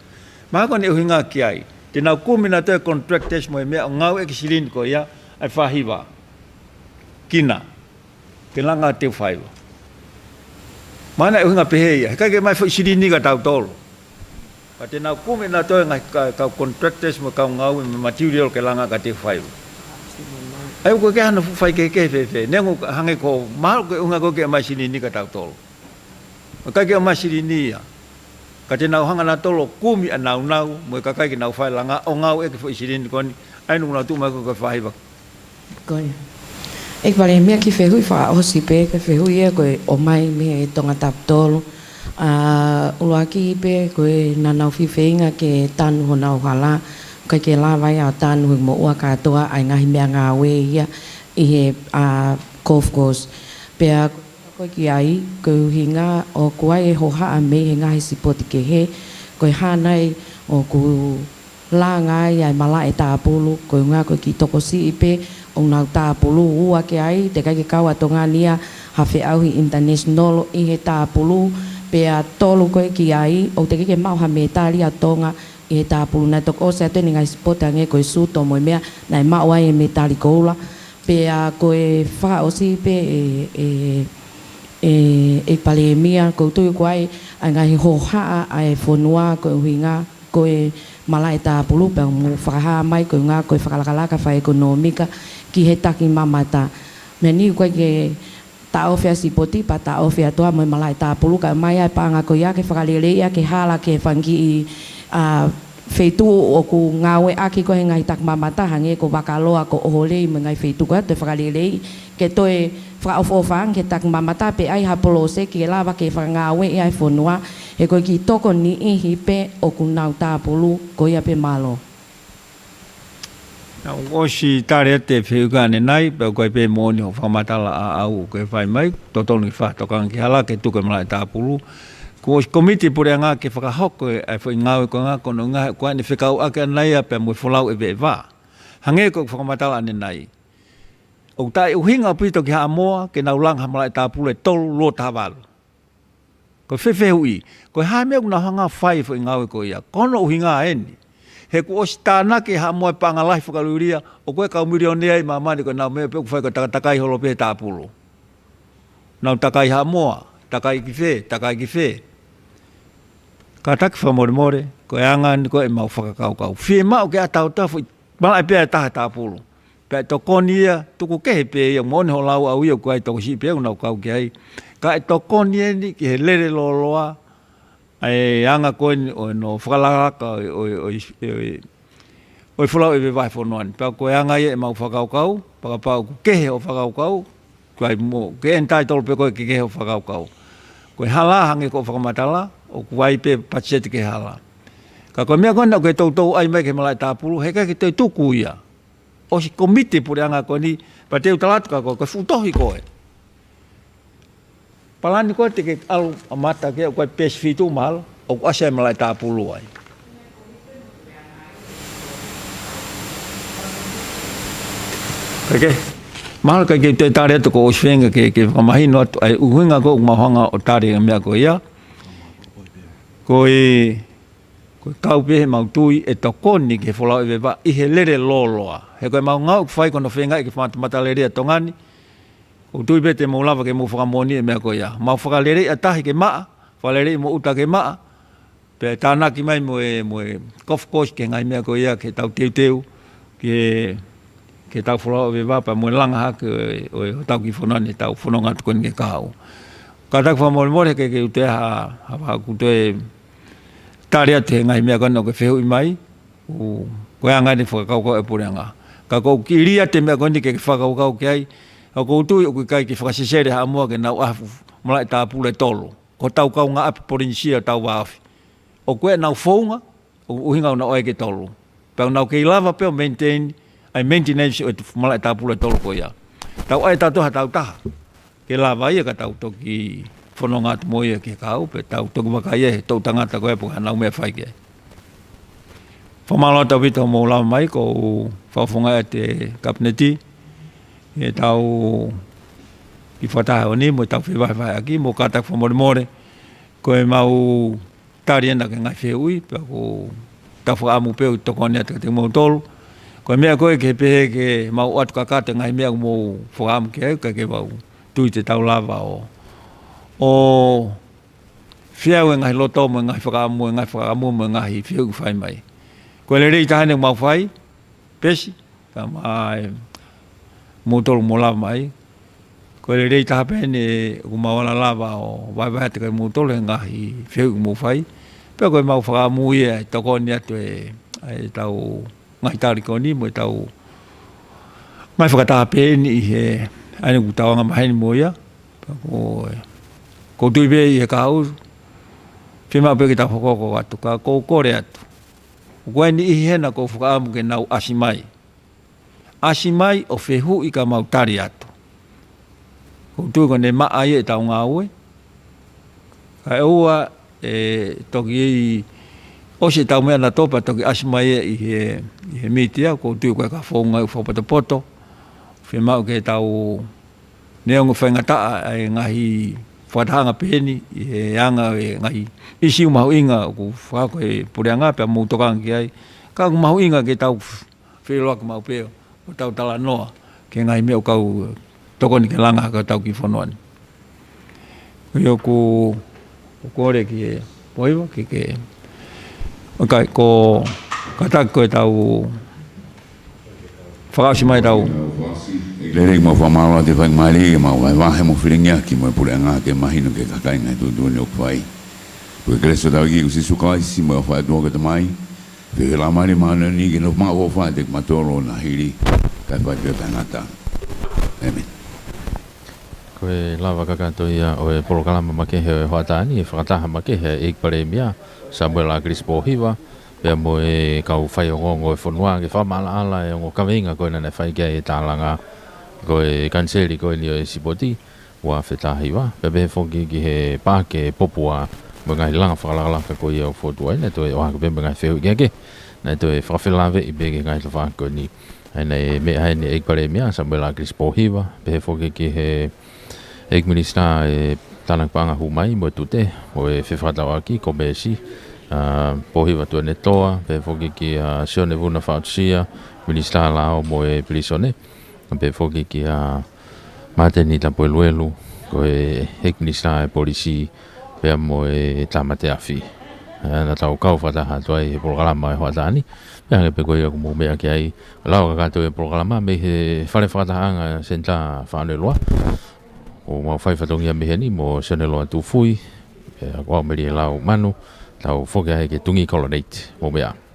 Mahalo ko ʻene ʻuhinga ki ai. Te nau kumi nautolu e contractors mo e meʻa ʻo ngāueʻaki e silini ko ia, ʻa e fakahiva. Kina. Ke langa ʻaki e teu faiva. Mahalo naʻe ʻuhinga pehē ia. He ʻikai ke ʻomai e foʻi silini kia tautolu. Ka te nau kumi nautolu e ngaahi ka-, kau contractors mo e kau ngāue mo e material ke langa ʻaki e teu faiva. ʻA ia ʻoku ʻikai ke ʻi ai hano fuʻu faikehekehe fēfē. Neongo hangē ko e mahalo ko e ʻuhinga ko ē ke ʻomai e silini kia tautolu. ʻOku ʻikai ke ʻomai e silini ia. Ka te nau hanga nautolu ʻo kumi ʻa nautolu, mo e kakai ke nau fai e langa, ʻo ngāueʻaki e foʻi silini ko eni, ʻa ia naʻa nau tuʻu mai ko e fakahiva. Ko ia. ʻEiki Palēmia, kiʻi fehuʻi fakaʻosi pē, ko e fehuʻi ia ko e ʻomai mei he Tongatapu tolu. ʻA, ʻuluaki pē ko e naʻa nau fifeinga ke tanu honau hala, ʻikai ke lava ia ʻo tanu he moʻua kātoa ʻa e ngaahi meʻangāue ia ʻi he, ʻa, golf course. Pea ko e ki ai, ko e ʻuhinga ʻoku ʻi ai e hohaʻa mei he ngaahi sipoti kehe, ko e hā nai ʻoku langa ai ʻa e malaʻe tāpulu, ko e ʻuhinga ko e kiʻi tokosiʻi pē ʻoku nau tāpulu, ua ki ai, teʻeki ai ke kau ʻa Tonga ni ia ha feʻauhi international ʻi he tāpulu, pea tolu ko e ki ai, ʻoku teʻeki ke maʻu ha mētali ʻa Tonga ʻi he tāpulu. Naʻe toki ʻosi atu eni e ngaahi sipoti hangē ko e suto mo e meʻa, naʻe maʻu ai e mētali koula. Pea ko e fakaʻosi pē ʻe, ʻe, ʻe, ʻEiki Palēmia, ʻoku ou tui ʻoku ʻi ai ʻa e ngaahi hohaʻa ʻa e fonua ko e ʻuhinga ko e malaʻe tāpulu, pea mou fakahā mai ko e ʻuhinga ko e fakalakalaka fakaʻekonōmika ki he takimamata. Meʻa ni ʻoku ʻikai ke taʻofi ʻa e sipoti, pea taʻofi atu ʻa e malaʻe tāpulu, kae ʻomai ʻa e paʻanga ko ia ke fakaleleiʻi ʻaki e hala ki he fanga kiʻi, ʻa, feituʻu ʻoku ngāueʻaki ko ē he ngaahi takimamata, hangē ko Vakaloa, ko ʻOholei mo e ngaahi feituʻu ko ia, toe fakaleleiʻi ke toe fakaʻofoʻofa ange ki he takimamata pe ʻai ha poloseki ke lava ke fakangāueʻi ʻa e fonua, he ko e kiʻi toko niʻihi pē ʻoku nau tāpulu. Ko ia pē, mālō. Naʻa ku ʻosi tali atu e fehuʻi ko ē ʻanenai, pea ʻoku ʻi ai pē moʻoni hoʻo fakamatala ʻaʻau ʻoku ke fai mai, totonu ke fakatokanga ki he hala ke tuku e malaʻe tāpulu. Kuo ʻosi komiti puleʻanga ke fakahoko e foʻi ngāue ko ē, ko hono ʻuhinga ko ʻene fekauʻaki ʻana ia pea mo e folau ʻeveʻeva. Hangē ko e fakamatala ʻanenai, ʻoku taʻeʻuhinga ʻaupito ki Haʻamoa ke nau langa ha malaʻe tāpulu ʻe tolu, luo taha valu. Ko e fefehuʻi, ko e hā e meʻa ʻoku nau hanga fai e foʻi ngāue ko ia? Ko hono ʻuhinga eni. He kuo ʻosi tānaki ʻe Haʻamoa e paʻanga lahi fakaliliu, ʻoku ʻi ai e kau milionea ʻi māmani ko ʻenau meʻa pē ʻoku fai ko e takatakai holo pē he tāpulu. Nau takai Haʻamoa, takai ki fē, takai ki fē. Kātaki fakamolemole, ko e anga eni ko ē ʻemau fakakaukau. Fiemaʻu ke ʻatā atu ha foʻi malaʻe pē ʻe taha ʻe tāpulu. Pea ʻe tokoni ia, tuku kehe pē ia, moʻoni hoʻo lau ʻau ia ʻoku ʻi ai e tokosiʻi pē ʻoku nau kau ki ai. Ka ʻe tokoni eni ki he lele lōloa ʻa e anga ko eni ʻo hono fakalakalaka ʻo e, ʻo e, ʻo e, ʻo e, ʻo e folau ʻeveʻeva he fonua ni. Pea ko e anga ia ʻemau fakakaukau, fakapapau ʻoku kehe hoʻo fakakaukau, ko e mo, ke entitle pē koe ke kehe hoʻo fakakaukau. Ko e hala hangē ko hoʻo fakamatala, ʻoku ʻi ai pē patiseti ki he hala. Ka ko e meʻa ko ena ʻoku ke toutou ʻai mai ki he malaʻe tāpulu, heʻikai ke toe tuku ia. ʻOsi komiti puleʻanga ko eni, pea te u tala atu kia koe, ko e fuʻu tohi ko ē. Palani ko ē te ke ʻalu ʻo mamata ki ai, ʻoku ʻi ai peesi fitu mahalo, ʻoku ʻasi ai e malaʻe tāpulu ai. Kae kehe, mahalo ʻikai ke u toe tali atu, kuo ʻosi feinga ke, ke fakamahino atu ʻa e ʻuhinga ko ē ʻoku mau hanga ʻo tali e meʻa ko ia. Ko e, ko e kau pē heʻemau tui ʻe tokoni ki he folau ʻeveʻeva ʻi he lele lōloa. He ko ʻemau ngāue ʻoku fai ko hono feingaʻi ke fakamatamata lelei ʻa Tonga ni. ʻOku ou tui pē te mou lava ke mou fakamoʻoni e meʻa ko ia. Mau fakaleleiʻi ʻa tahi ke maʻa, fakalelei mo ʻuta ke maʻa, pea tānaki mai mo e, mo e golf course ki he ngaahi meʻa ko ia ke tau teuteu, ke, ke tau folau ʻeveʻeva pea mo e langa hake ʻo e, ʻo e hotau kiʻi fonua ni, tau fononga atu ko eni ki he kahaʻu. Kātaki fakamolemole ke, ke u toe ha, ha, ha, ʻoku toe tali atu he ngaahi meʻa ko ena ʻoku ke fehuʻi mai, ʻo, ko e anga eni e fakakaukau ʻa e puleʻanga. Ka ʻoku ou kiʻi lea atu he meʻa ko eni ke, ke fakakaukau ki ai, ʻoku ou tui ʻoku ʻikai ke fakasesele Haʻamoa ke nau ʻai ha fuʻu malaʻe tāpulu ʻe tolu. Ko hotau kaungāʻapi Polinisia ʻo tau vāofi. ʻOku ʻi ai ʻenau founga, ʻoku ʻuhinga ʻoku nau ʻai ke tolu. Pea ʻoku nau kei lava pē ʻo maintain, ʻa e maintenance ʻo e malaʻe tāpulu ʻe tolu ko ia. Tau ʻai ʻe tautolu ha tau taha ke lava ia ka tau toki fononga atu mo ia ki he kahaʻu, pea tau toki vakai ia he toʻu tangata ko ē pe ko e hā ʻenau meʻa fai ki ai. Fakamālō atu ʻaupito hoʻomou lava mai, ʻoku ou fakafofongaʻi atu e Kapineti, ʻi heʻetau kiʻi fakataha ʻaho ni mo ʻetau fevahevaheʻaki, mo kātaki fakamolemole, ko ʻemau tali ena ki he ngaahi fehuʻi, pea ʻoku tau fakaʻamu pē ʻo tokoni atu kiate kimoutolu. Ko e meʻa ko ē ke pehē ke mau ʻoatu kakato e ngaahi meʻa ʻoku mou fakaʻamu ki ai, ka ʻoku ʻikai ke u tui te tau lava ʻo, ʻo feau e ngaahi loto mo e ngaahi fakaʻamu, e ngaahi fakaʻamu mo e ngaahi fehuʻi ʻoku fai mai. Ko e lelei taha eni ʻoku mau fai, Pesi, kae ʻumaʻā e moutolu mou lava mai. Ko e lelei taha pē eni ʻoku mau ala lava ʻo vahevahe atu kia moutolu e ngaahi fehuʻi ʻoku mou fai. Pea ko ʻemau fakaʻamu ia ʻe tokoni atu e, ʻetau ngaahi tali ko eni mo ʻetau ngaahi fakataha pē eni ʻi he ʻaho ni ʻoku tau anga maheni mo ia. Pea ko e, ʻoku ou tui pē ʻi he kahaʻu, fiemaʻu pē ke tau hoko atu, ka ʻoku ou kole atu. ʻOku ʻi ai e niʻihi hena ʻoku ou fakaʻamu ke nau ʻasi mai. ʻAsi mai ʻo fehuʻi ka mau tali atu. ʻOku ou tui ko ʻene maʻa ia ʻetau ngāue. Kae ʻoua ʻe toki ʻosi ʻetau meʻa naʻa tau pea toki ʻasi mai ia ʻi he, ʻi he mītia, ʻoku ou tui ko e ka founga ʻoku fakapotopoto. Fiemaʻu ke tau neongo faingataʻa ʻa e ngaahi fakatahaʻanga pehē ni ʻi he anga e ngaahi ʻīsiu mahuʻinga ʻoku fakahoko ʻe he puleʻanga pea mou tokanga ki ai. Ka ʻoku mahuʻinga ke tau feʻiloaki maʻu pē ʻo tau talanoa ki he ngaahi meʻa ʻoku kau tokoni ke langa hake hotau kiʻi fonua ni. Ko ia ʻoku, ʻoku ou kole ki he Pohiva, ke, ke, ʻoku ʻikai ko, kātaki ko ʻetau fakaʻosi mai ʻetau. Lelei, mau fakamālō atu e faingamālie ke mau vahevahe mo felingiʻaki mo e puleʻanga ke mahino ki he kakai e ngaahi tuʻutuʻuni ʻoku fai. Ko e kelesi ʻa hotau ʻEiki ko Sīsū Kalaisi mo e ʻofa ʻa e ʻOtua ko e Tamai, feohi ʻa e Laumālie Māʻoniʻoni ke nofo maʻu ʻo ʻofa ʻiate kimautolu ʻo na hili, kae fai pē ʻo taʻengata. ʻĒmeni. Ko e lava kakato ia ʻo e polokalama makehe ʻo e hoʻatā ni, ʻi he fakataha makehe ʻa e ʻEiki Palēmia, Samuela ʻAkilisi Pōhiva, pea mo e kau faiongoongo ʻo e fonua ke fakamaʻalaʻala e ongo kaveinga ko ē naʻe fai ki ai e tālanga ko e kaniseli ko eni ʻo e sipoti, ua afe taha hiva, pea pehē foki ki he paaki Popua mo e ngaahi langa fakalakalaka ko ia ʻoku fokotuʻu ai, naʻe toe ʻohake pē mo e ngaahi fehuʻi kehekehe. Naʻe toe fakafelāveʻi pē ki he ngaahi tafaʻaki ko eni. ʻA ia naʻe meʻa heni ʻEiki Palēmia Samuela ʻAkilisi Pōhiva, pehē foki ki he ʻEiki Minisitā ʻo e Tānaki Paʻanga Hū Mai mo e Tute, mo e Fefakatauʻaki, Komēsi, ʻa, Pōhiva Tuʻiʻonetoa, pehē foki kia Sione Vuna Faʻutusia, Minisitā Lao mo e Pilīsone, pehē foki kia Māteni Tapueluelu, ko e ʻEiki Minisitā ʻo e Polisi, pea mo e Tāmate Afi. ʻA ia naʻa tau kau fakataha atu ai he polokalama ʻo e hoʻatā ni, pea hangē pē ko ia ʻoku mou meʻa ki ai, lau kakato e polokalama mei he fale fakatahaʻanga Senitā Faʻaoneloa. ʻOku mau fai fatongia mei heni mo Sione Loa Tufui, pea ko au Mele Lau Manu, tau foki ai ki he Tungi Kolonate, mou meʻa.